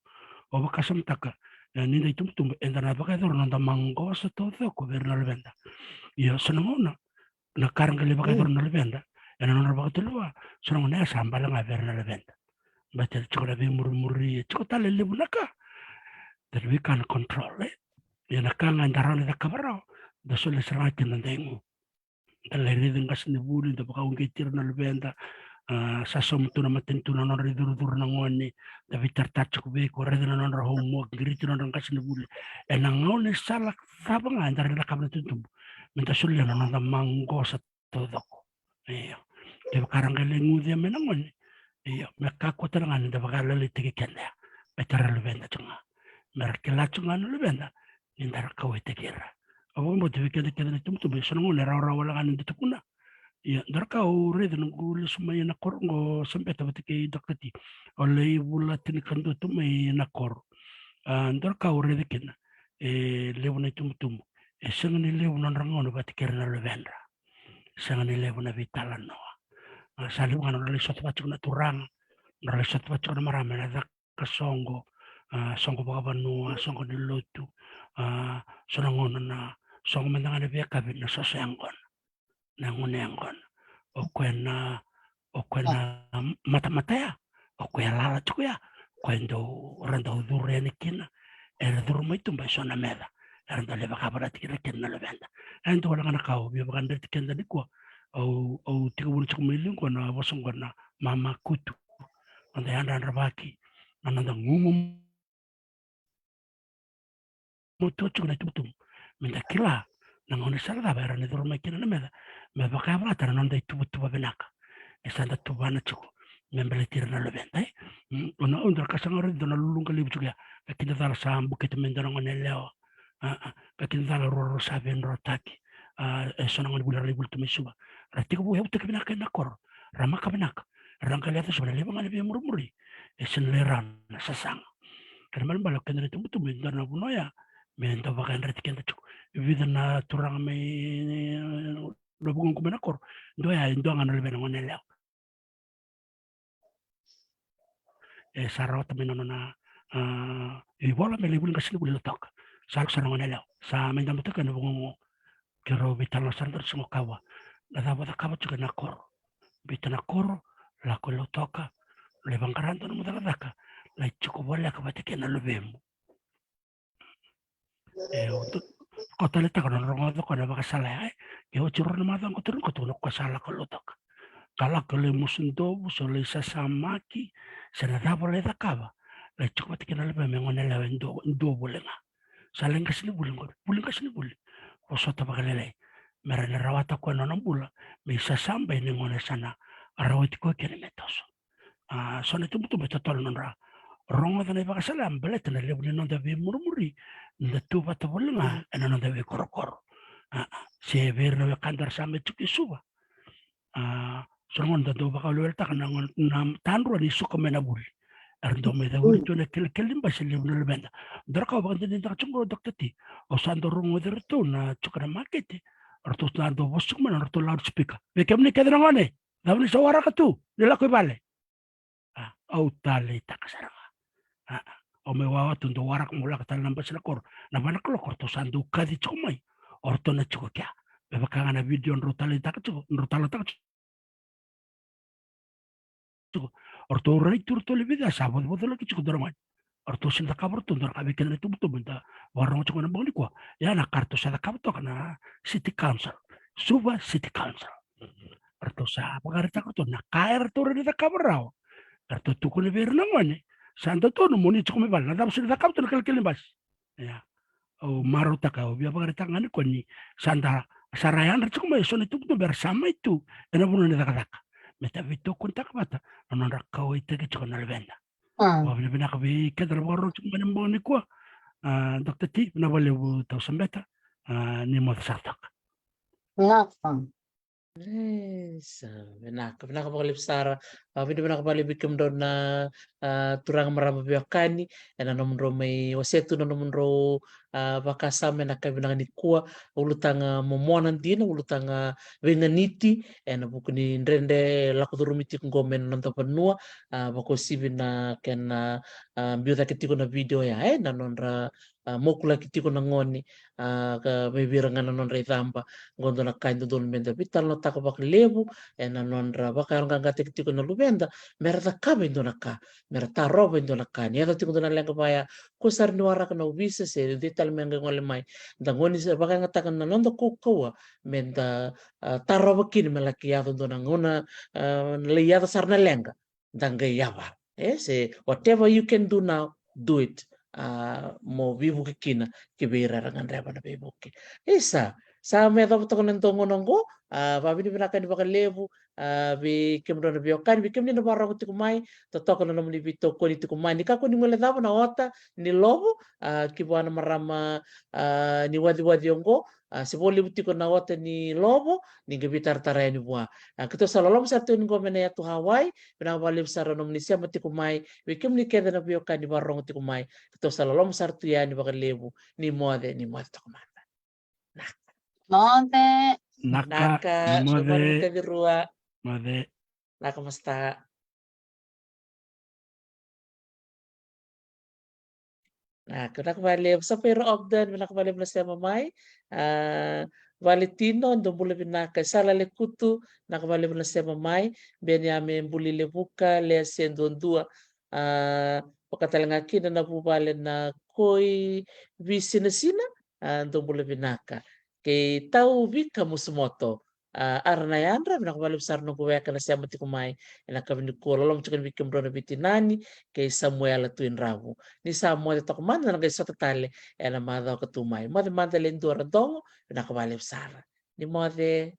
au vakasamataka, e, ni da itubutubu, eda na vakayacora na noda maqosa taucoko vei ira na luveda. Ia, so na gauna, na ka ra qai lai vakayacora na luveda, ena nodra vakatulewa, so na gauna ya sa bale ga vei ira na luveda. Baleta e tiko na veimurimuri, e tiko tale e levu na ka. Da na veika na control, e. Ia na ka ga eda rawa ni cakava rawa, da solia sara ga kina na daigu. Da lai raici qasenivuli, da vakauqeti ira na luveda. A, sa sauma tu na matanitu na nodra icurucuru na gone, da veitaratara tiko vei iko, raici na nodra homework, qiriti na nodra qasenivuli. Ena gaunisala cava ga eda rai cakava na itubutubu, meda solia na noda maqosa taucoko. Io. Kevaka ra qai lai gucia mai na gone, io, me kakua tale ga ni da vakalailaitaki keda ya. Me tara luveda tiko ga. Me ra kila tiko ga na luveda ni da ra kauwaitaki ira. Au vakabauta vei keda kece na itubutubu, e so na gauna e rawarawa wale ga ni da tukuna. Ia, dua na ka au raica noqu lesu mai na koro qo, Sabeta, vata kei Doctor T. Au lai vula tinikadua tu mai na koro. A, dua na ka au raica kina, e levu na itubutubu e sega ni levu nodra gauna vata kei ira na luvedra. Sega ni levu na veitalanoa. A, sa levu ga nodra lai sota vata tiko na turaga, nodra lai sota vata tiko na marama ena caka soqo, a, soqo vakavanua, soqo ni lotu, a, so na gauna na soqo mada ga na veiyakavi na soso yaqona, na gunu yaqona. O koya na, o koya na matamata ya, o koya lala tiko ya, o koya dau, ra dau curu yani kina, era curu mai tu bai so na meca, era dau lai vakayavalati kina kina na luveda. E dua wale ga na ka au via vakadreti keda nikua, au, au tekivuna tiko mai liu qo na vosa qo na mama kutu. Noda yadravaki, na noda gugumatua tiko na itubutubu, meda kila na gaunisala cava era na curu mai kina na meca, me vakayavalata na noda ituvatuva vinaka e sa da tuvana tiko me baleti ira na luveda, e. Mm, au na, au dua na ka sa ga raica, dua na luluqa levu tiko ya, ka kidacala sa bukete mai dua na gone yalewa. A, a, ka kidacala ruarua sa veidrotaki. A, e so na gone vuli ra lai vuli tu mai Suva. Ra tekivu yavutaki vinaka ena koro. Ra maka vinaka. Ra qai lai yaco Suva na levu ga na veimurimuri. E sega ni lai rawa na sasaga. Kena ibalebale o keda na itubutubu, e dua na vanua ya me dau vakayadrati keda tiko. Vica na turaga mai na vugoqu mai na koro, dua ya e dua ga na luvena gone yalewa. E sa rawata mai na nona, a, ivola me lai vuli qasenivuli Lautoka. Sa lako sara na gone yalewa, sa mai dabe toka ena vugoqu. Keirau veitalanoa sara, daru soqo kaya vua, na cava o cakava tiko ena koro? Biuta na koro, lako i Lautoka, lai vaqara dua nomu cakacaka, lai tiko voleka vata kei na luvemu. E, au tu, kau taleitaka na rogoca koya na vakasala ya, e. Ke oti rua na macawa qo, tukuna o koya sa lako i Lautoka. Ka lako lai musu dovu, se lai sasamaki, se na cava lai cakava, lai tiko vata kei na luvemu me gone yalewa e dua, dua voli ga. Sa lai qasenivuli qori, vuli qasenivuli. Vosota vakalailai me rawa ni rawata koya na nona bula, me isasaba ni gone sa na rawati koya kina me toso. A, so na itubutubu e totolo nodra rogoca na ivakasala ya, baleta na levu ni noda veimurimuri, da tu vata voli ga ena noda veikorokoro. A, a, se vei ira na wekada era sa mai tiko i Suva. A, so na gauna da dau vakaweleweletaka na gauna, na tadrua ni suka mai na vuli. Era dau mai cauri tu ena kelekele ni basi e levu na luveda. Dua na ka au vakadinadinataka tiko qo, Doctor T, au sa dau rogoci iratou na suka na makete, eratou sa dau vosa tiko mai na nodratou loudspeaker. Vei kemuni kece na gone, cava ni sa waraka tu, ni lako i vale. A, au taleitaka sara ga. A, a, au mai wawa tu, dau waraka meu lako tale na basi na koro. Na va na kaloko eratou sa dau kaci tiko mai. O ratou na tiko kea. Me vaka ga na vidio drau taleitaka tiko, drau taleitaka tiko. O ratou rai tu, ratou levu ya sa vocovocolaki tiko, dua na gone. O ratou sega ni cakava, o ratou, dua na ka vei keda na itubutubu da vakarogo tiko na bogi nikua. Ya na ka ratou sa cakava toka na City Council. Suva City Council. Ratou sa vakaraitaka ratou na ka eratou rawa ni cakava rawa. Eratou tukuna vei ira na gone, sa dau tonu mo ni tiko mai vale, na cava o sega ni cakava tu na kelekele ni basi. Ia, au marautaka, au via vakaraitaka ga nikua ni sa da, sa ra yadra tiko mai eso na itubutubu era sa mai tu ena vanua ni cakacaka, me da veitokonitaka vata na nodra kauwaitaki tiko na luveda. A. Vakavinavinaka vei keda na vakarorogo tiko mai ena bogi nikua. A, Doctor T, vinaka vakalevu, Tau Sabeta, a, ni moce sara toka. Vinaka. E, sa vinaka, vinaka vakalevu sara. A, vinaka, vinaka vakalevu vei kemudrau na, a, turaga, marama veiwekani, ena nomudrau mai wasea tu na nomudrau, a, vakasama ena yakavi vinaka nikua. Ulutaga momona dina, ulutaga veiganiti ena vuku ni dredre lako curumi tiko qo mai na noda vanua, a, vakauasivi na kena, a, biu cake tiko na vidio ya, e, na nodra, a, mokulaki tiko na gone, a, ka mai vei ira ga na nodra icaba. Qo dua na ka e dodonu me da veitalanoataka vakalevu ena nodra vakayaloqaqataki tiko na luve keda me ra cakava e dua na ka, me ra tarova e dua na ka. Ni yaco tiko dua na leqa vaya, ko sara ni waraka na ovisa se dei tale me qai gole mai, da goni sa vakayagataka na noda kaukauwa me da, ah, tarova kina me laki yaco dua na gauna, ah, lai yaco sara na leqa, da qai yavara. E, se whatever you can do now, do it. Ah, mo veivuke kina ki vei ira era gadreva na veivuke. Isa, sa me yacova toka na dua gauna oqo, ah, vavinavinaka ni vakalevu, ah, vei kemudrau na veiwekani, vei kemuni na vakarorogo tiko mai, totoka na nomuni veitokoni tiko mai. Ni kakua ni guilecava na ota ni Lovo, ah, ki vua na marama, ah, ni waciwaci oqo, ah, se vo levu tiko na ota ni Lovo, ni qai veitaratara yani vua. Ah, keitou sa loloma sara tu yani qo mai na yatu Hawaii, vinaka vakalevu sara nomuni sema tiko mai, vei kemuni kece na veiwekani vakarorogo tiko mai, keitou sa loloma sara tu yani vakalevu, ni moce, ni moce toka mada. Naka. Moce. Naka, Naka, ni moce. Sovani Kacirua. Moce. Naka masta. Naka, vinaka vakalevu. Sapaira Ogden, vinaka vakalevu na sema mai. Ah, Valentino, dou bula vinaka. Sala Lekutu, vinaka vakalevu na sema mai. Beniame Bulilevuka, Lea Seduadua. Ah, vaka tale ga kina na vuvale na Koi Visinasina, ah, dou bula vinaka. Kei Tau Vika Musumoto, ah, Ara na Yadra, vinaka vakalevu sara noqu weka na sema tiko mai ena yakavi nikua, loloma tiko yani vei kemudrau na veitinani, kei Samuela Tuidravu. Ni sa moce toka mada, na qai sota tale ena macawa ka tu mai. Moce mada le dua Radogo, vinaka vakalevu sara. Ni moce.